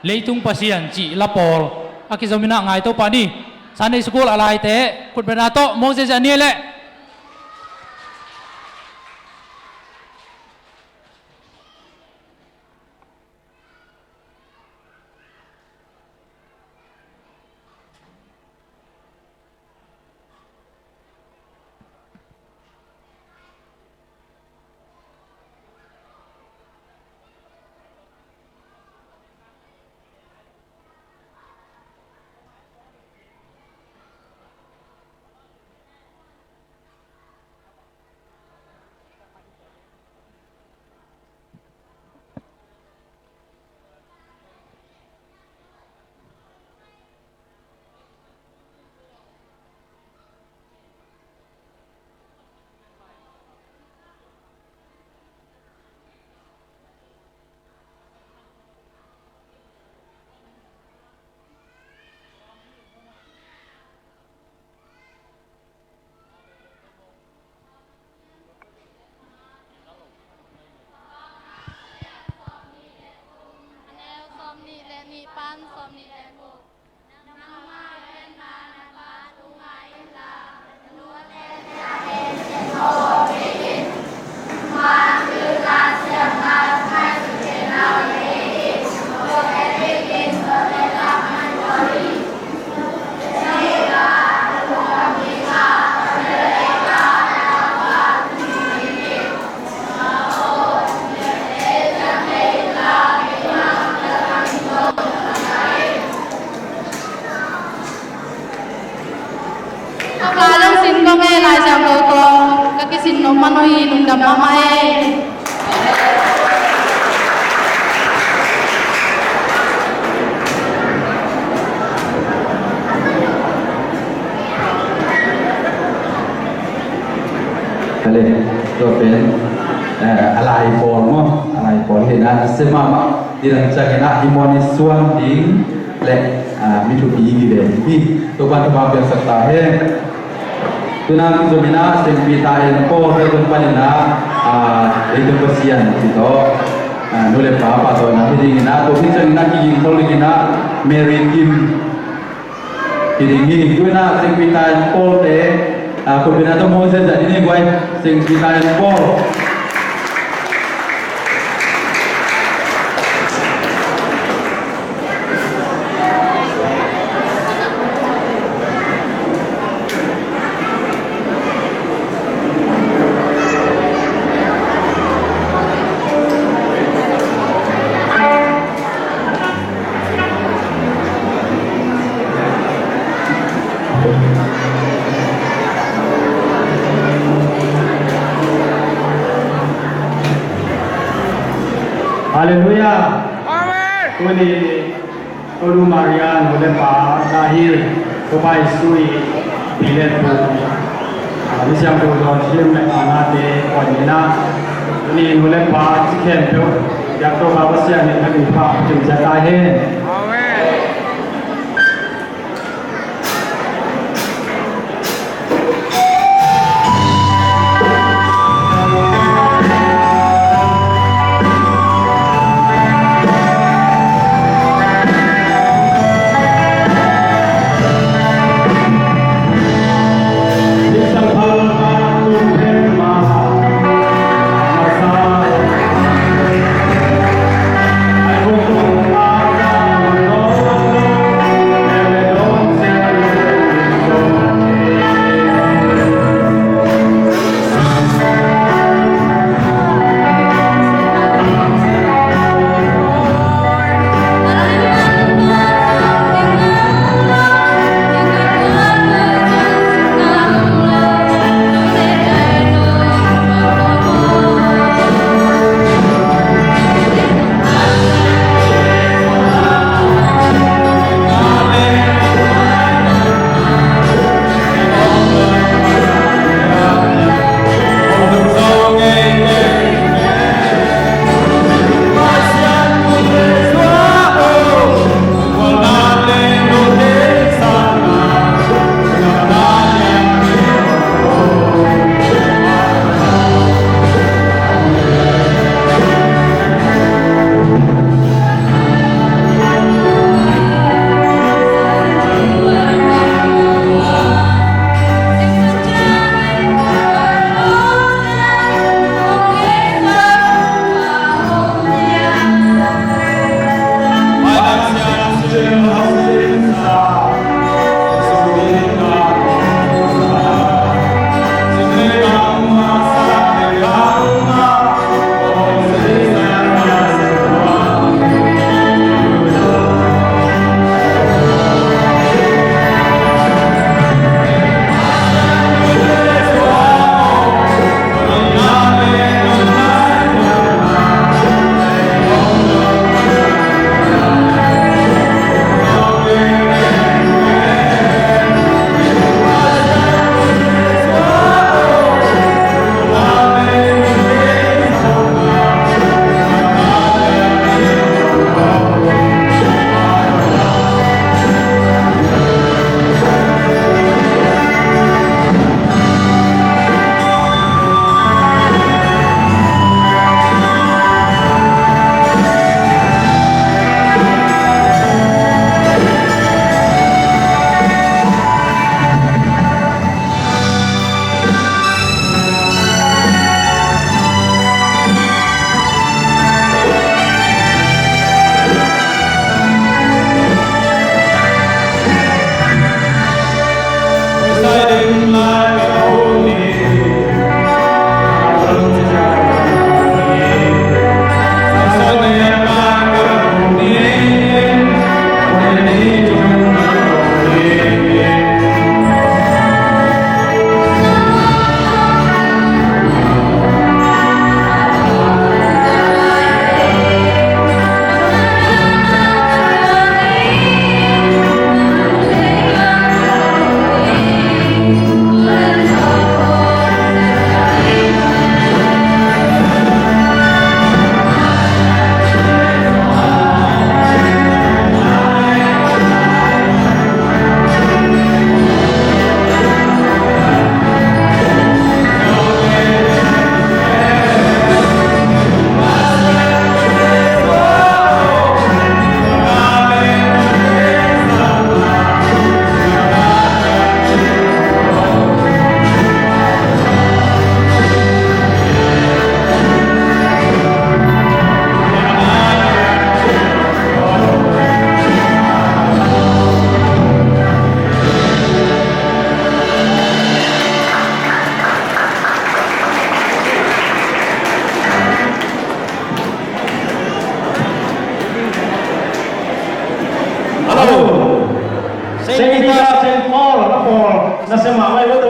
Leitung Pasian cih la pawl a kizominah ngaito pah ni. Sunday school a laite khutbetna tawh mawk ziazia ni leh. Ka lungsim kong e, Lai Siangtho kong ka kisin nop man uh hi, lungdam mahmah e. Hale, tua pen, eh, a lai pawl maw, a lai pawl hi na, sia mahmah. Nidang ciangin ah i muan i suan ding le, ah, mi thupi hi ve hi. Topa'n thupha piaksak ta hen. Tuna kizomin ah Sengpita en pawl te tung panin ah, ah, Leitung Pasian cih tawh, ah, nu le pa pahtawina hi dingin ah, tua khit ciangin ah kiging khol dingin ah Mary Kim hi ding hi. Tuna Sengpita en pawlte, ah, khutbetna tawh mawk ziazia ni guai. Sengpita en pawl. Halleluiah. Amen. Tuni Tolu Maria nu le pa na hi, Topa Jesu i pi le pu, ah, misiangtho Joachim le Anna te pawlna, tuni nu le pa ci khempeuh, Topa Pasian in na min pha pia ciat ta hen. Amen.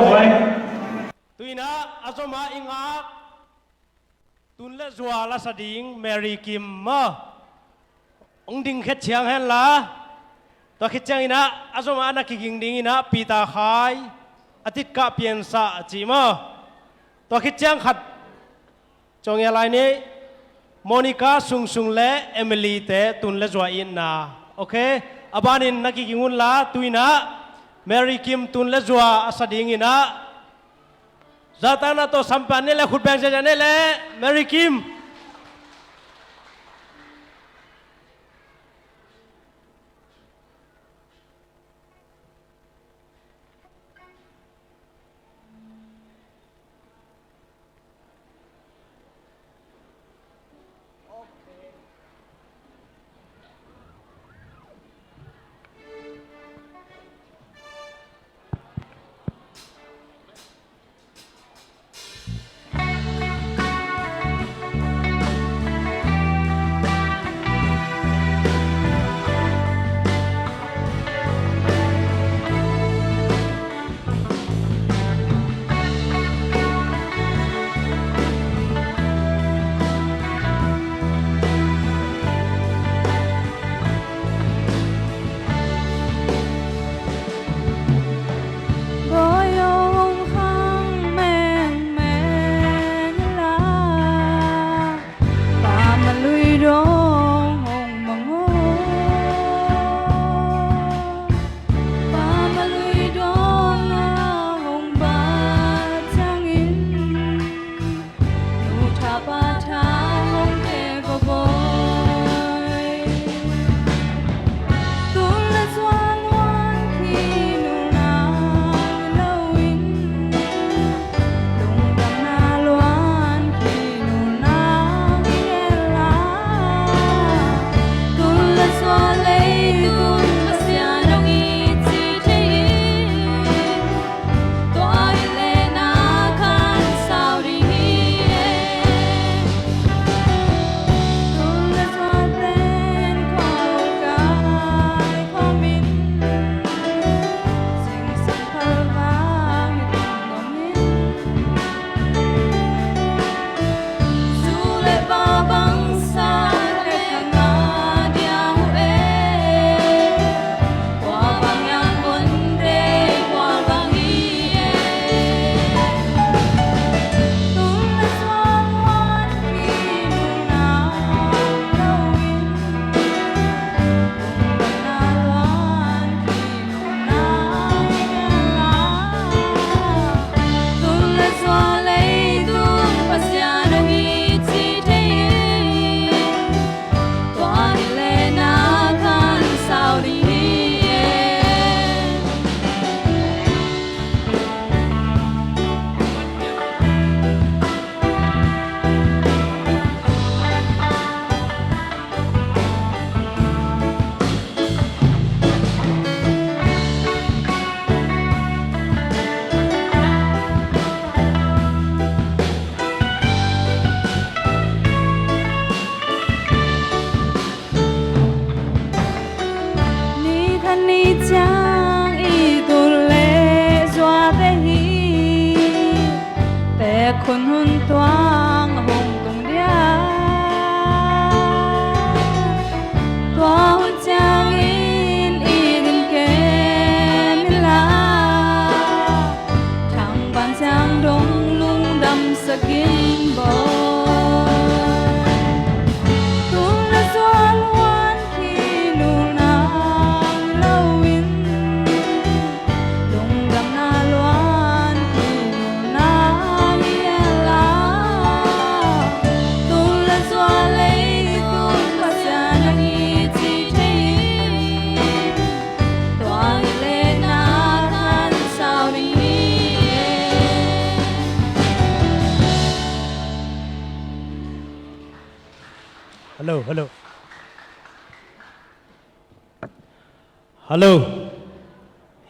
Tu inah a zom a i ngak tun le zua lasa ding Mary Kim maw? Hong ding khit ciang henla, tua khit ciang inah a zom a na kiging ding inah Peter Khai, a titkah piansa a ci maw? Tua khit ciang khat ciang a lai ni Monica Sungsung le Emily te tun le zua itna. Ok, a banin na kiging unla, tu inah Mary Kim tun le zua a sa ding inah, zahtakna tawh sampan ni le khutbeng ziazia ni le Mary Kim. Bawi aw, hong khang mengmeng inla, Pa Malui dong hong mang aw. Pa Malui dong na hong bat ciangin, nu tha pa tha hong pia vawbawi. Tun le zua luan khi nulna hi loin, lungdamna luan khi nulna hi henla, tun le zua leitung Pasian hong it ci thei in, tua hi leh na khan sau ding hi e. Tun le zua ten khua kai khawmin, zingsang phal vang hi tung dong in, zu le pa bangsa le ka ngah dia uh e. Kua bang hiam kon deih, kua bang hi e. Tun le zua luan khi nulna loin, lungdamna luan khi nulna hi henla, tun le zua leitung Pasian hong it ci thei in, tua hi leh na khan sau ding hi e. Ni khat ni ciang i tun le zuate hi, teek hun hun tuang a hong tung dia. Tua hun ciangin i din kem inla, thangpaih ciang dong lungdam sak in bawi. Tun le zua luan khi nulna loin, lungdamna luan khi nulna hi henla, tun le zua leitung Pasian hong it ci thei in, tua hi leh na khan sau ding hi e. Hello, hello. Hello.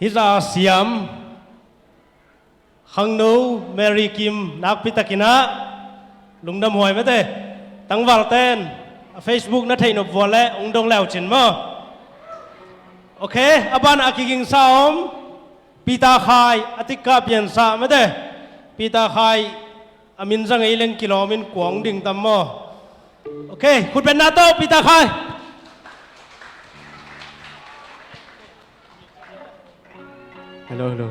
Hih zah siam khangno Mary Kim nakpi takin ah lungdam huai mate. Tangval ten a Facebook na theih nop vua leh hong dong leucin maw? Ok, a ban a kigingsa om. Peter Khai, a tikah piansa mate. Peter Khai, a min za ngei leng kilawm in kuang ding tam maw? Ok, khutbetna tawh Peter Khai. Hello, hello.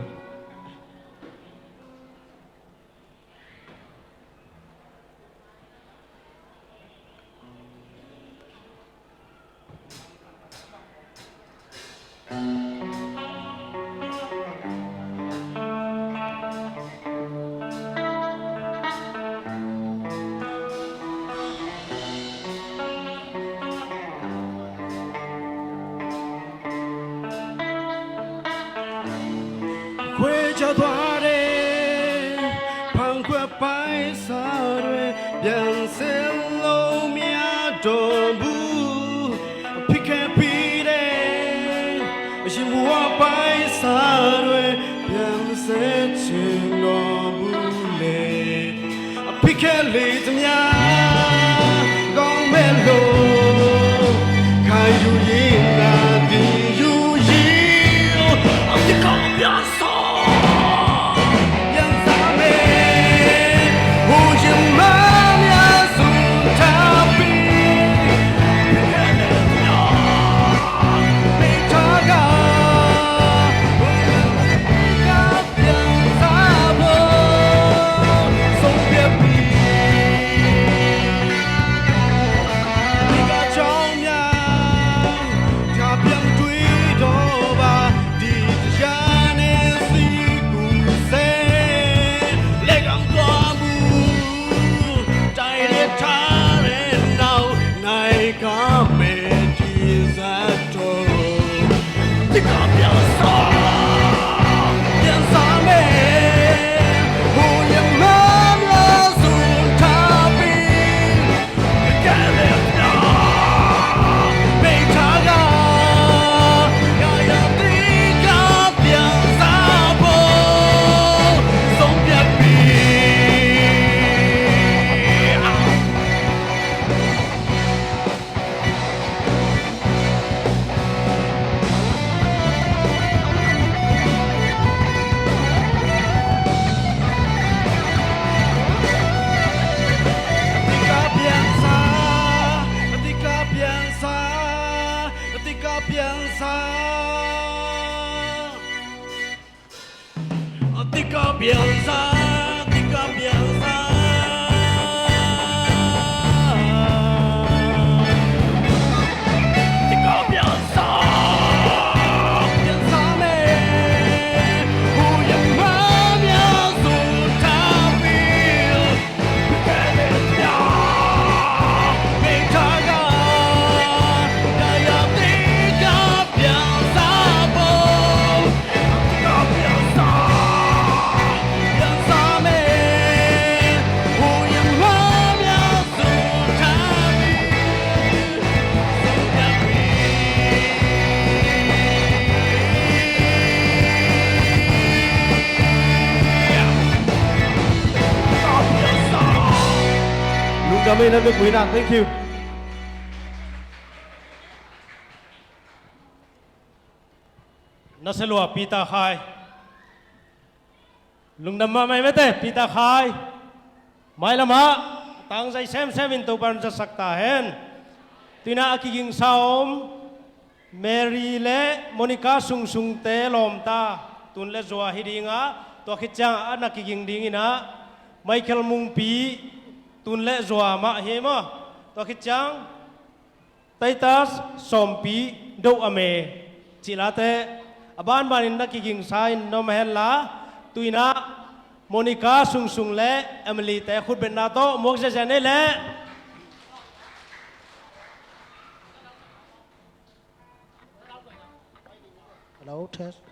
Khuaca tuare, phang khuapai sa rue, biang sen lo mia dong bu, phikhe pire, shimua pai sa rue, biang sen ching dong bu le. Phikhe li tanya gong melo, khai yu yin na di yu yin. Ang di kong biasa, biasa me, hu yin ma mia sun tapi. Phikhe li tanya, me taga, Tika piangsa, tika piangsa. Tika piangsa, piangsa me. Hu yang ma mia sun tapi. Lungdam ei, nan bek muina. Thank you. Naselua Peter Khai. Lungdam mahmah ei mate, Peter Khai. Mailamah tangzai semsem in Topa'n zatsak ta hen. Tuinah a kigingsa om Mary le Monica Sungsungte lawmta, tun le zua hi dinga, tua khit ciang a na kiging dinginah Michael Mungpi, tun le zua mah hi maw? Tua khit ciang Titus Sawmpi Do Ame cihlate a banbanin na kigingsa in na om henla, tuinah Monica Sungsung le Emily-te khutbetna tawh muak ziazia nei leh. Hello, test.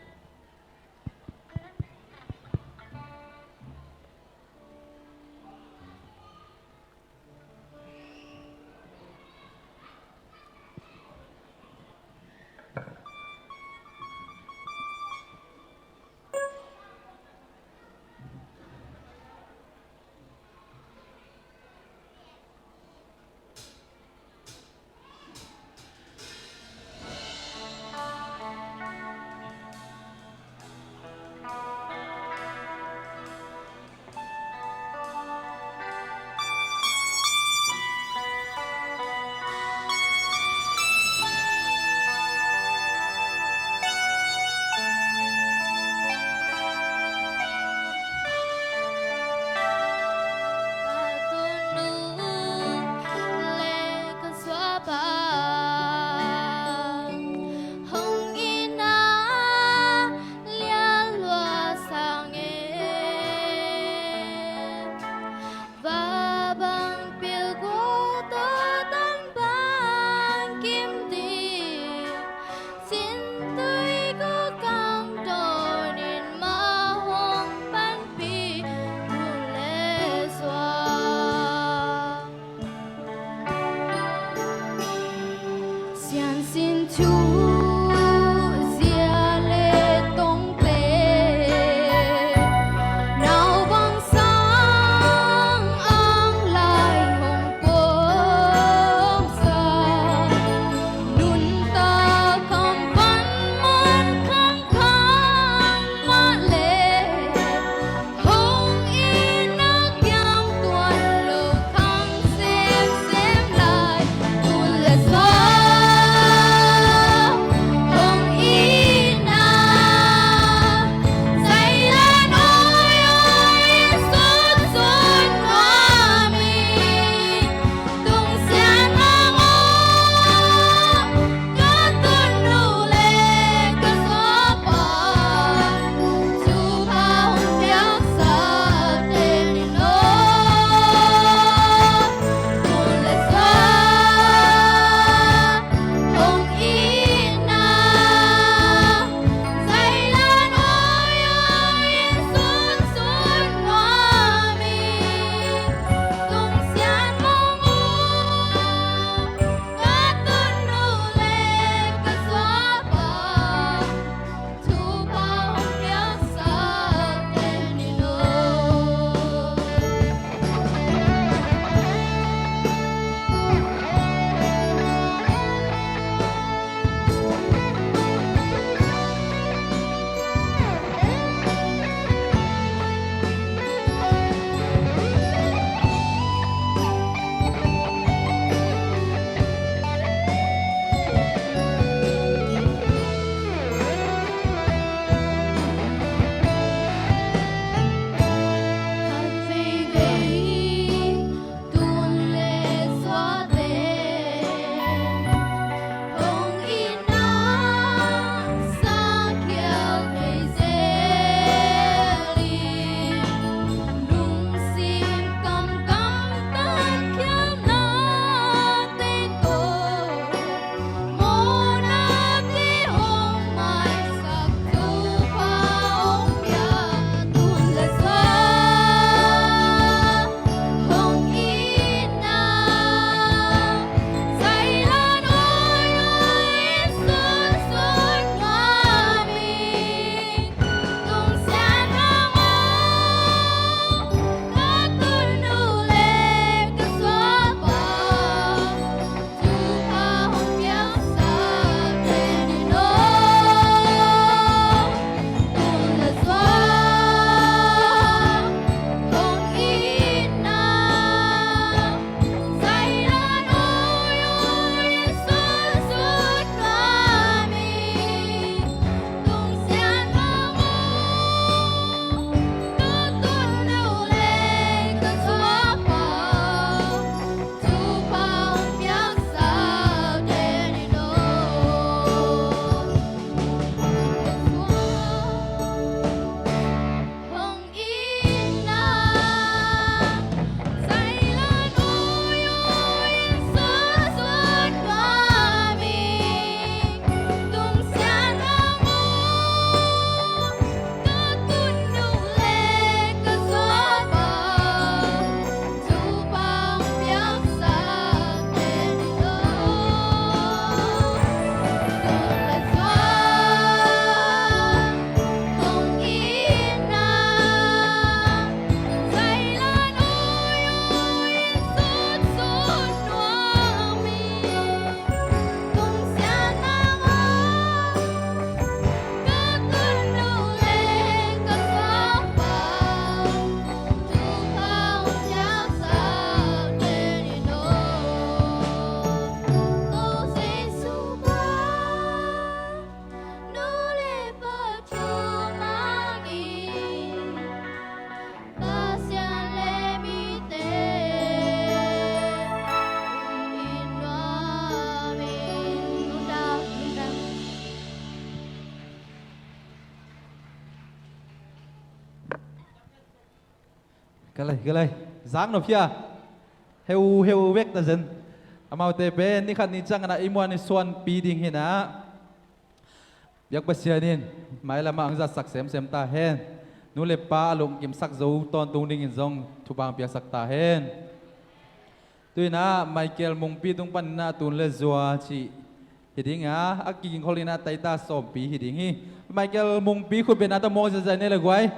Ka lei, ka lei. Zak nop hia. Heu, heu vek ta zen. Amaute pen ni khat ni ciangin ah i muan i suanpi ding hi na. Biak Pasian in mailam ah hong zatsak semsem ta hen. Nu le pa a lungkimsak zo tawntung dingin zong thupha hong piaksak ta hen. Tu-in ah Michael Mungpi tung panin ah Tun le Zua cih hi ding a, a kigingkhol in ah Taita Sawmpi hi ding hi. Michael Mungpi khut bengna tawh mawk ziahziah ni le guai.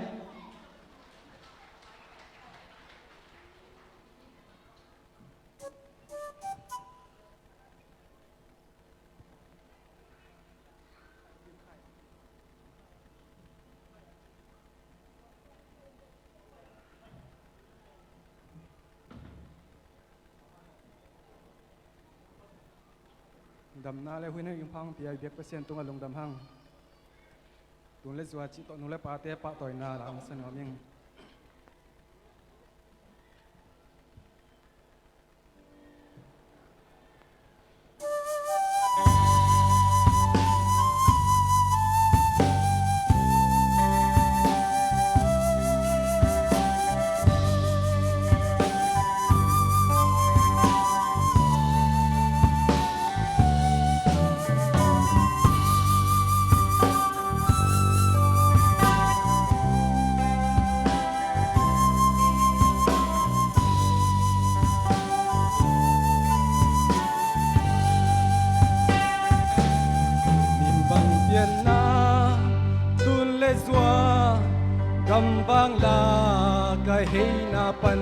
Damna le huhna hong pia i biak Pasian tungah lungdam hang. Tun le Zua cih tawh nu le pate pahtawina la hong sa nuam ing. Min bang pianna Tun le Zua, gamvang la ka heina pan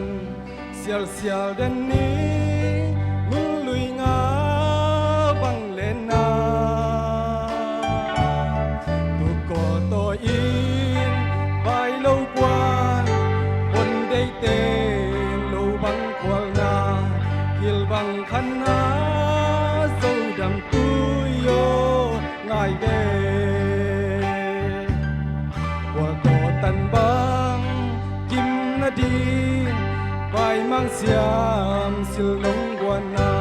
sialsial den ni, nunlui nga bang lenna. Tukaw tawi-in vai lo kuan, pon deih teng lo bang khualna, kilvang khanna, Zodam tui aw ngai ve. Khualtaw tan bang kim nading, vaimang siam sil nong guanna,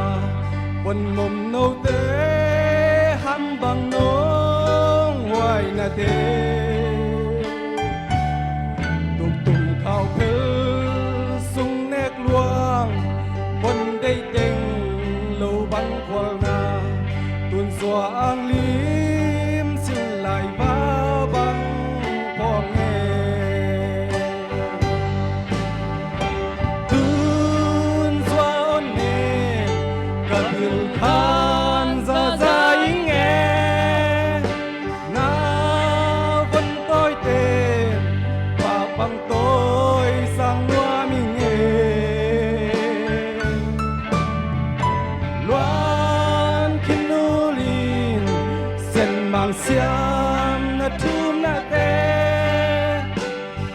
pon mom note ham bang nong huainate. Tuktung khau phel sung nek luang, pon deih teng lo bang khualna, Tun Zua ang lim sin lai va bang phawng e. Tun Zua aw ne, ka bil khan zaza ing e. Na von tawite, pak bang tawi sang nuam ing e. Luan khin ulin, sen mang siam na thumnate,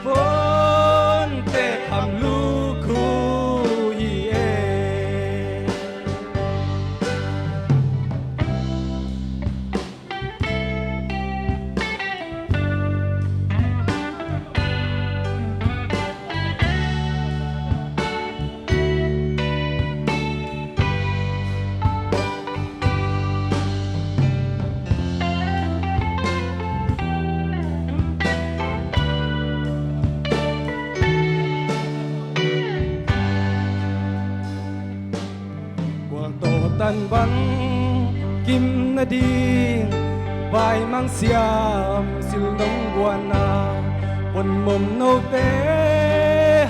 vonte kham lukhu hi e. Khualtaw tan bang kim nading, vaimang siam sil nong guanna, pon mom note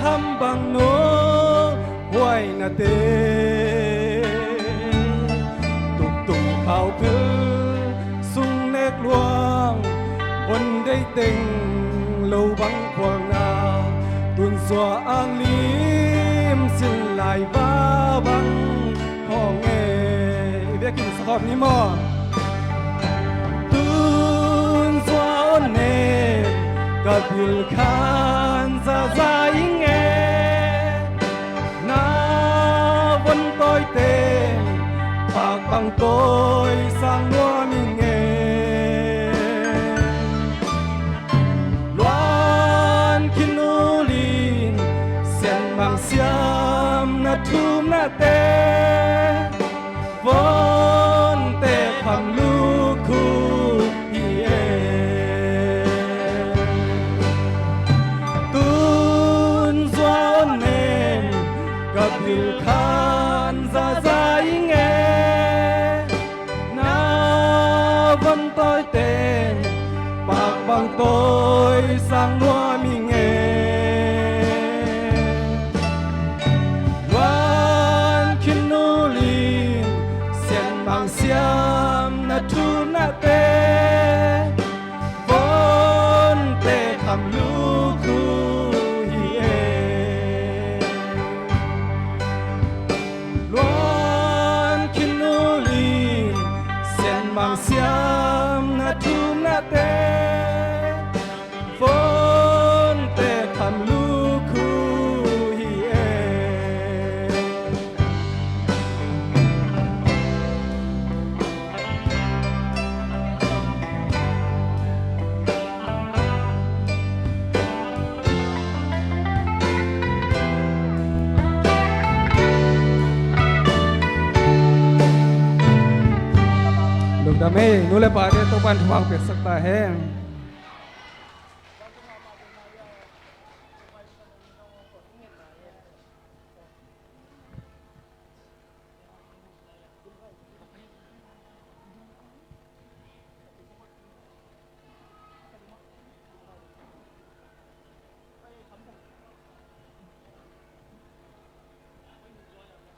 ham bang nong huainate. Tuktung khau phel sung nek luang, pon deih teng lo bang khualna, Tun Zua ang lim sin lai va bang phawng e. I biakinn sa khawm ni maw. Tun Zua aw ne, ka bil khan zaza ing e. Na von tawite, pak bang tawi sang nuam ing e. Luan khin ulin, sen mang siam na thumnate, vonte kham lukhu hi e. Tun Zua aw Khan zaza i nge, na von tawi ten pak bang tawi sang nuam i nge. Luan khin nulin sian mang siam na thu na te, vonte kham lukhu hi e. Luan khin nulin sian mang siam na thu na te, vonte kham lukhu hi e. Lungdam ei, nu le pate Topa'n thupha piaksak ta hen.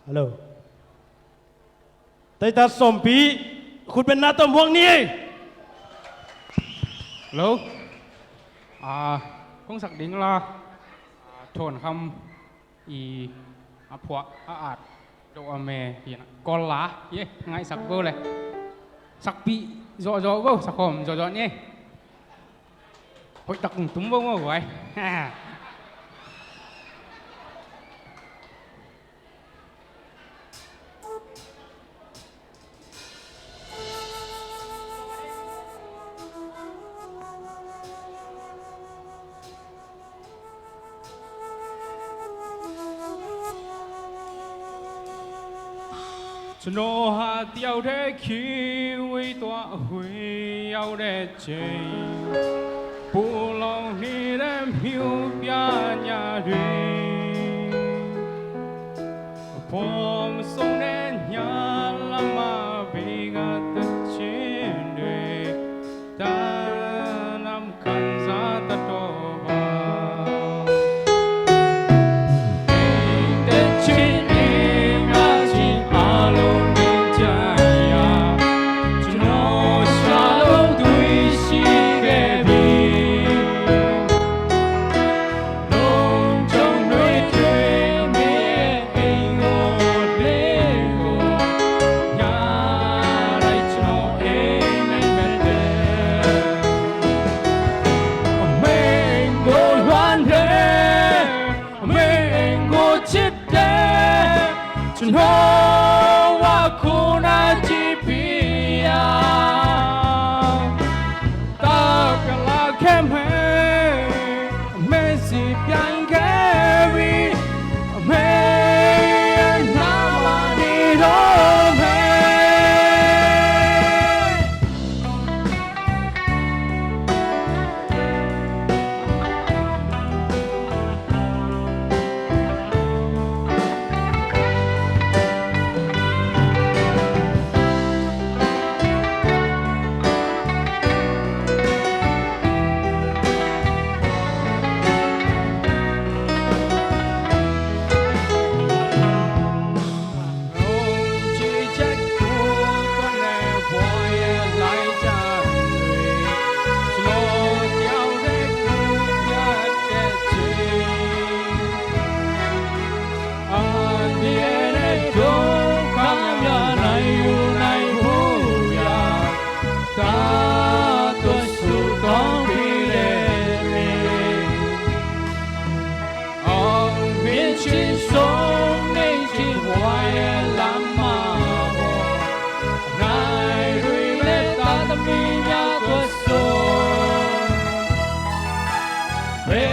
Hello. Taitat Sawmpi, khut beng na tawh muak ni. Hello. Ah, kong sak ding la. Ah, Thawn Kham i a phuah a at do a me hi na. Kawl la hi e, ngaihsak vo le. Sakpih zawhzawh vo, sakhawm zawhzawh ni. Hoih tak kong tum vo maw vai. Cino ha tiau the kiwi tua hui au the cei. Pu long ni the miu pia nya ri. Pom song the nya lama bi ga ta chin ri. Ta nam kan za ta to ba. Meng go luan de, meng go cit de, cun hong a khun a ci pia. Tak ka la khem he, meng si piang khe wi, meng na ma ni dom he. Ong min chin song nei chin huai e lam ma bo. Ngai rui le ta ta mi nya tua song. Pe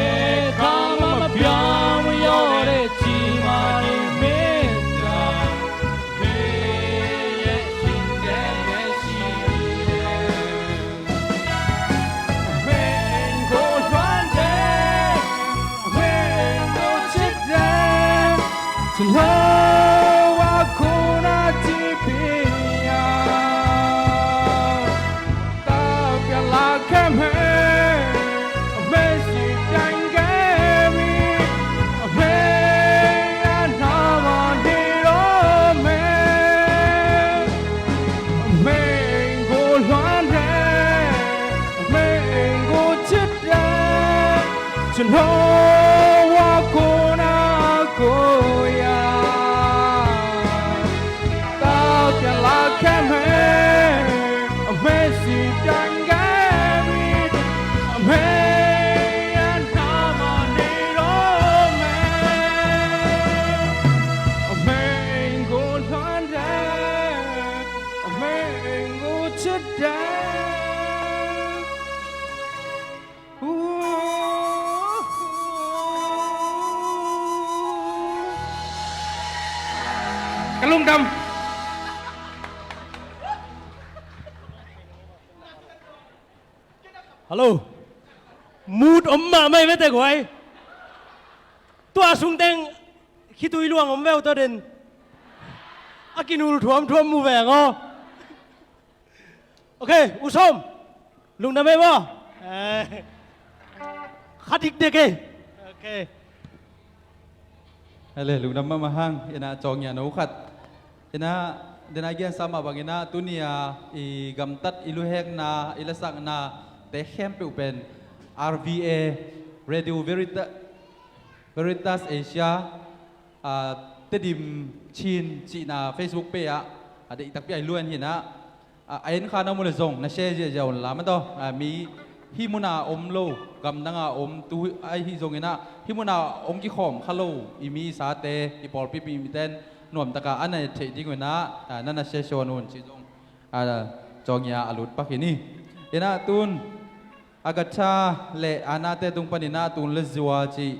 ka ma ma piang yo le chi ma ni me ta. Pe ye chin de ye chi ye. Noah kona tipi a tau pian la khem he, a mei si pian khem hi, a mei a na ma ni lo me, a mei go luan de, a mei go chit de. Cun Noah kona koi a tau pian la khem he, a mei si pian khem hi, a mei a na ma ni lo me, a mei go luan de, a mei go chit de. Ka lungdam. Hello. Mood om mahmah hi mete guai. Tua sungteng khitui luang om veu tawh den. A kinul thuamthuam mu veng aw. Ok, U Sawm. Lungdam ei maw? Eh. Kha dikdek ei. Ok. Hele, lungdam mahmah hang. Ina cawng ia no khat. Ina, dena giansa mah bang ina, tuni a i gamtat, i luhekna, i lasakna te khempeuh pen R V A, Radio Verita-, Veritas Asia, ah, Tedim Chin cihna Facebook page ah, a deih takpi a i luan hi ina, a, a en kha na mu le zong na share ziahziah un la maw taw. A, mi hih muna om lo, gamdanga om tu ahi zong ina, hih muna hong kikhawm kha lo i mi i sate, i pawlpi miten nuamtaka a na et theih ding ina, a, na na share sawn un cih zong, a, cawng ia a lut pak hi ni. Ina tun Agatha le Anna te tung pan ina tun le zua cih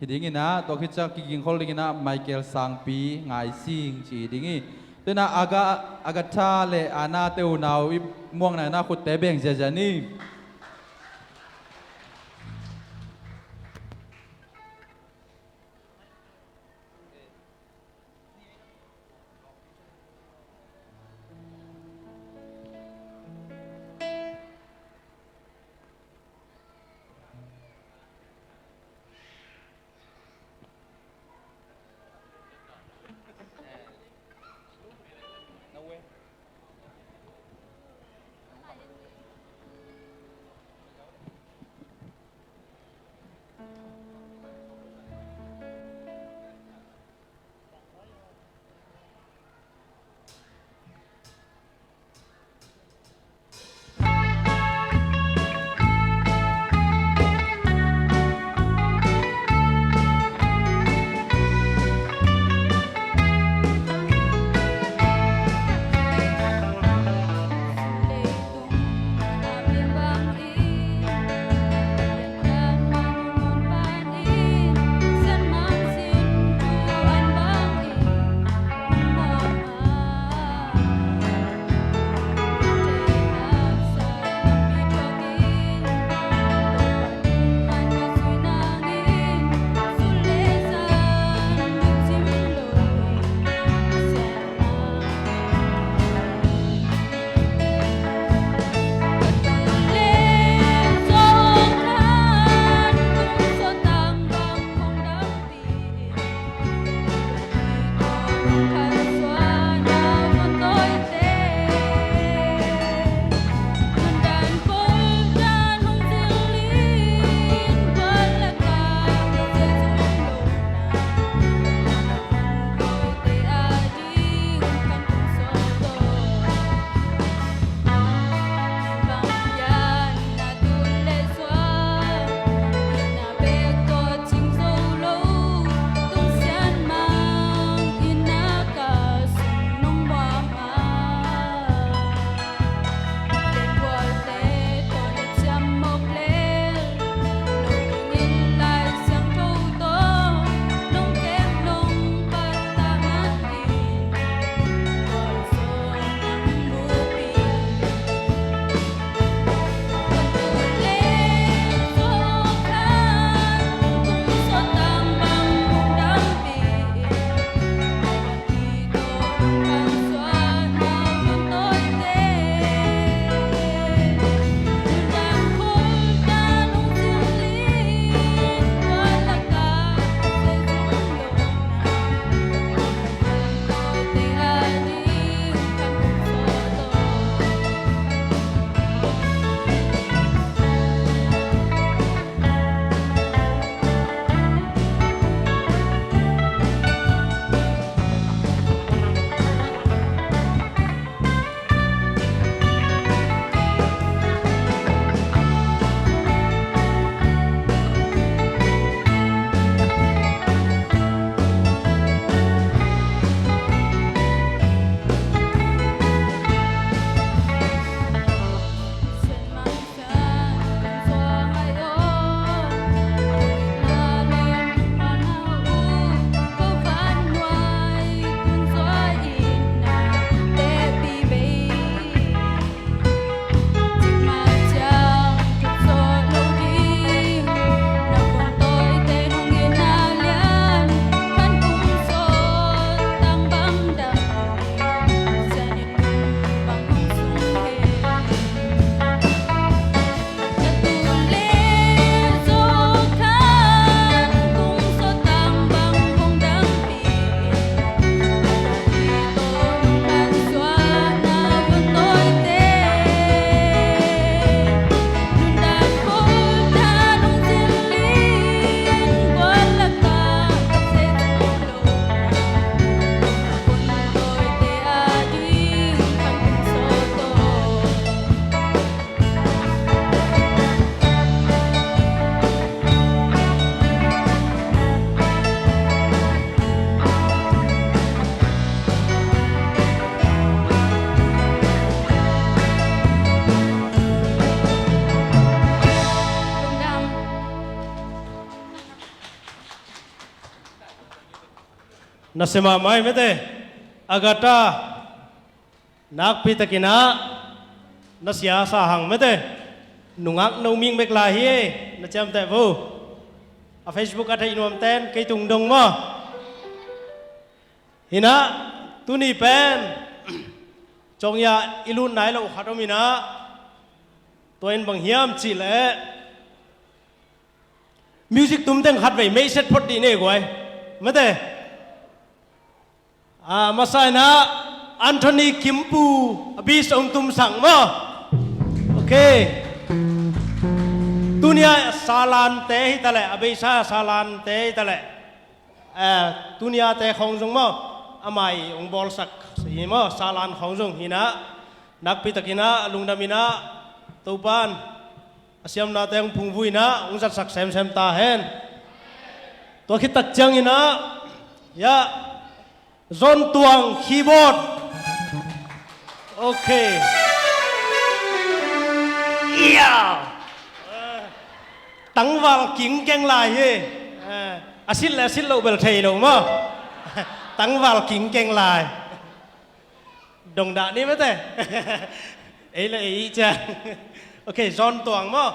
hi ding ina, tua khit ciang kigingkhol ding ina Michael Sangpi Ngaising ci ding hi. Tuina Aga-, Agatha le Anna te unau i muangna ina khutte beng ziazia ni. Nasia mahmah hi mete. Agata, nakpitakin ah nasia sa hang mete. Nungak no ming bek lai hi e, na ciamteh vo. A Facebook a theih nuamten kei tung dong maw. Hi nah, tuni pen congiah i lut nai loh khat om hi nah. Tua in bang hiam cih leh music tum teng khatvei meiset phot dih ni guai. Mete. Ah, masa in ah Anthony Kimpu, a bass hong tumsak maw. Ok. Tuni-a salante hi ta leh, a bass-a salante hi ta leh. Eh, tuni-a te khawng zong maw. Amah in hong bawlsak hi maw, salan khawng zong hi nah. Nakpitakin ah, lungdam in ah, Topa'n a siamnate hong phungvuh in ah, hong zatsak semsem ta hen. Tua khit tak ciangin ah, ya, Zon Tuang keyboard. Ok. Ya. Tangval kingkeng lai hi. Eh, a sit le a sit loh bel thei lo maw. Tangval kingkeng lai. Dongdah ni mete. Ei le ei ciang. Ok, Zon Tuang maw.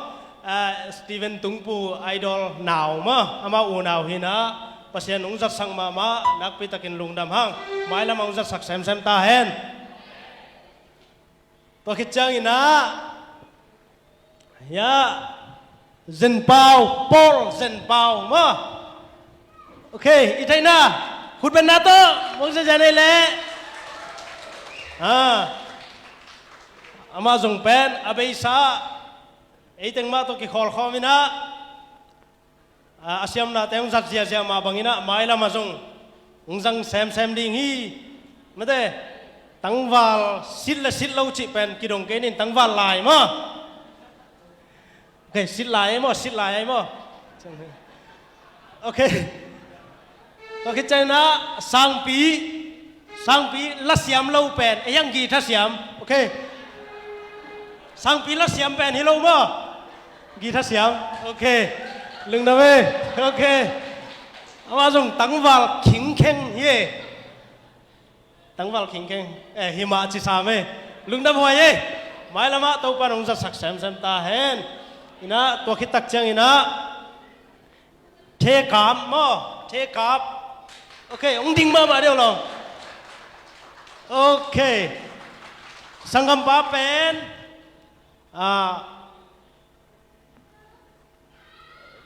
Ah, Steven Tungpu idol nau maw. Amah unau hi nah. Pasian hong zatsak mahmah, nakpitakin lungdam hang. Mailam hong zatsak semsem ta hen. Tua khit ciangin ah, ya, Zen Pau, Paul Zen Pau maw. Ok, i theihna, khut beng na tawh, mong zen zen ei leh. Ah. Amah zong pen a bass-a, ei teng mah tawh kikhawl khawm in ah. Ah, a siamnate hong zat ziahziah mah bangin ah, mailam ah zong hong zang semsem ding hi. Mete, tangval sit le sit lo cih pen kidong kei ning, tangval lai maw. Ok, sit lai ei maw, sit lai ei maw. Ok. Tua khit ciangin ah sangpi, sangpi la siam lo pen, ei hang guitar siam. Ok. Sangpi la siam pen hi lo maw. Guitar siam. Ok. Lungdam ei. Ok. Amah zong tangval khingkheng hi e. Tangval khingkheng. Eh, hi mah ci sam ei. Lungdam huai ei. Mailam ah Topa'n hong zatsak semsem ta hen. Hi nah, tua khit tak ciangin ah. Thekap maw, thekap. Ok, hong ding mahmah deuh lo. Ok. Sanggampa pen, ah,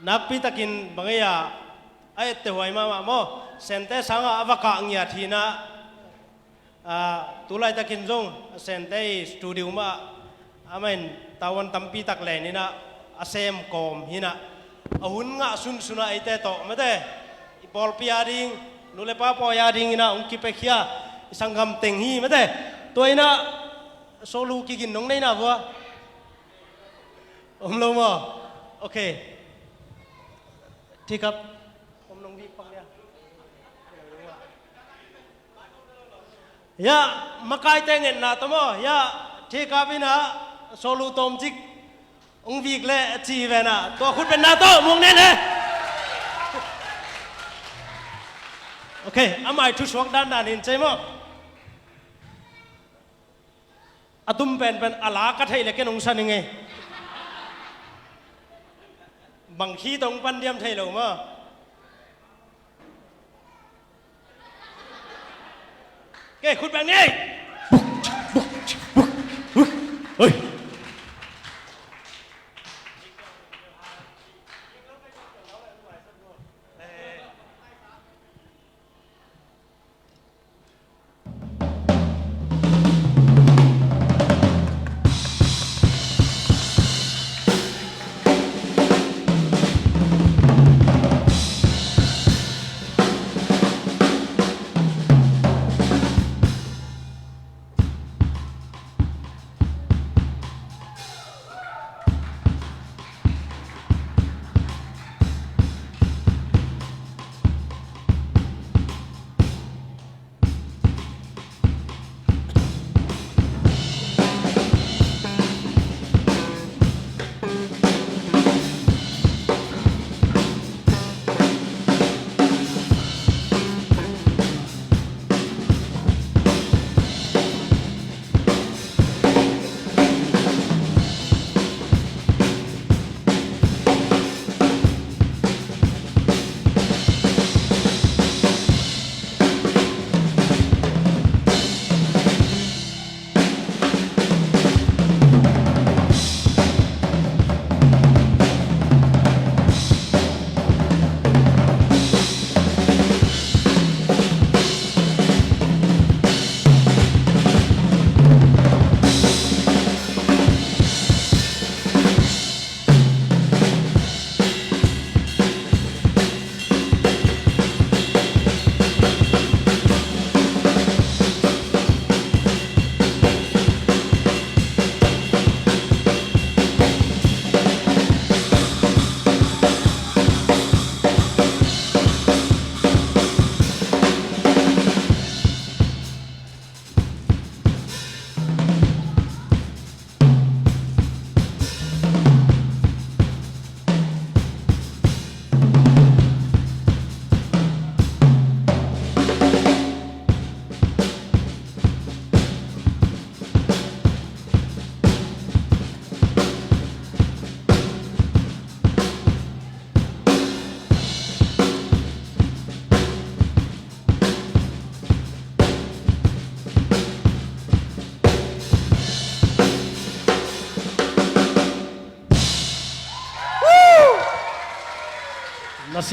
nakpitakin bang ei ah, a etteh huai mahmah maw. Sente sangah a va kah ngiat hi nah. Ah, tu laitakin zong a Sente i studio mah amah in tavuan tampi tak len in ah, a sem kawm hi nah. A hun ngah sunsun ah eite tawh mete, i pawlpi a ding, nu le pa pawi a ding in ah hong kipiakhia i sanggam teng hi mete. Tua in ah solo kigin nong nei na vua. Om lo maw? Ok. Thekap. Om nong vik pak nia. Ya, makaite ngetna tawh maw. Ya, thekap in ah solo tawmcik hong vik leh a ci hi ve nah. Tua khut beng na tawh, muang nen e. Ok, a mai thusuak dandan in cei maw. A tum penpen a la ka theih leh ken hong sa ning ei. Bang khi tawh hong pan diam thei lo maw. Kei khut beng ni ei. Oi.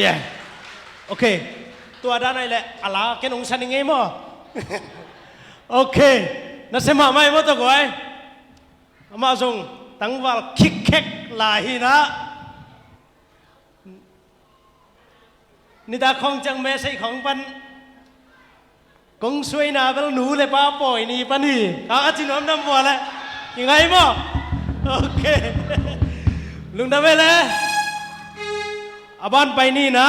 Yeah. Ok. Tua dan ai le ala ken ong sa ning ei maw? Ok. Na se mahmah ei maw, tua guai? Amah zong tangval khikkhek lai hi na. Nitak khawng ciang message khawng pan kong suaina bel nu le pa pawi ni pan hi. Ka a ci nuam nam vua le. I ngai maw? Ok. Lungdam ei le. A ban pai ni na.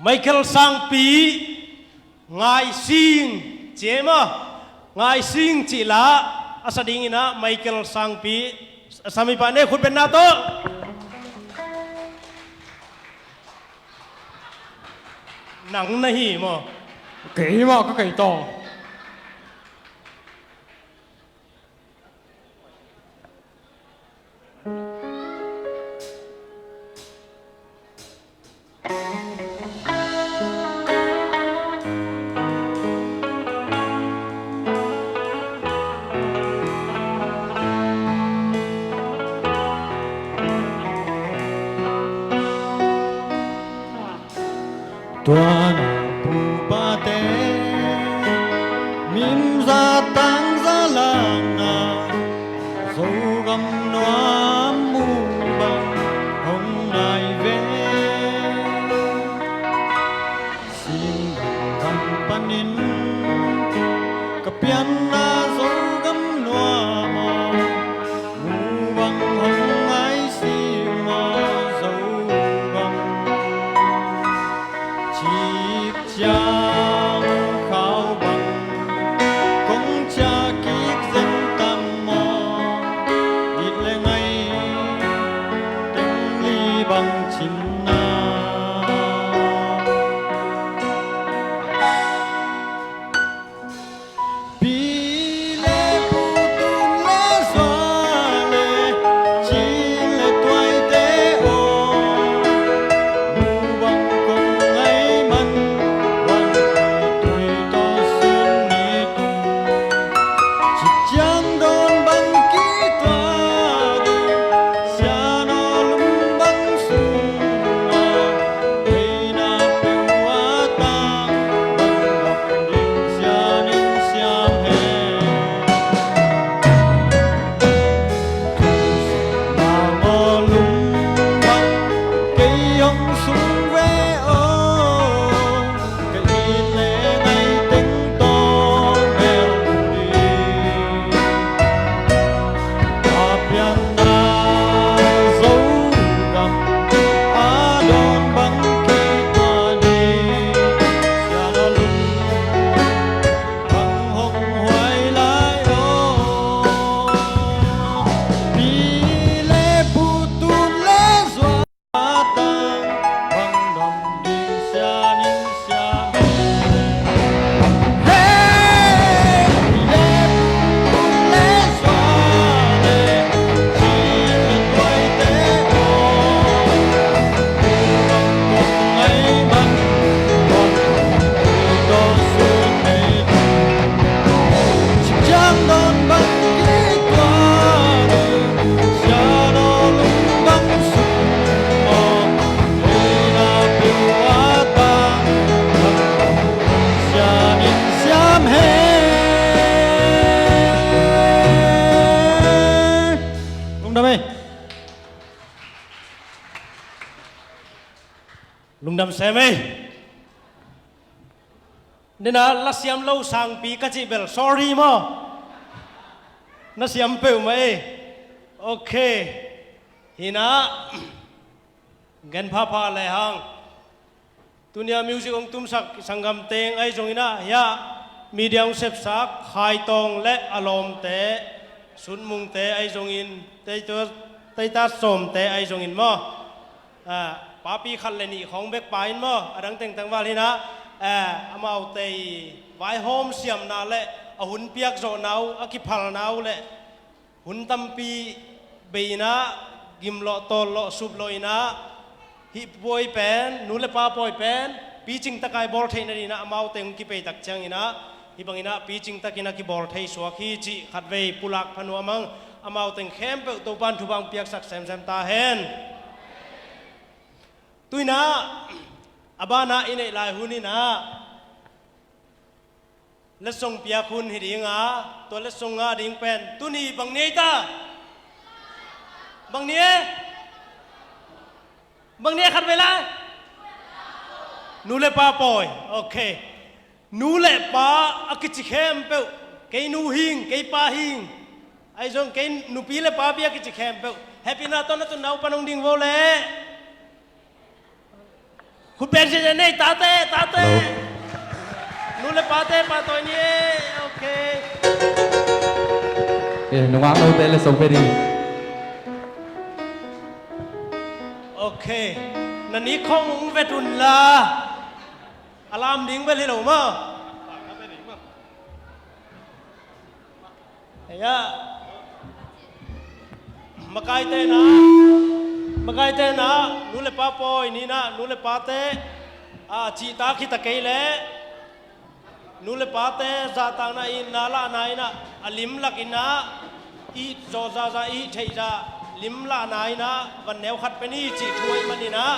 Michael Sangpi, Ngai Sing, ci ei maw? Ngai Sing cih la, a sa dingin ah Michael Sangpi, a samipa ne khut benna tawh. Nang na hi maw? Kei maw, ka kei tawh. Tua na pupate mim za tang za langna, Zogam nuam mu bang hong nai ve. Singam panin ka pianna Zogam nuam aw, mu bang hong ngai si maw Zogam. Cik ciang khau bang kong ciah kik zen tam maw? It le ngai teng li bang cinna. Pi le pu, tun le zua le, cin le tuaite aw, mu bang kong ngai man, bang tui tawh sun ni tung. Cik ciang dawn bang kituak ding, sianawlum bang sung aw, theina peuh a tang bang dam ding sian in siam hen. Mawlum bang kei hong sung ve aw, ka it le ngai teng tawh mel ding. A pianna Zogam a dawn bang kituak ding, sianawlum bang hong huai lai aw. Pi le pu, tun le zua tang bang dam ding sian in siam hen. Hey, pi le pu, tun le zua le, cin le tuaite aw, mu bang kong ngai man, bang tui tawh sun ni tung. Lungdam ei. Lungdam sem ei. Nena, lasiam lo sangpi ka cih bel sorry maw? Na siam peuhmah ei. Ok. Hina, gen phapha lehang, tunia music hong tumsak sanggam teng ahi zongin ah, hiah media hong sepsak Khai Tawng le a lawmte, Sut Mungte ahi zongin, Teita, Teita Sawmte ahi zongin maw? Ah, papi khat le nih khawng bek pa in maw, a dang teng tangval hi na, ah, amaute i vaihawm siamna le a hun piak zawhna uh, a kiphalna uh le hun tampi bei in ah, gimlawh, tawllawh, suplawh in ah, hih pawi pen, nu le pa pawi pen picing taka i bawl theih nading in ah amaute hong kipei tak ciangin ah, hih bangin ah picing takin a kibawl thei suak hi cih khatvei pulak pha nuam hang. Amaute khempeuh Topa'n thupha hong piaksak semsem ta hen. Tuinah a banah i neih lai hun inah letsong piak hun hi dinga, tua letsong ngah ding pen tuni bang ni ei ta? Bang ni e? Bang ni e khat vei lai? Nu le pa pawi. Ok. Nu le pa a kici khempeuh, kei nu hing, kei pa hing, ahi zong kei nupi le papi a kici khempeuh, happy na tawh na tun naupan hong ding vo le. Khut beng ziahziah nei, tate, tate. Hello. Nu le pate, pa tawi ni e. Ok. Eh, nungak note le song pe ding. Ok. Na ni khong hong vet un la. A lam ding bel hi lo maw. Eia, makaite na, makaite na, nu le pa pawi ni na, nu le pate a cihtak hi ta kei leh, nu le pate zahtakna, itna lahna inah, a limlak inah, it zawh zahzah, it theih zah limlahna inah van neu khat pen hi cih thu ahih maninah,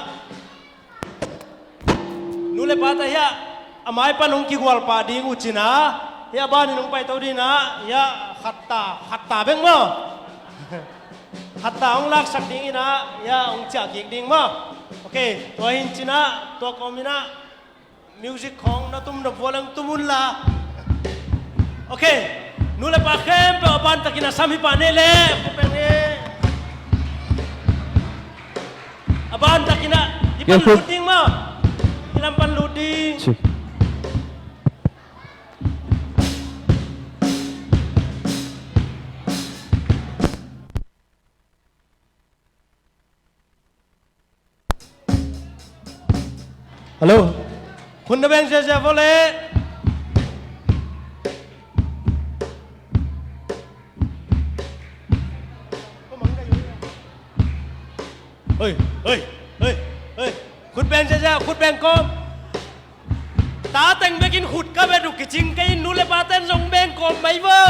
nu le pate hiah a mai pan hong kigual pah ding uh cinah, hiah a banin hong paito dinah, hiah khatta, khatta bek maw? Khatta hong laksak dinginah hiah hong ciah kik ding maw? Ok. Tua hin cinah, tua kawminah music khawng na tum na vua leng tum unla. Ok. Nu le pa khempeuh a bantakin a sam hi pah ni le, khut beng ni. A bantakin ah i pan lut ding maw? I lam pan lut ding. Hello. Khut na beng ziahziah vo le. Hei, hei, hei, hei. Khut beng ziahziah, khut beng kawm. Ta teng bekin khut ka bet uh kicing kei in, nu le paten zong beng kawm mai vo.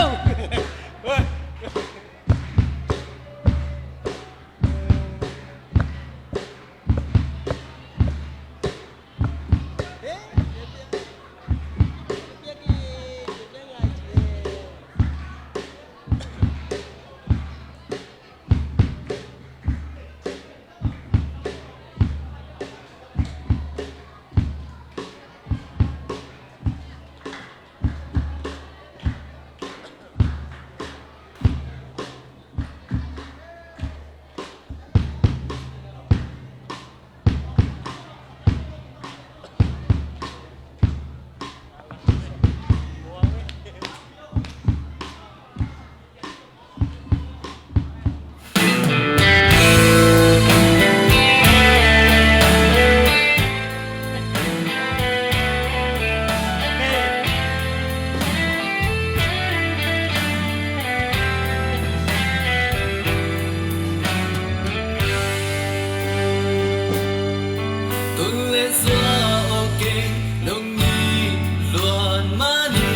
Tun le zua awk kei nong ni luan mah ni.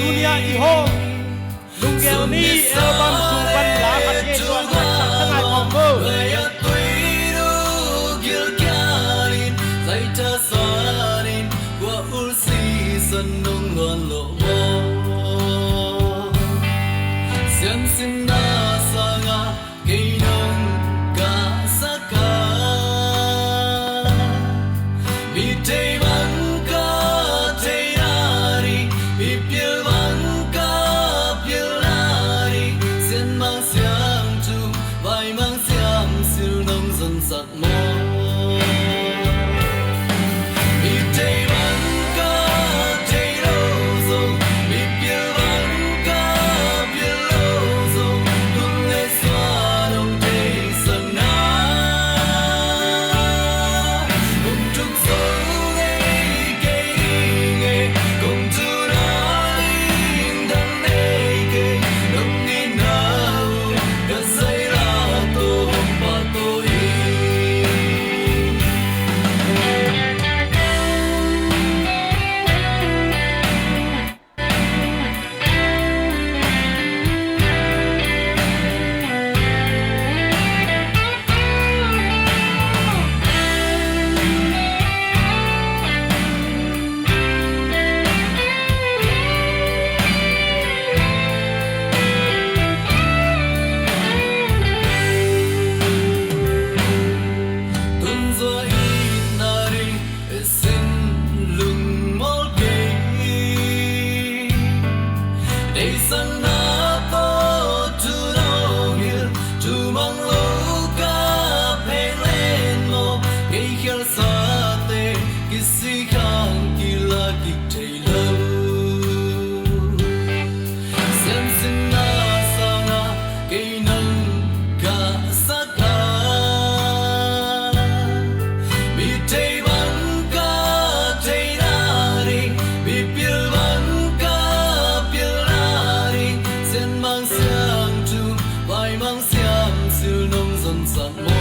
Tuni-ah i home Lunggel Ni album sung pan la khat hi, tua nuai sak thangai khawm ko. Lai a tui du gilkial in, lai tha san in, kua ul si san nong luan lo maw? Siamsinna sangah kei nong kahsak a, mi thei bang ka thei nading, mi pil bang ka pil nading, sianmang siamtu, vaimang siamsil nong zonsak maw? Mi thei bang ka thei lo zong, Siamsinna sangah kei nong kahsak a, mi thei bang ka theina ding, mi pil bang ka pilna ding, Sianmang Siangtho, Vaimang Siamsil nong zonsak maw?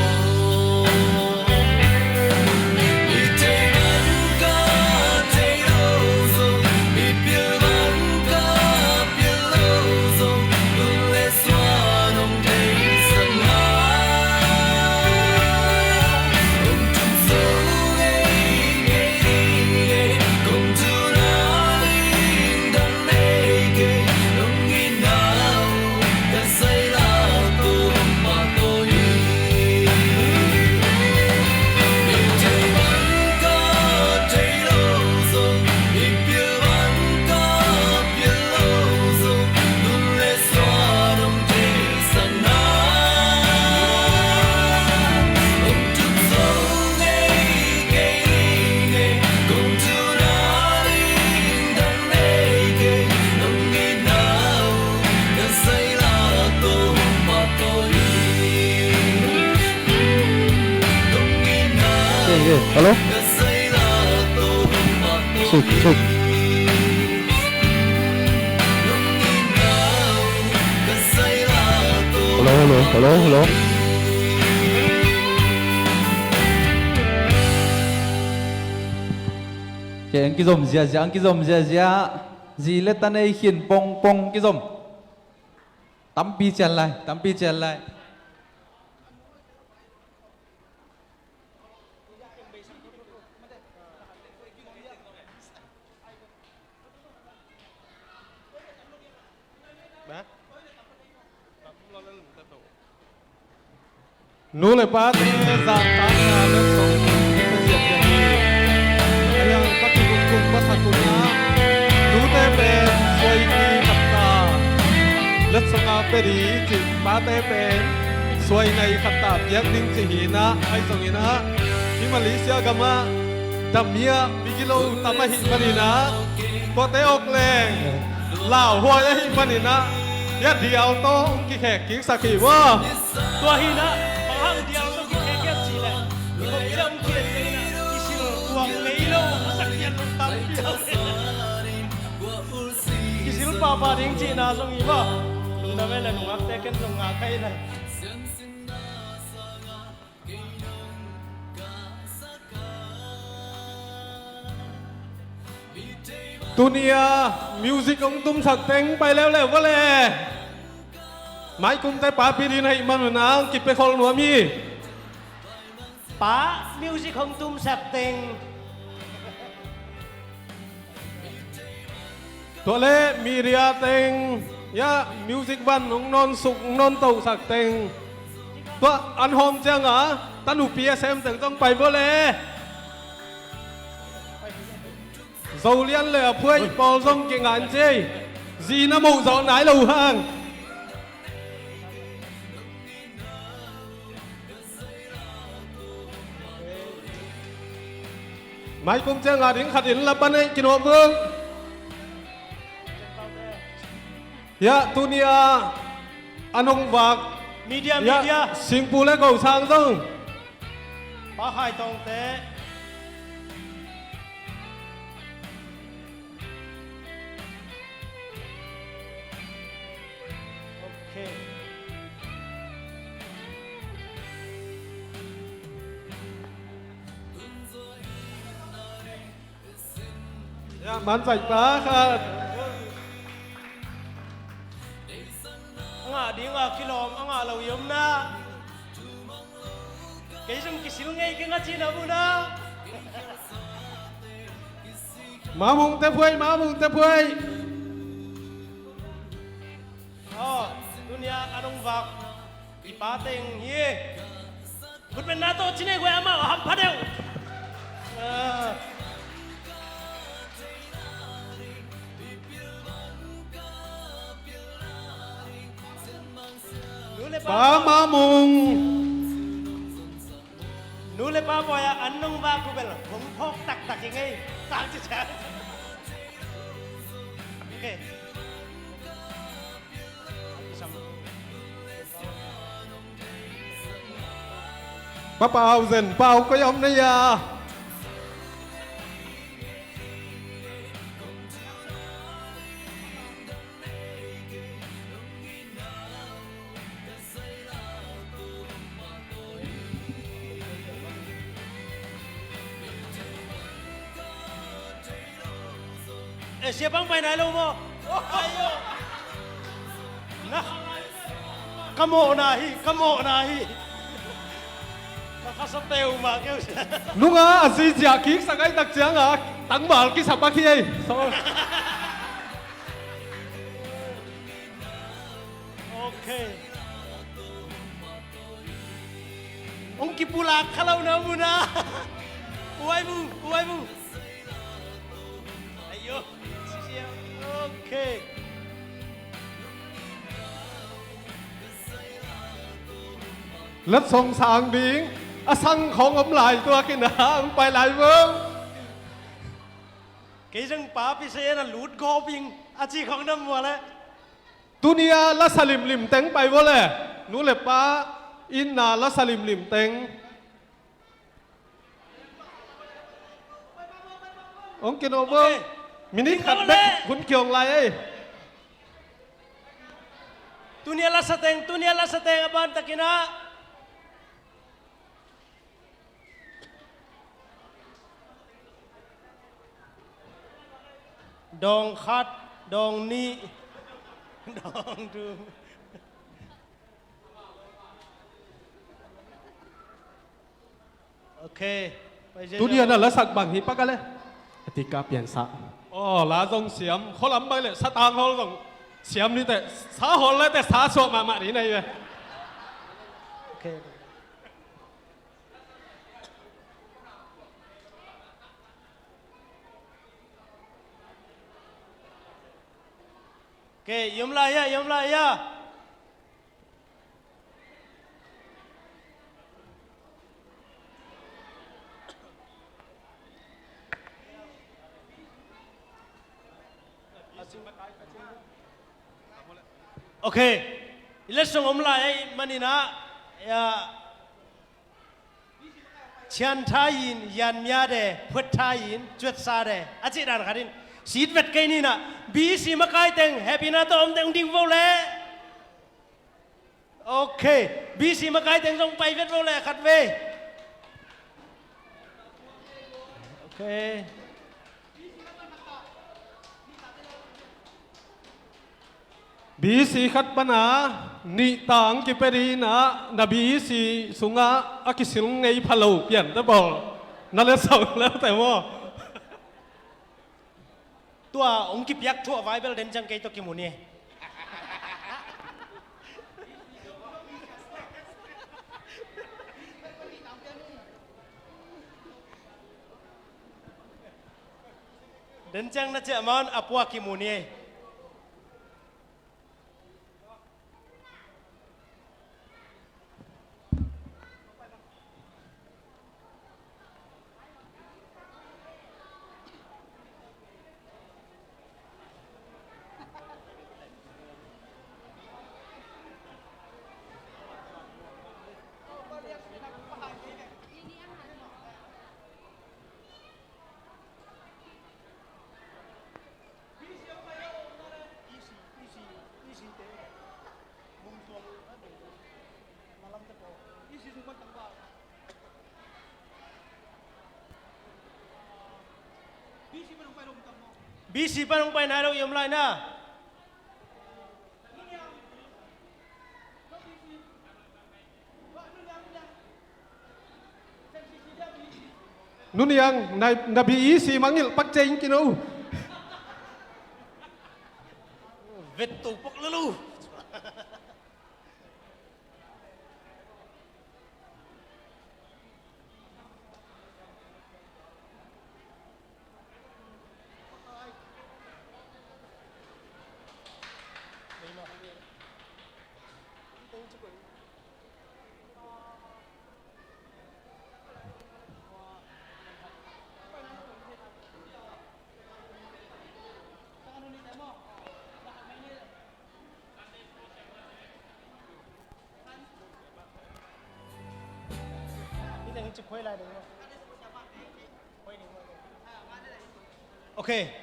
Hello? Sik, sik. Hello, hello, hello, hello. Kei ang kizom ziazia, ang kizom ziazia. Zi le ta nei khin pongpong kizom. Tampi cian lai, tampi cian lai. Nu le pate zahtakna letsong ka ziahziah hi. A hiang ka kiguk tung masak un ah, nute pen suai ni khat ta, letsong a pia ding cih, pate pen suai nai khat ta piak ding cih hi in ah, ahi zongin ah, hih Malaysia gamah dammi ah migilo tam ahih manin ah, tuate awk leng lauhuai ahih manin ah, hih a dial tawh hong kikhek kiksak hi maw? Tua hi in ah, bang hang dial tawh kikhek hiam cih leh, i khawm i dam kian ciangin ah, kisil tuak ngei lo a sak pian lo tampi a om. Kisil pahpah ding cihna zong hi maw? Lungdam e le nungakte, ken zong ngak ka hi lai. Tuni a music hong tumsak teng pai leuleu vua le. Maikumte papi ding ahih man un ah hong kipia khol nuam hi. Pa, music hong tumsak teng. Tua le media teng, ya, music van hong nonsuk, hong nontohsak teng. Tua an hawm ciang a, tanupi a sem teng zong pai vua le. Zolian le a phuai pawl zong kingah in ci ei. Zi na muh zawh nai lo hang. Maikum ciang a ding khat in la pan ei, kinuam vung. Hiah tuni a an hong vak. Media, hiah media. Singpu le Gosang zong. Pa Khai Tongte. Ok. Ya, man zaih pa khat. A ngah ding a kilawm, a ngah lo i om na. Kei zong kisil ngei keng a cihna mu na. Mamung te phuai, Mamung te phuai. Aw, tuni a an hong vak i pa teng hi. Khutbetna tawh ci nei guai, amau a hampha deuh. Ah. Nu le pa Pa Mamung. Nu le pa buai-ah an nong vak uh bel hong phawk taktak hi ngei. Tang ci ciang. Ok. Pa Pau Zen Pau koi om na ya. Eh, siapa ang painai lo mo? Ayo. Na. Ka mawhna hi, ka mawhna hi. Ka khasa teu mah keu. Nunga a zi ziah kik sa gai tak cianga tangval kisa pak hi ei. So. Ok. Hong kipulak kha lo na mun ah. Uai bu, uai bu. Ayo. Ok. Letsong sang ding a sang khong om lai tuak in a hong pai lai vong. Kei zong pa pi se na lut gawp ing a ci khong na mua le. Tuni-a lasa limlim teng pai vua le. Nu le pa itna lasa limlim teng. Hong kino bo. Ok. Minit khat bek hun kiawng lai ei. Tuni-a lasa teng, tuni-a lasa teng a ban takin ah. Dawng khat, dawng nih, dawng thum. Ok. Tuni-a na lasak bang hi pak a le. A tika piansa. Aw, la zong siam, khualam bang le satang hawl zong siam ni teh, sa hawl le teh sa suak mahmah ni na hi ve. Ok. Ok, i om lai a, i om lai a. Ok, i letsong om lai a i manin ah, ya. Cian tha in, yan mia de, phuat tha in, cuat sa de. A cih dan khat in. Sit vet kei ni na. B C makai teng, happy na tawh om teng ding vo le. Ok. B C makai teng zong pai vet vo le khat ve. Ok. B C khat pana nih tang kipia ding in ah na B C sungah a kisil ngei pha lo pian te bawl na le sau le te maw? Tua hong kipiak thu a Bible den ciang kei tawh kimu ni. Den ciang na ciah man a pua kimu ni. B C pan hong pai nai lo i om lai na. Nu Niang, na, na B E C mangilh pak ciang kino. Vet to pak lalu. Okay.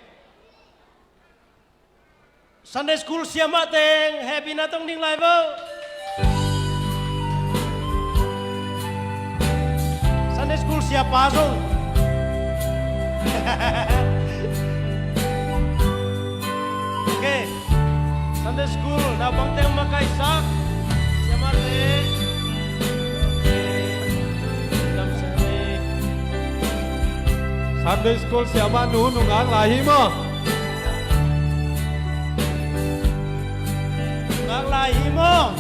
Sunday school siamah teng hehpihna tong ding lai vo. Sunday school siapa zong. Okay. Sunday school naupang teng makaihsak siamah teng. Sunday school siamah nu, nungak lai hi maw? Nungak lai hi maw?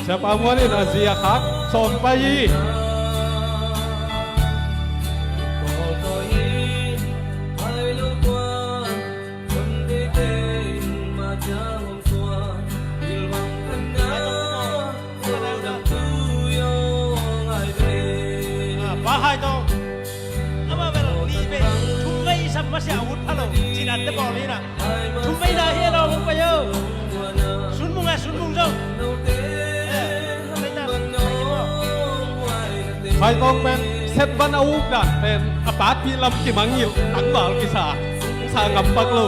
Siapa Muan in a zi a khak sawm pai hi. Pa Hai Tong. Ama bel nih vei thum vei i sam masiah a ut pha lo. Cin an te pawl hi na. Thum vei na hi a lawng hong pai o. Sun Mung a, Sun Mung zong. Hai Tong pen set van a uk dan pen a patpih lam kimangngilh, tangval kisa, sa ngam pak lo.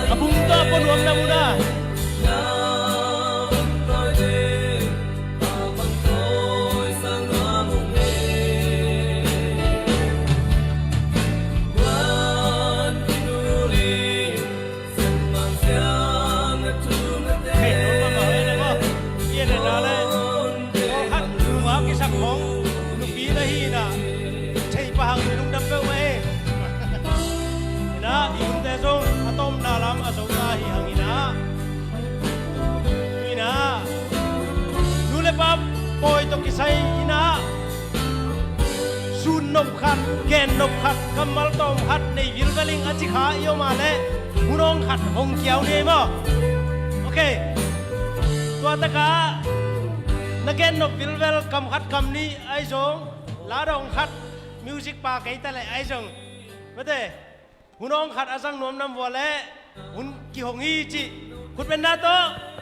A bung tawh a pua nuam na mu na. Khat nungak kisak hong nupi na hi na, thei pah hang lungdam peuhmah hi. Ina, i umte zong a tawmna lam a zota hi hang ina. Ina, nu le pa pawi tawh kisai ina. Sun nop khat, gen nop khat, kammal tawm khat nei vilvel ing a ci kha i om a leh hun awng khat hong kiau ni ei maw? Ok. Tua takah na gen nop vilvel kam khat kam nih ahi zong, la dawng khat, music pa kei ta leh ahi zong, mate, hun awng khat a zang nuam nam vua leh hun kihong hi cih khut benna tawh.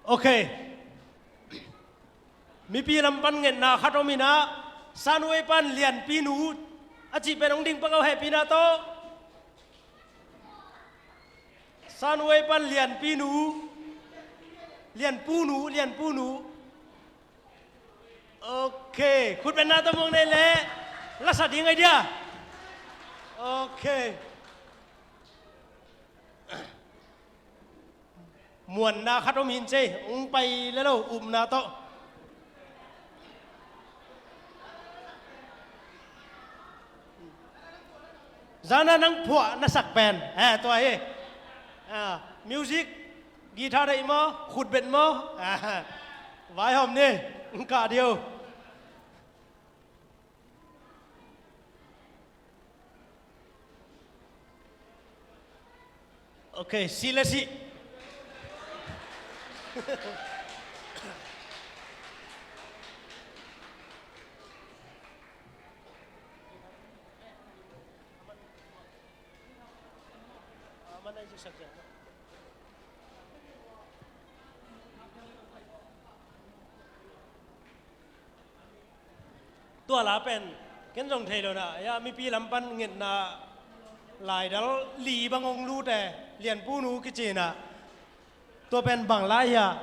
Ok. Mipi lam pan ngetna khat om ina, Sunway pan Lianpi nu a cih pen hong ding pak o, hehpihna tawh. Sunway pan Lianpi nu. Lianpu nu, Lianpu nu. Ok. Khut benna tawh muang nei leh la sa ding ahi dia. Ok. Muanna khat om hin cei, hong pai le lo, upna tawh. Zana nang phuah na sak pen, eh, tua hi. Ah, music, guitar deih maw, khutbet maw? Ah, vaihawm ni, hong kah dih o. Ok, sih le sih. Tua la pen ken zong thei lo na, ya, mipi lam pan ngetna Laidal li bang hong lut e, Lianpu nu kici in ah. Tua pen bang lai hiam?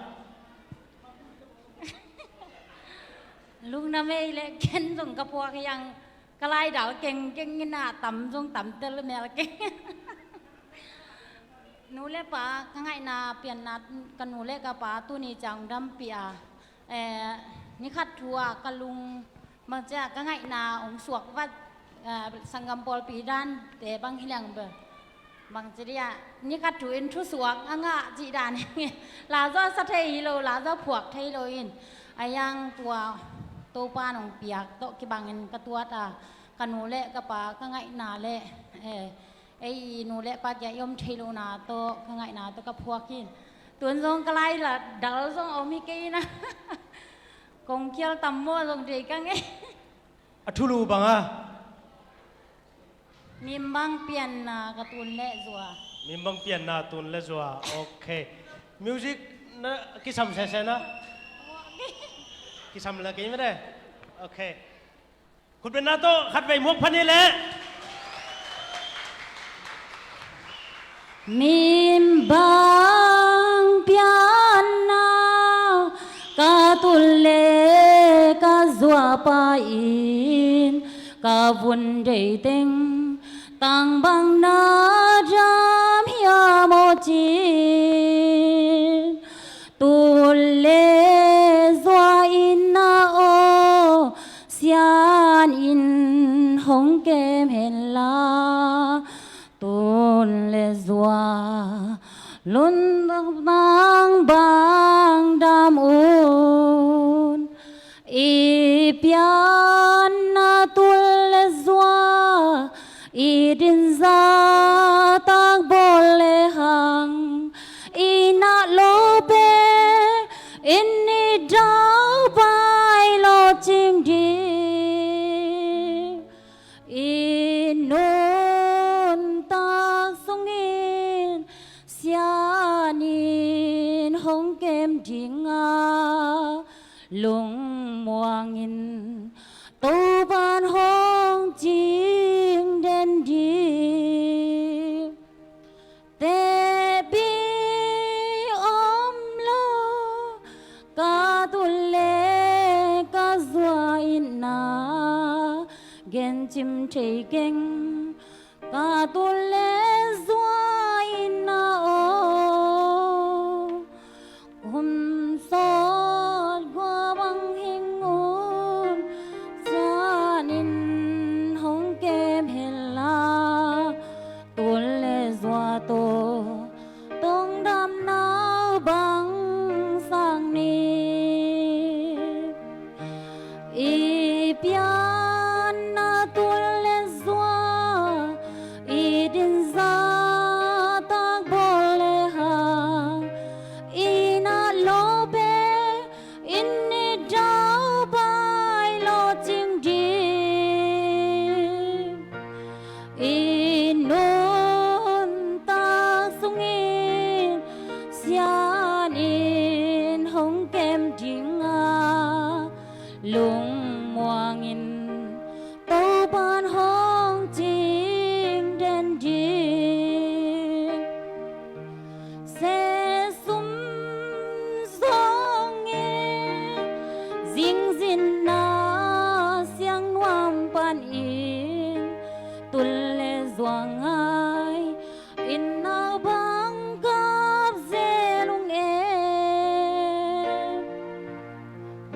Lungdam ei leh, ken zong ka phuak hi hang, ka laidal kengkeng in ah, tam zong tam tel mel keng. Nu le pa, ka ngaihna pianna, ka nu le ka pa tuni ciang hong dampih a, eh, ni khat thu ah ka lung, bangci a, ka ngaihna hong suak vat, eh, sanggam pawlpi dante bang hi leng bel, bangci dia, ni khat thu in thusuak a ngah cih dan hi. La zaw sa thei hi lo, la zaw phuak thei lo in, a yang tua Topa in hong piak tawh kibangin ka tuat a, ka nu le ka pa, ka ngaihna le, eh, ei i nu le pa kiang i om thei lohna tawh, ka ngaihna tawh ka phuak in. Tun zong ka laidal zong a om hi kei in ah. Kong khial tam maw zong thei ka ngei. A thulu bang a? Mimbang pianna ka tun le zua. Mimbang pianna tun le zua. Ok. Music na kisam sese na? Kisam la kei mede. Ok. Khutbetna tawh khatvei muak phan ni leh. Mimbang pianna ka tun le ka zua pa in, ka vun deih teng tang bang na dam hiam aw ci-in, tun le zua in na aw, sian in hong kem hen la, tun le zua lungdam bang dam un. I pianna tun le zua i din zahtak bawl lehang, i nah loh pen i dau pai lawhcing ding. I nuntak sungin sian in hong kem ding a, lungmuang in Topa'n hong cing den ding. Tepih om lo ka tun le ka zua in na, gen cim thei keng ka tun le zua in na aw. Hun sawt gua bang hing un, sian in hong kem hen la, tun le zua tawh tong dam nau bang sang ni. I pianna tun le zua i din zahtak bawl lehang, i nah loh pen i dau pai lawhcing ding. I nuntak sungin sian in hong kem ding a, lungmuang in Topa'n hong cing den ding. Sesum sawngin zingzinna siangnuam panin, tun le zua ngai in na bang kap zel ung e.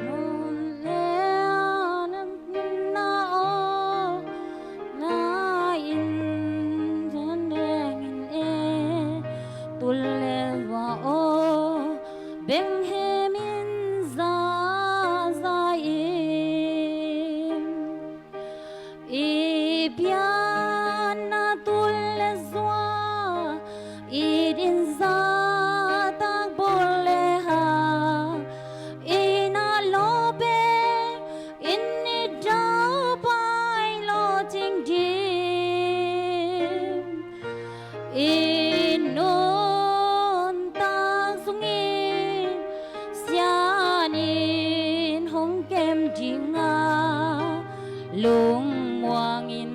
Nun le a na aw, na in zon deng in e, tun le zua aw, beng hem in za za in. I pianna tun le zua i din zahtak bawl lehang, i nah loh pen i dau pai lawhcing ding. I nuntak sungin sian in hong kem ding a, lungmuang in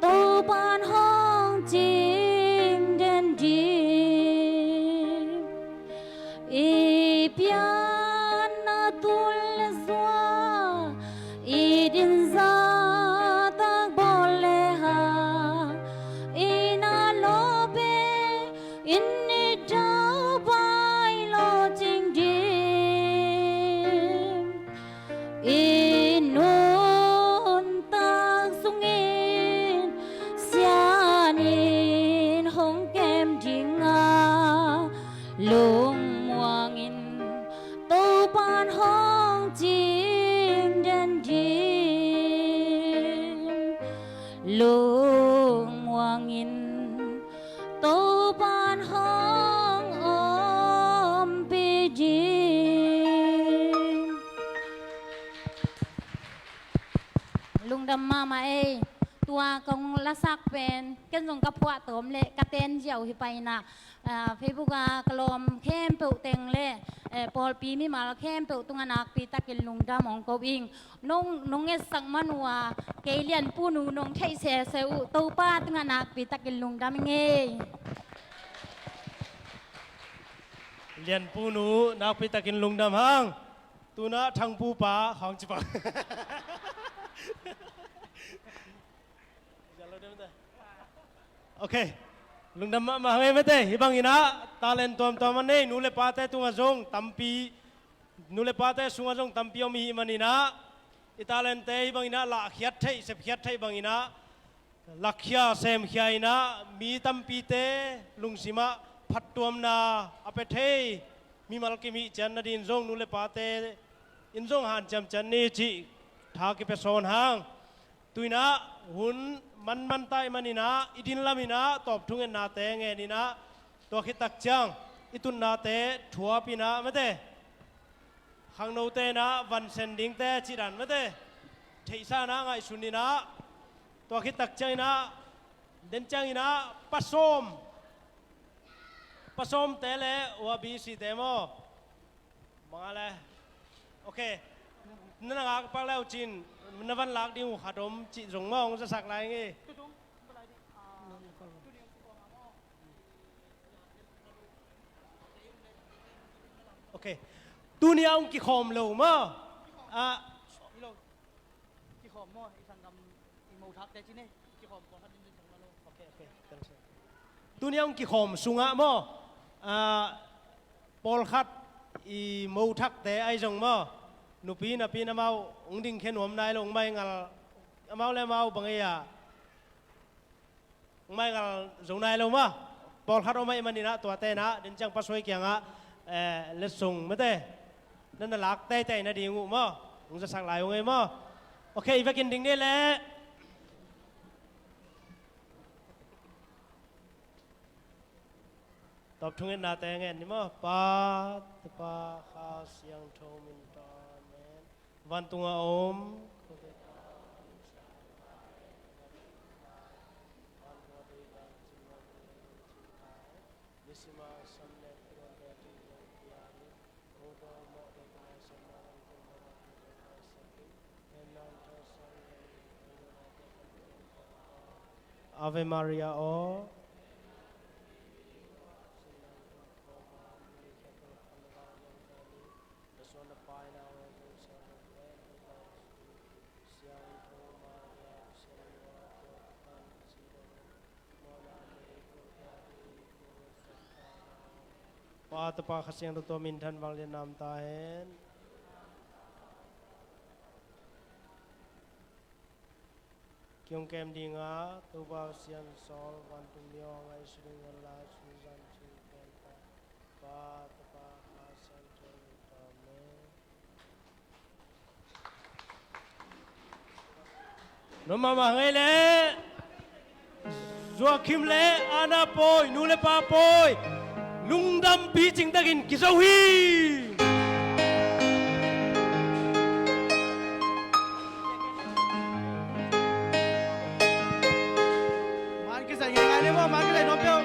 Topa'n hong Pianna tul le zua, i din zahtak bawl le hang, i na lawp e, in i daupai lawhcing ding. I nuntak sungin sianin hong kem ding a, lungmuangin Topan hong cing den ding. Lungmuangin Topan hong ompih ding. Lungdam mahmah ei. Tua kong lasak pen ken zong ka phuah tawm leh ka ten ziau hi pai inah, ah, Facebook ah ka lawm khempeuh teng leh, eh, pawlpi mimal khempeuh tungah nakpi takin lungdam hong ko ing. Nong, nong etsak man uh a, kei Lianpu nu nong theih sese uh, Topa tungah nakpi takin lungdam ing ei. Lianpu nu nakpi takin lungdam hang. Tunah Thangpu pa hong ci pah. Ok. Lungdam mahmah hang ei mate. Hih bang inah talent tuamtuam a nei nu le pate tungah zong tampi, nu le pate sungah zong tampi om ihih man inah, i talente hih bang inah lahkhiat theih, sepkhiat theih bang inah, lakkhia semkhia inah mi tampite lungsimah phattuamna a pia thei mimal kim hih cian nadin zong nu le pate in zong hanciam ciat ni cih tha kipia sawn hang. Tu inah hun manman ta ih man inah i din lam inah tawp thungetnate ngen inah, tua khit tak ciang i tutnate thuap inah mate, khangnote inah vansen dingte cih dan mate, theihsa inah ngaihsun inah, tua khit tak ciang inah, den ciang inah pasawm, pasawmte le uabisite maw? Manga le. Ok. Na na ngak pak le uh cin, na van lak ding uh khat om cih zong maw hong zasak lai ing ei. Ok. Tuni a hong kikhawm lo maw? Ah, kikhawm maw? I sanggam i mothakte ci ni. Kikhawm pawlkhat in zong lo. Ok, ok. Tuni a hong kikhawm sungah maw, ah, pawlkhat i mothakte ahi zong maw, nupi napi in amau hong dingkhia nuam nai lo, hong maingal, amau le amau bang ei ah hong maingal zo nai lo maw. Pawlkhat om ahih man inah tuate inah den ciang pasuai kiangah, eh, letsong mate, na na lak teitei nading uh maw, hong zasak lai ung ei maw. Ok, i vekin ding ni leh. Tawp thungetnate ngen ni maw? Pa, Tapa, Kha Siangtho min tawh, amen. Vantung a om, Ave Maria aw. Pa, Tapa, Kha Siangtho tua minthan vanglian nam ta hen. Kiung kem dinga Topa Sian Saul vantung ni aw ngai suding la suzan suding pen pa, Pa, Tapa, Kha Siangtho. Amen. Noma ma ngei le Joachim le Ana pawi, nu le pa pawi, lungdam picing takin kizo hi. Man kisai ngei ngei le maw, man kisai nuam peuh.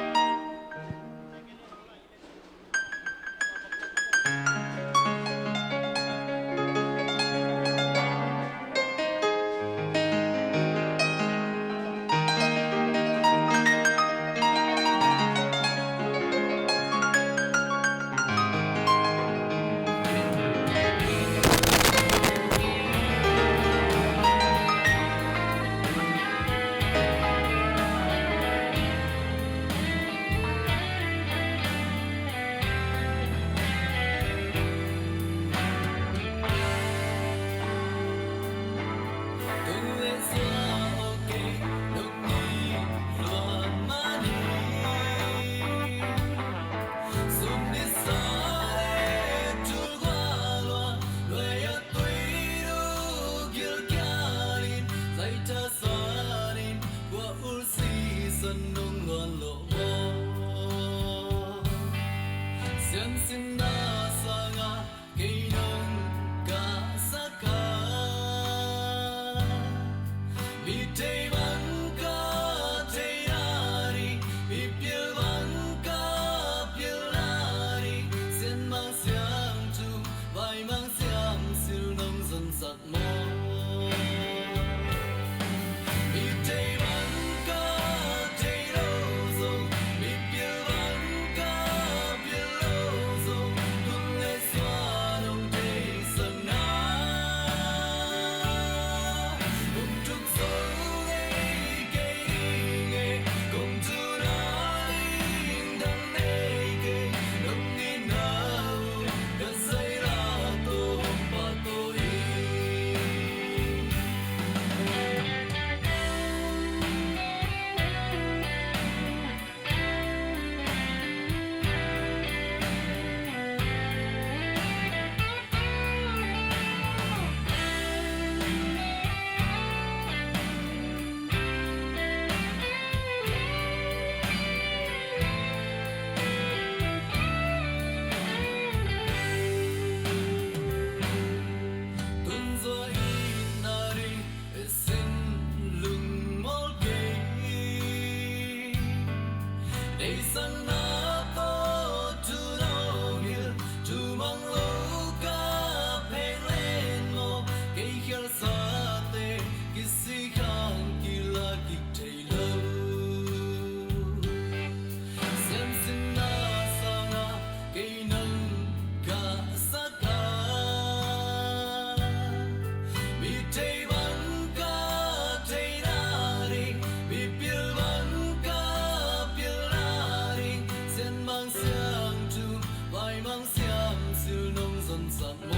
Cang